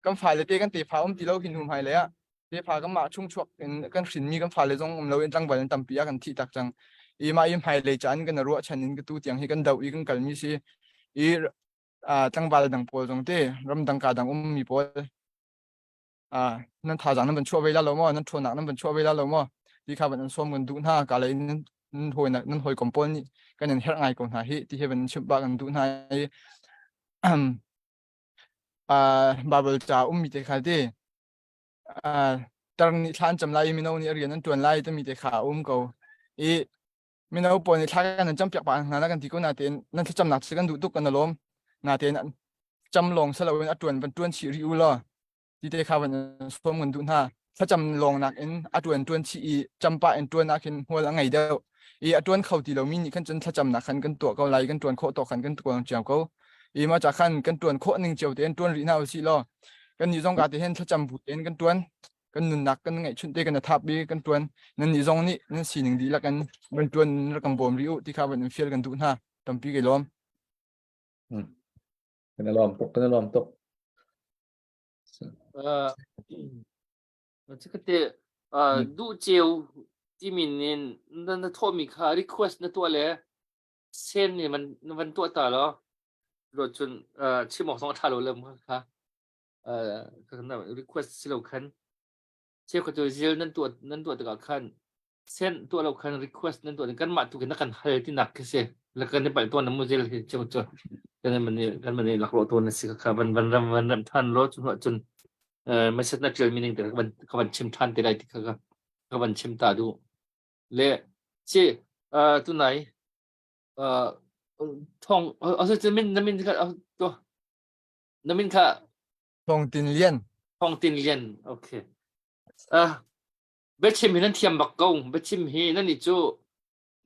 kan fale te kan tefa um ti lo hin hnu hmai lei ah tefa kan mah chung chuak in kan hrinmi kan fale zong um lo in tlangval in tampi ah kan thih tak cang i mah i hmai lei caan kan ruah chan in ka tu tiang hi kan do i kan kalmi si i tlangval dang pawl zong te ramdang ka dang ummi pawl nan thazaang nan van chuah ve la lo maw nan ṭhawnnak nan van chuah ve la lo maw ti kha van an sawm kan duh hna ka lei nan hawi nan hawikom pawl nih kan in herh ngai ko hna hi ti hi van chimh ba kan duh hna i Baibal ca ummi te kha ti tar nih thla an cam lai i mino nih rian an ṭuan lai timi te kha a um ko i. Mino pawl nih thla kan nan campiak pah hna na kan ti ko natein nan thlacamnak cu kan duh tuk kan lawm. Natein cam lawng si loin a ṭuan van ṭuan chih rih u law ti te kha van sawm kan duh hna. Thlacam lawng nakin a ṭuan ṭuan chih i cam pah in ṭuan ah khin hmual a ngei deuh. I a ṭuan kho ti lomi nih khan cun thlacamnak khan kan tuah ko lai kan ṭuan khawh tawk khan kan ṭuan cio ko. I mah ca khan kan ṭuan khawh ning cio tein ṭuan rih hna usih law kan nih zong ka te hin thlacam bu tein kan ṭuan. Kan nunnak kan ngeihchunh te kan i thap i kan ṭuan. Nan nih zong nih nan sining dihlak in van ṭuan rak kan bawm rih u ti kha van in fial kan duh hna. Tampi kai lawm. Kan i lawm tuk, kan i lawm tuk. Uh, Cikate uh, duh ceu timi nin na na thawhmi kha request na tuah le sen nih van na van tuah ta law lo cun uh, chim awk zong a ṭha lo le kha uh, request si lo khan cheukhat cu zil nan tuah nan tuah tikah khan send tuah lo khan request nan tuah kan mah tu khi na kan hal ti nak khi si la kan i palh tawn na mu zil hi cheu cu kan man kan man laklawh tawn na si kha van van ram van ram than lo cu cun message na tial meaning te van ka van chim than te lai ti kha ka van chim ta du le si tunai thong ase min na min kha to na min kha Thong Tin Lian Thong Tin Lian okay uh Biachim hi nan thiam bak ko. Biachim hi nan nih cu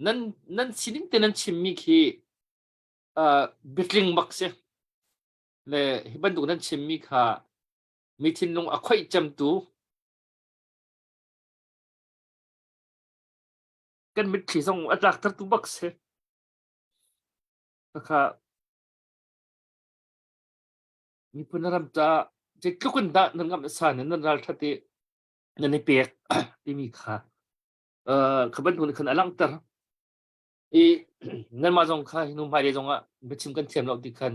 nan nan sining te nan chimmi khi uh, biatling bak si. Le hi bantuk nan chimmi kha mi thinlung a khoih cemtu kan mitthli zong a tlaktertu bak si. Khakha miphun ram ca zeitluk in dah nan ngamh san in nan ralṭhat i nan i pek timi kha kha bantuk nih khan a langhter i nanmah zong kha hi hnu hmailei zong ah biachim kan thiam lo ti khan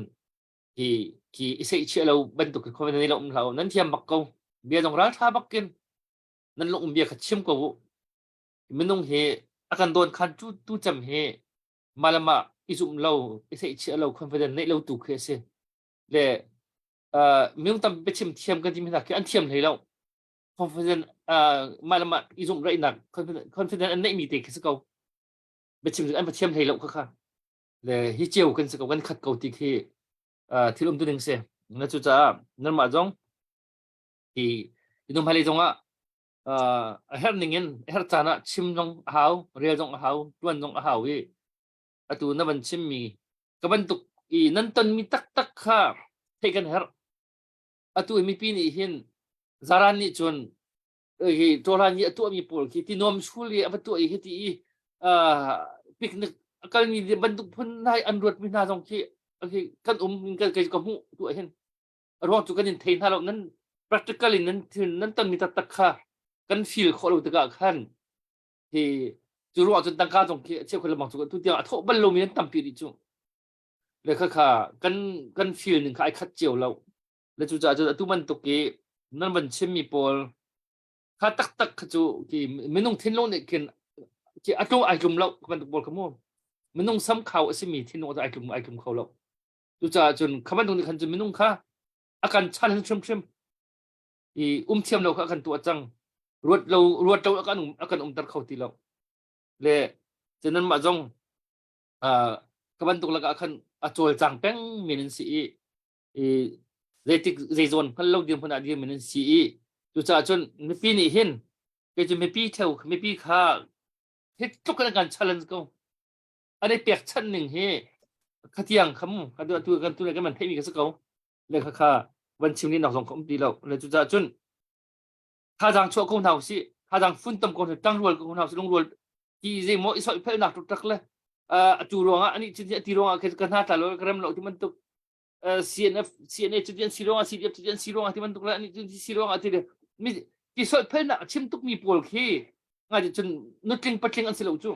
hi khi i seihchiah lo bantuk khi khuavan nan i lo um hlah u nan thiam bak ko bia zong ralṭha bak in nan lung um bia kha chim ko u minung hi a kan dawn khan tu tu cem hi mah le mah i zumh lo i seihchiah lo confidence neih lo tu khi a si le minung tam biachim thiam kan timi hna khi an thiam hlei lo confident mah le mah i zumh raihnak confident an neihmi te khi si ko biachim an pathiam hlei lo kha kha le hi ceu kan si ko kan khat ko ti khi thil um tu ding si na cu caah nanmah zong hi inum halei zong ah a herh ning in a herh caan ah chim zong a hau rel zong a hau tuan zong a hau i atu na van chimmi ka bantuk i nan tonmi taktak kha theih kan herh atu i mipi nih hin zaran nih cun hi tawhlan nih a tuahmi pawl khi ti nuam sul i a va tuah i hiti i picnic a kalmi bantuk phun nai an ruatmi hna zong khi kan um kan kei ka hmuh tuah hin ruang cu kan in thei hna lo nan practical in nan nan tonmi taktak kha kan feel khawh lo tikah khan hi cu ruang cun tangka zong khi cheukhat lengmang cu tu tiang a thawh bal lomi an tampi rih cu le kha kha kan kan feel ning kha ai khat cio lo le cucaah cun atu bantuk i nan van chimmi pawl kha taktak kha cu ki minung thinlung nih khin ki a tlung ai tlum lo kha bantuk pawl kha mu minung sam khau a simi thinlung ai tlum ai tlum kho lo cucaah cun kha bantuk nih khan cun minung kha a kan challenge hrimhrim i um thiam lo kha a kan tuah cang ruat lo ruat lo a kan um a kan umter kho ti lo le cun nanmah zong ka bantuk lakah khan a cawlcang peng men an si i i zeitik zeizawn hngal lo dirhmun ah dirhmun an si i cucaah cun mipi nih hin kei cu mipi theu mipi kha hi tluk in kan challenge ko an i pekchanh ning hi khatiang kham kan tu tu kan tu kan man theimi ka si ko le kha kha van chim ni nak zong ka um ti lo le cucaah cun thazaang chuah ko hna usih thazaang funtom ko hna tangrual ko hna usih lungrual ti zeimaw i soiphelnak tuk le atu ruangah ani chin ati ruangah ka hna tla lo ka rem lo ti bantuk CNF CNA cu an si ruangah CDF cu an si ruangah ti bantuk le ani cun si ruangah ti le mi ti soiphelnak a chim tuk mi pawl khi ngai cun nutling patling an si lo cu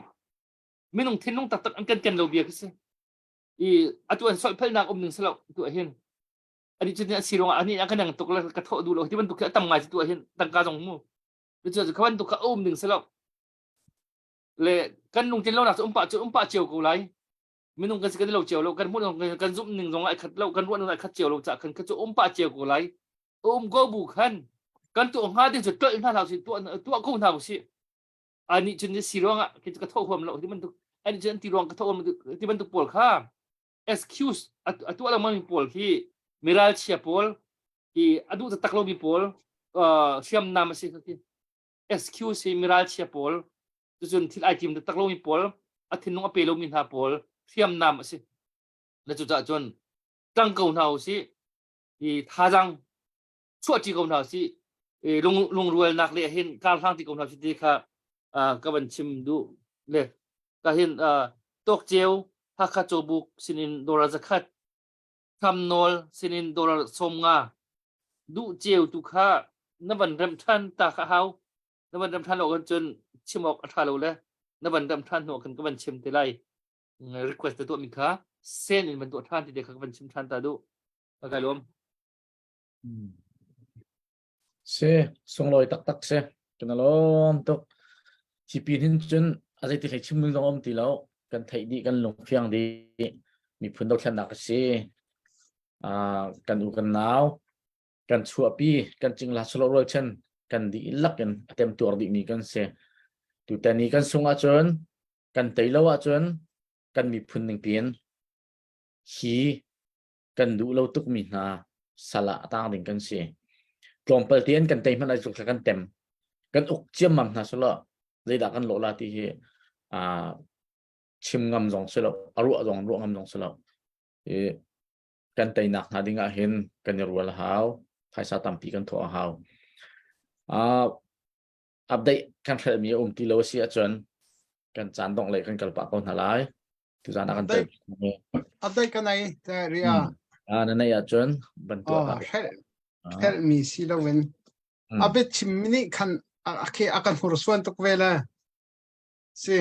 minung thinlung taktak an kan ken lo bia khi si i atu an soiphelnak um ning si lo tu ah hin ani cu an si ruangah ani a ka neng tuk le ka thawh duh lo ti bantuk khi a tam ngai tu ah hin tangka zong mu cu kha bantuk kha a um ding si lo le kan lungtlin lonak cu um pah cu um pah cio ko lai minung kan si kan lo cio lo kan hmuh kan zumh ning zong ai khat lo kan ruah ning ai khat cio lo ca kan kha cu um pah cio ko lai um ko bu khan kan tuah hnga ding cu tlolh hna hlah usih tuah tuah ko hna usih ani cun si ruangah khi ka thawh huam lo ti bantuk. An cu an ti ruang ka tho ti bantuk pawl kha excuse a tuah lengmang mi pawl khi miral chia pawl hi a duh taktak lomi pawl hriamnam a si khi excuse hi miral chia pawl cucun thil ai tim taktak lomi pawl a thinlung a pe lomi hna pawl hriamnam a si na cucaah cun tang ko hna usih i thazang chuahṭi ko hna usih i lung lungrualnak le hin karhlang ti ko hna usih ti kha ka van chim duh le ka hin tawk ceu Hakha cawbuk sinin dollar zakhat Tham nawl sinin dollar 50 duh ceu tu kha na van rem ṭhan ta kha hau na van rem ṭhan lo kan cun chim awk a ṭha lo le na van rem ṭhan hnu kan ka van chim te lai request na tuahmi kha sen in van tuah ṭhan ti te kha ka van chim ṭhan ta duh ka kai lawm Si, sunglawi taktak si. Kan lawm tuk. Hi pin hin cun a zeiti hlei chim ding zong um ti lo. Kan theih dih, kan lungfiang dih. Miphun dothlennak a si. Uh, kan u kan nau, kan chuahpi, kan cingla solo rualchan, kan dihlak in a temtuar dihmi kan si. Tutan i kan sung ahcun, kan tei lo ahcun, kan miphun ning piin hi kan duh lo tukmi hna sal ah a tang ding kan si. Tlawmpal tein kan tei hmanh ai tluk kan tem. Kan uk ciammam hna selaw zeidah kan lawh la ti hi aa chim ngam zong si lo, a ruah zong ruah ngam zong si lo. I kan teinak hna ding ah hin kan i rual a hau, phaisa tampi kan thawh a hau. Uh, update kan hrelmi a um ti lo a si ahcun kan caan dongh le kan kal pah ko hna lai. Tuzaan ah kan tel. Update ka nei te ria. Ah na nei ahcun ban tuah ta. Hrel hrel mi si lo in. A bit chim mi nih khan a ke a kan hur suan tuk ve le. Si.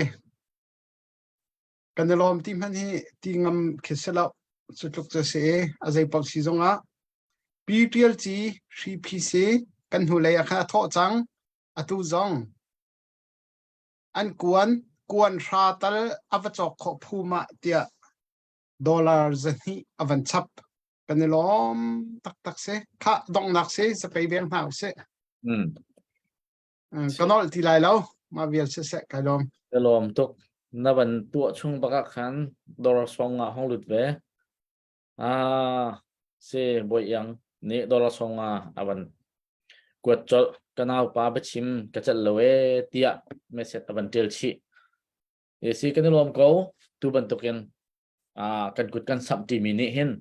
Kan i lawm ti hman hi ti ngam khi si lo. Cu tluk cu si a zei paoh si zong ah PTLG hri PC kan hnulei ah khan a thawh cang. Atu zong an kuan kuan hra tal a va cawk khawh phum ah tiah dollar 200 a van chap. Kan i lawm taktak si. Khah donghnak si zapei veng hna usih. Mm. Ka nolh ti lai lo. Mah vial siseh kai lawm. Ka lawm tuk. Na van tuah chung bak ah khan dor song ah hong lut ve. Ah, si Bawi Iang nih dollar song ah a van kuat colh. Ka nau pa biachim ka celh lo e tiah message a van ṭial chih. E si kan i lawm ko. Tu bantukin ah kan kut kan samh ṭimi nih hin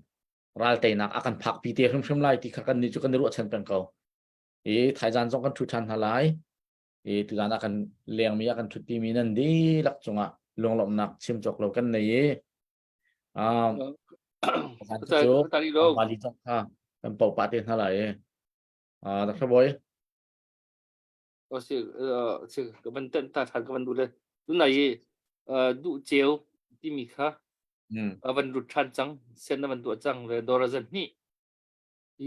ral teinak a kan phakpi te hrimhrim lai ti kha kan nih cu kan i ruahchan peng ko. I thaizan zong kan ṭhu ṭhan hna lai. I tuzan ah kan lengmi ah kan ṭhuttimi nan dihlak cungah lunglawmhnak chim cawk lo kan nei i um, cu Bali zong kha kan poh pah te hna lai i. Uh, Dr. Boy. O si si ka van tan ta than ka van du le tunai i duh ceu timi kha a van lut than cang sen na van tuah cang le dorazan hnih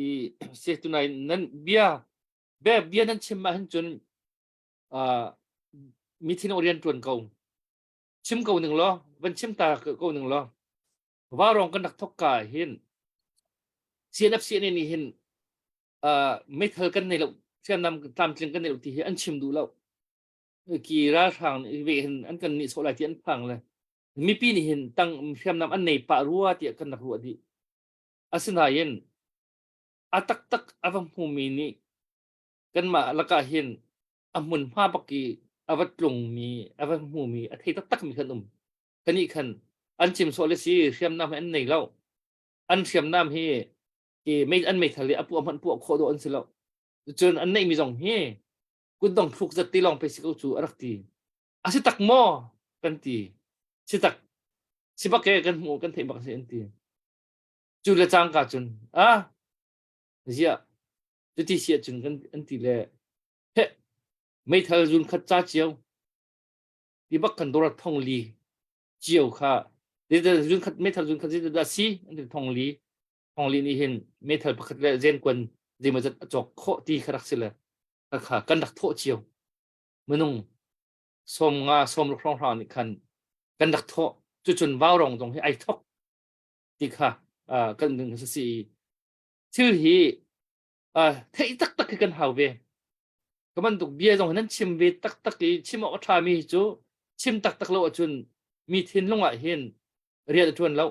i si tunai nan bia bia bia nan chim ah hin cun mi thin rian tuan ko chim ko ning law van chim ta ko ning law varong kan rak thok ka hin CNF CNA nih hin meithal kan nei lo hriamnam tlamtling kan nei lo ti hi an chim duh lo ki ralhrang ve hin an kan nih sawh lai ti an phang le mipi nih hin tang hriamnam an nei pah rua tiah kan rak ruah dih Asinain a taktak a va hmumi nih kanmah lakah hin a hmunhma bak i a va tlungmi, a va hmumi, a thei taktakmi khan um. Kanih khan an chim sawh le si hriamnam hi an nei lo. An hriamnam hi i mei an meithal hi a puah hmanh puah khawh dawh an si lo. Cun an neihmi zong hi kutdong thluk zat ti lawng pei si ko cu a rak ti. A si tak maw? Kan ti. Si tak. Si bak e kan hmuh kan theih bak si an ti. Cu le cangka cun ah ziah cuti si ahcun kan an ti le heh meithal zun khat ca cio ti bak kan dawr thong li cio kha zun khat meithal zun khat zeidah si an ti thong li thong li nih hin meithal pakhat le zen kuan zeimaw zat a cawk khawh ti kha rak si le kha kan rak thawh cio minung 50 60 hrawng hrawng nih khan kan rak thawh cucun vaurong zong hi ai thok ti kha kan ding a si thil hi theih taktak hi kan hau ve ka bantuk bia zong nan chim ve taktak i chim awk a ṭhami cu chim taktak lo ahcun Mi thinlung ah hin rian a ṭuan lo.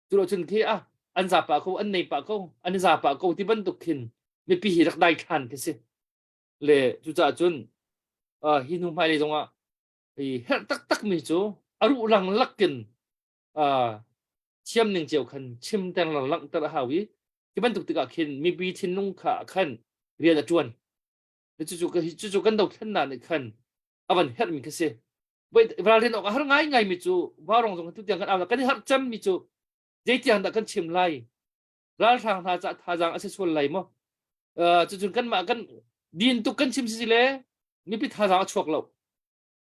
Cu lo cun khi ah an za pah ko, an nei pah ko, an i za pah ko ti bantuk khin mipi hi rak dai thlan khi si. Le cucaah cun uh, hi hnu hmailei zongah hi herh taktak mi cu a ruh lang lakin uh, thiam ning cio khan chim ter lang langhter a hau i khi bantuk tikah khin mipi thinlung kha khan rian a ṭuan. Cucu cucu kan dothlennak nih khan a van herhmi khi si. Ralrin awk a har ngaingai mi cu Vaurawng zong tu tiang kan au kan i harh cem mi cu zeitiang dah kan chim lai ralhrang hna cah thazaang a si sual lai maw cucun kanmah kan din tuk kan chim si le mipi thazaang a chuak lo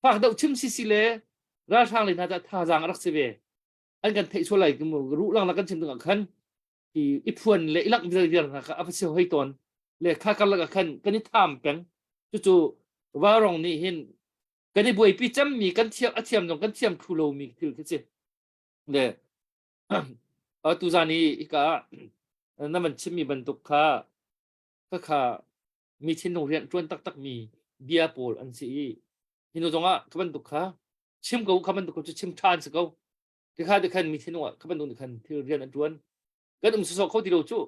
fak deuh chim si si le ralhrang le hna cah thazaang a rak si ve an kan theih sual lai ruh lang la kan chim tikah khan i i phuan le i langh viar hna kha a va si hoi tawn le kha karlak ah khan kan i tham peng cucu Vaurawng nih hin kan i buaipi cemmi kan thiam a thiam zong kan thiam thlu lomi thil khi si le tu zan i hika na van chimmi bantuk kha kha kha mi thinlung rian ṭuan taktak mi bia pawl an si i hinu zongah kha bantuk kha chim ko kha bantuk cu chim ṭhan si ko tikha ti khan mi thinlung ah kha bantuk nih khan thil rian an ṭuan kan um sawsawh kho ti lo cu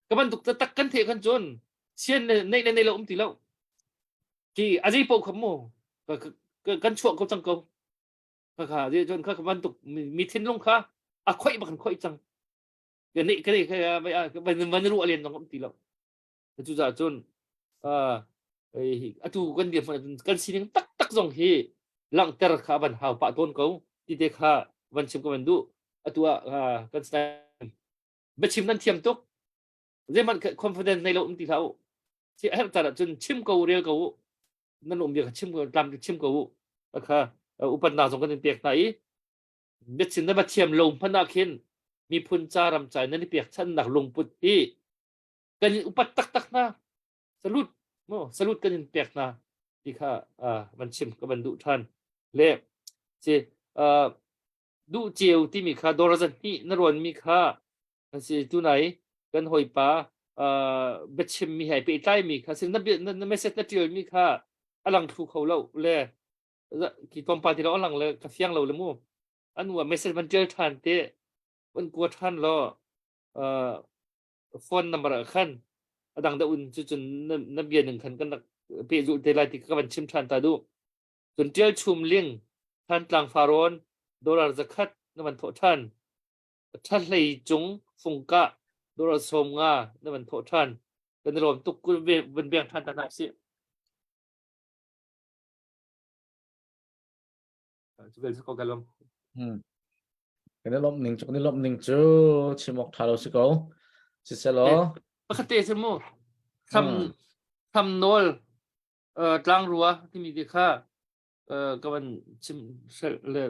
ka bantuk taktak kan theih khan cun sian le neih le nei lo um ti lo ki a zei paoh kha mu kan chuah ko cang ko kha kha zei cun kha bantuk mi thinlung kha a khoih bak kan khoih cang ka neih ka neih kha van ruah len zong um ti lo cucaah cun atu kan dirhmun kan sining taktak zong hi langhter kha van hau pah tawn ko ti te kha van chim ka van duh atu ah kan biachim nan thiam tuk zeihmanh confidence nei lo um ti hlah u si a herh caan ahcun chim ko rel ko u nan um bia kha chim ko tlam chim ko u kha upatnak zong kan in pek hna i biachim na va thiam lo hmanh ah khin miphun ca ram ca nan i pek channak lungput hi kan in upat taktak hna salute mo salute kan in pek hna ti kha van chim ka van duh than le si duh ceu timi kha dorazan hnih na ruan mi kha si tunai kan hawipa biachim mi hai pehtlai mi kha sin na na message na tial mi kha alang thlu kho lo le ki tlawmpal ti lo alang le ka fiang lo le mu anu message van tial than te van kua than lo phone number ah khan a dang deuh in cucun na bia ning khan kan rak pehzulh te lai ti ka van chim ṭhan ta duh. Cun ṭial chum ling Thantlang Farawn dollar zakhat na van thawh ṭhan. Ṭhahlei cung fungkah dollar 50 na van thawh ṭhan. Kan i lawm tuk van beng ṭhan ta hna sih. Cu vel ko ka lawm. Hmm. Kan i lawmh ning cu kan i lawmh ning cu chim awk ṭha lo si ko. Siselaw. Pakhat te si mu. Tham tham nawl tlangrua timi te kha ka van chim le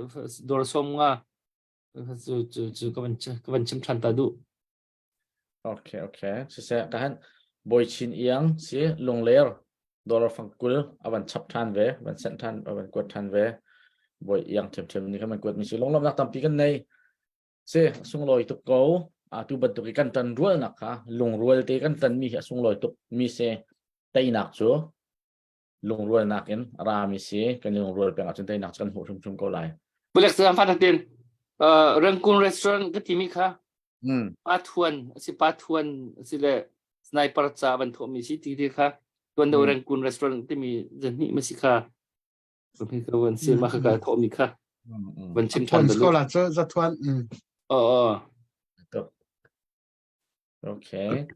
dawr som nga cu cu cu ka van ka van chim ṭhan ta duh. Okay, okay. Siseh, ka han Bawi Chin Iang si Lungler dollar fang 20 a van chap ṭhan ve, van sent ṭhan, a van kuat ṭhan ve. Bawi Iang ṭhiamṭhiam nih khan van kuat mi si. Lunglawmhnak tampi kan nei. Si, sunglawi tuk ko. Atu bantuk i kan ṭan rualnak kha lungrual te kan ṭan mi hi a sunglawi tuk mi si. Teinak cu lungrualnak in a rami si kan lungrual peng ahcun teinak cu kan hmuh hrimhrim ko lai. Bulek sa fan tin Rangoon restaurant ka timi kha pa thuan si pa thuan si le sniper ca van thawh mi si ti ti kha tuan do Rangoon restaurant timi zan ma si kha mi ka van si ma kha ka thawh mi kha van chim than da lu la chu za thuan oh okay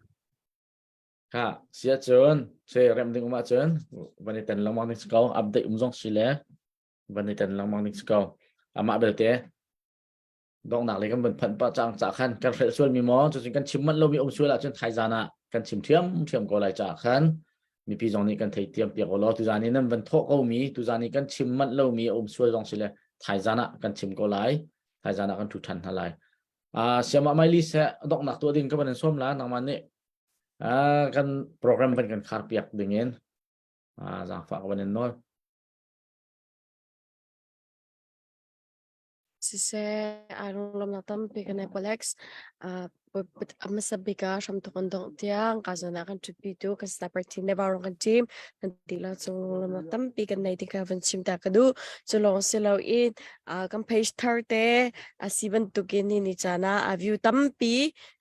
Kha si ahcun si remh ding um ahcun van i ten lengmang ding si ko. Update um zong si le van i ten lengmang ding si ko. Amah belte donghnak lei kan van phanh pah cang ca khan kan hrelh sual mi maw cucun kan chim manh lomi um sual ahcun thaizan ah kan chim thiam thiam ko lai caah khan mipi zong nih kan thei tiam piak law tuzan i nan van thawh ko mi tuzan i kan chim manh lomi a um sual zong si le thaizan ah kan chim ko lai thaizan ah kan thu than hna lai ah siamah maili seh donghnak tuah ding ka van in sawm la nangmah nih kan program van kan khar piak ding in zaangfah ka van in nawl. Siseh, ai lunglawmnak tampi kan nei Alex. A hmasa bik ah hramthawk an dongh tiang ka zawn ah kan ṭhutpitu kan sniper team le vaurawng kan team nan ti lo cung lunglamnak tampi kan nei ti kha van chim ta ka duh. Cu lawng si loin kan page thar te a si bantukin ni ni caan ah a view tampi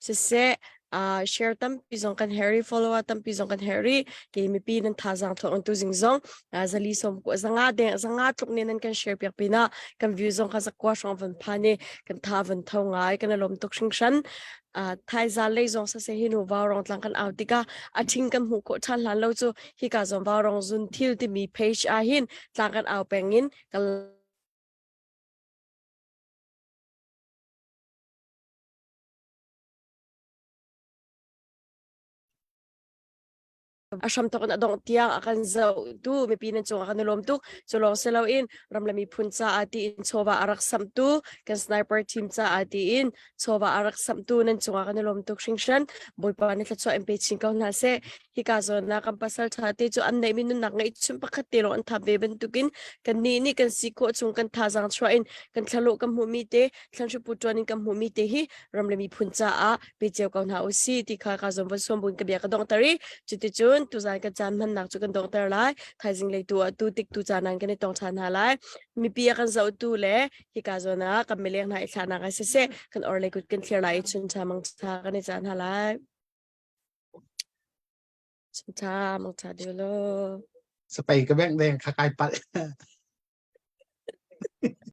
siseh uh, share tampi zong kan herh i follower tampi zong kan herh i ke mipi nan thazaang thawng tu zing zong uh, zali som ku zanga deng zanga tluk ne nan kan share piak pina kan view zong kha zakwa hrong van phan i kan tha van tho ngai kan lom tuk hringhran uh, thaiza lei zong sa se hinu vau rong tlang kan au tika a thing kan hmu ko than hlan lo chu hi ka zong vau rong zun thil ti mi page a hin tlang kan au pengin kan A hramthawk in a dongh tiang a kan zohtu mipi nan cungah kan i lawm tuk. Cu lawng si loin ram le miphun caah tiin chawva a rak samhtu kan sniper team caah tiin chawva a rak samhtu nan cungah kan i lawm tuk hringhran. Bawipa nih thluachuah in pe chin ko hna seh. Hika zawn ah kan pasal ṭha te cu an neihmi nunnak ngeihchun pakhat te lawng an thap ve bantukin kannih nih kan si khawh chung kan thazaang chuah in kan thlalawh kan hmuhmi te thlanhripu ṭuan in kan hmuhmi te hi ram le miphun caah pe cio ko hna u si ti kha ka zon von som bun ka bia ka donghter i cuticun tuzan kan caan hmannak cu kan donghter lai thaizing lei tu ah tu tik tu caan an kan i tong ṭhan hna lai mipi a kan zohtu le hika zawn ah kan mileng hna i thlahnak ah siseh kan or lei kut kan thlir lai i chun ṭha mang ṭha kan i caan hna lai chun ṭha mang ṭha deuh lo Sapei ka beng deng kha kai palh.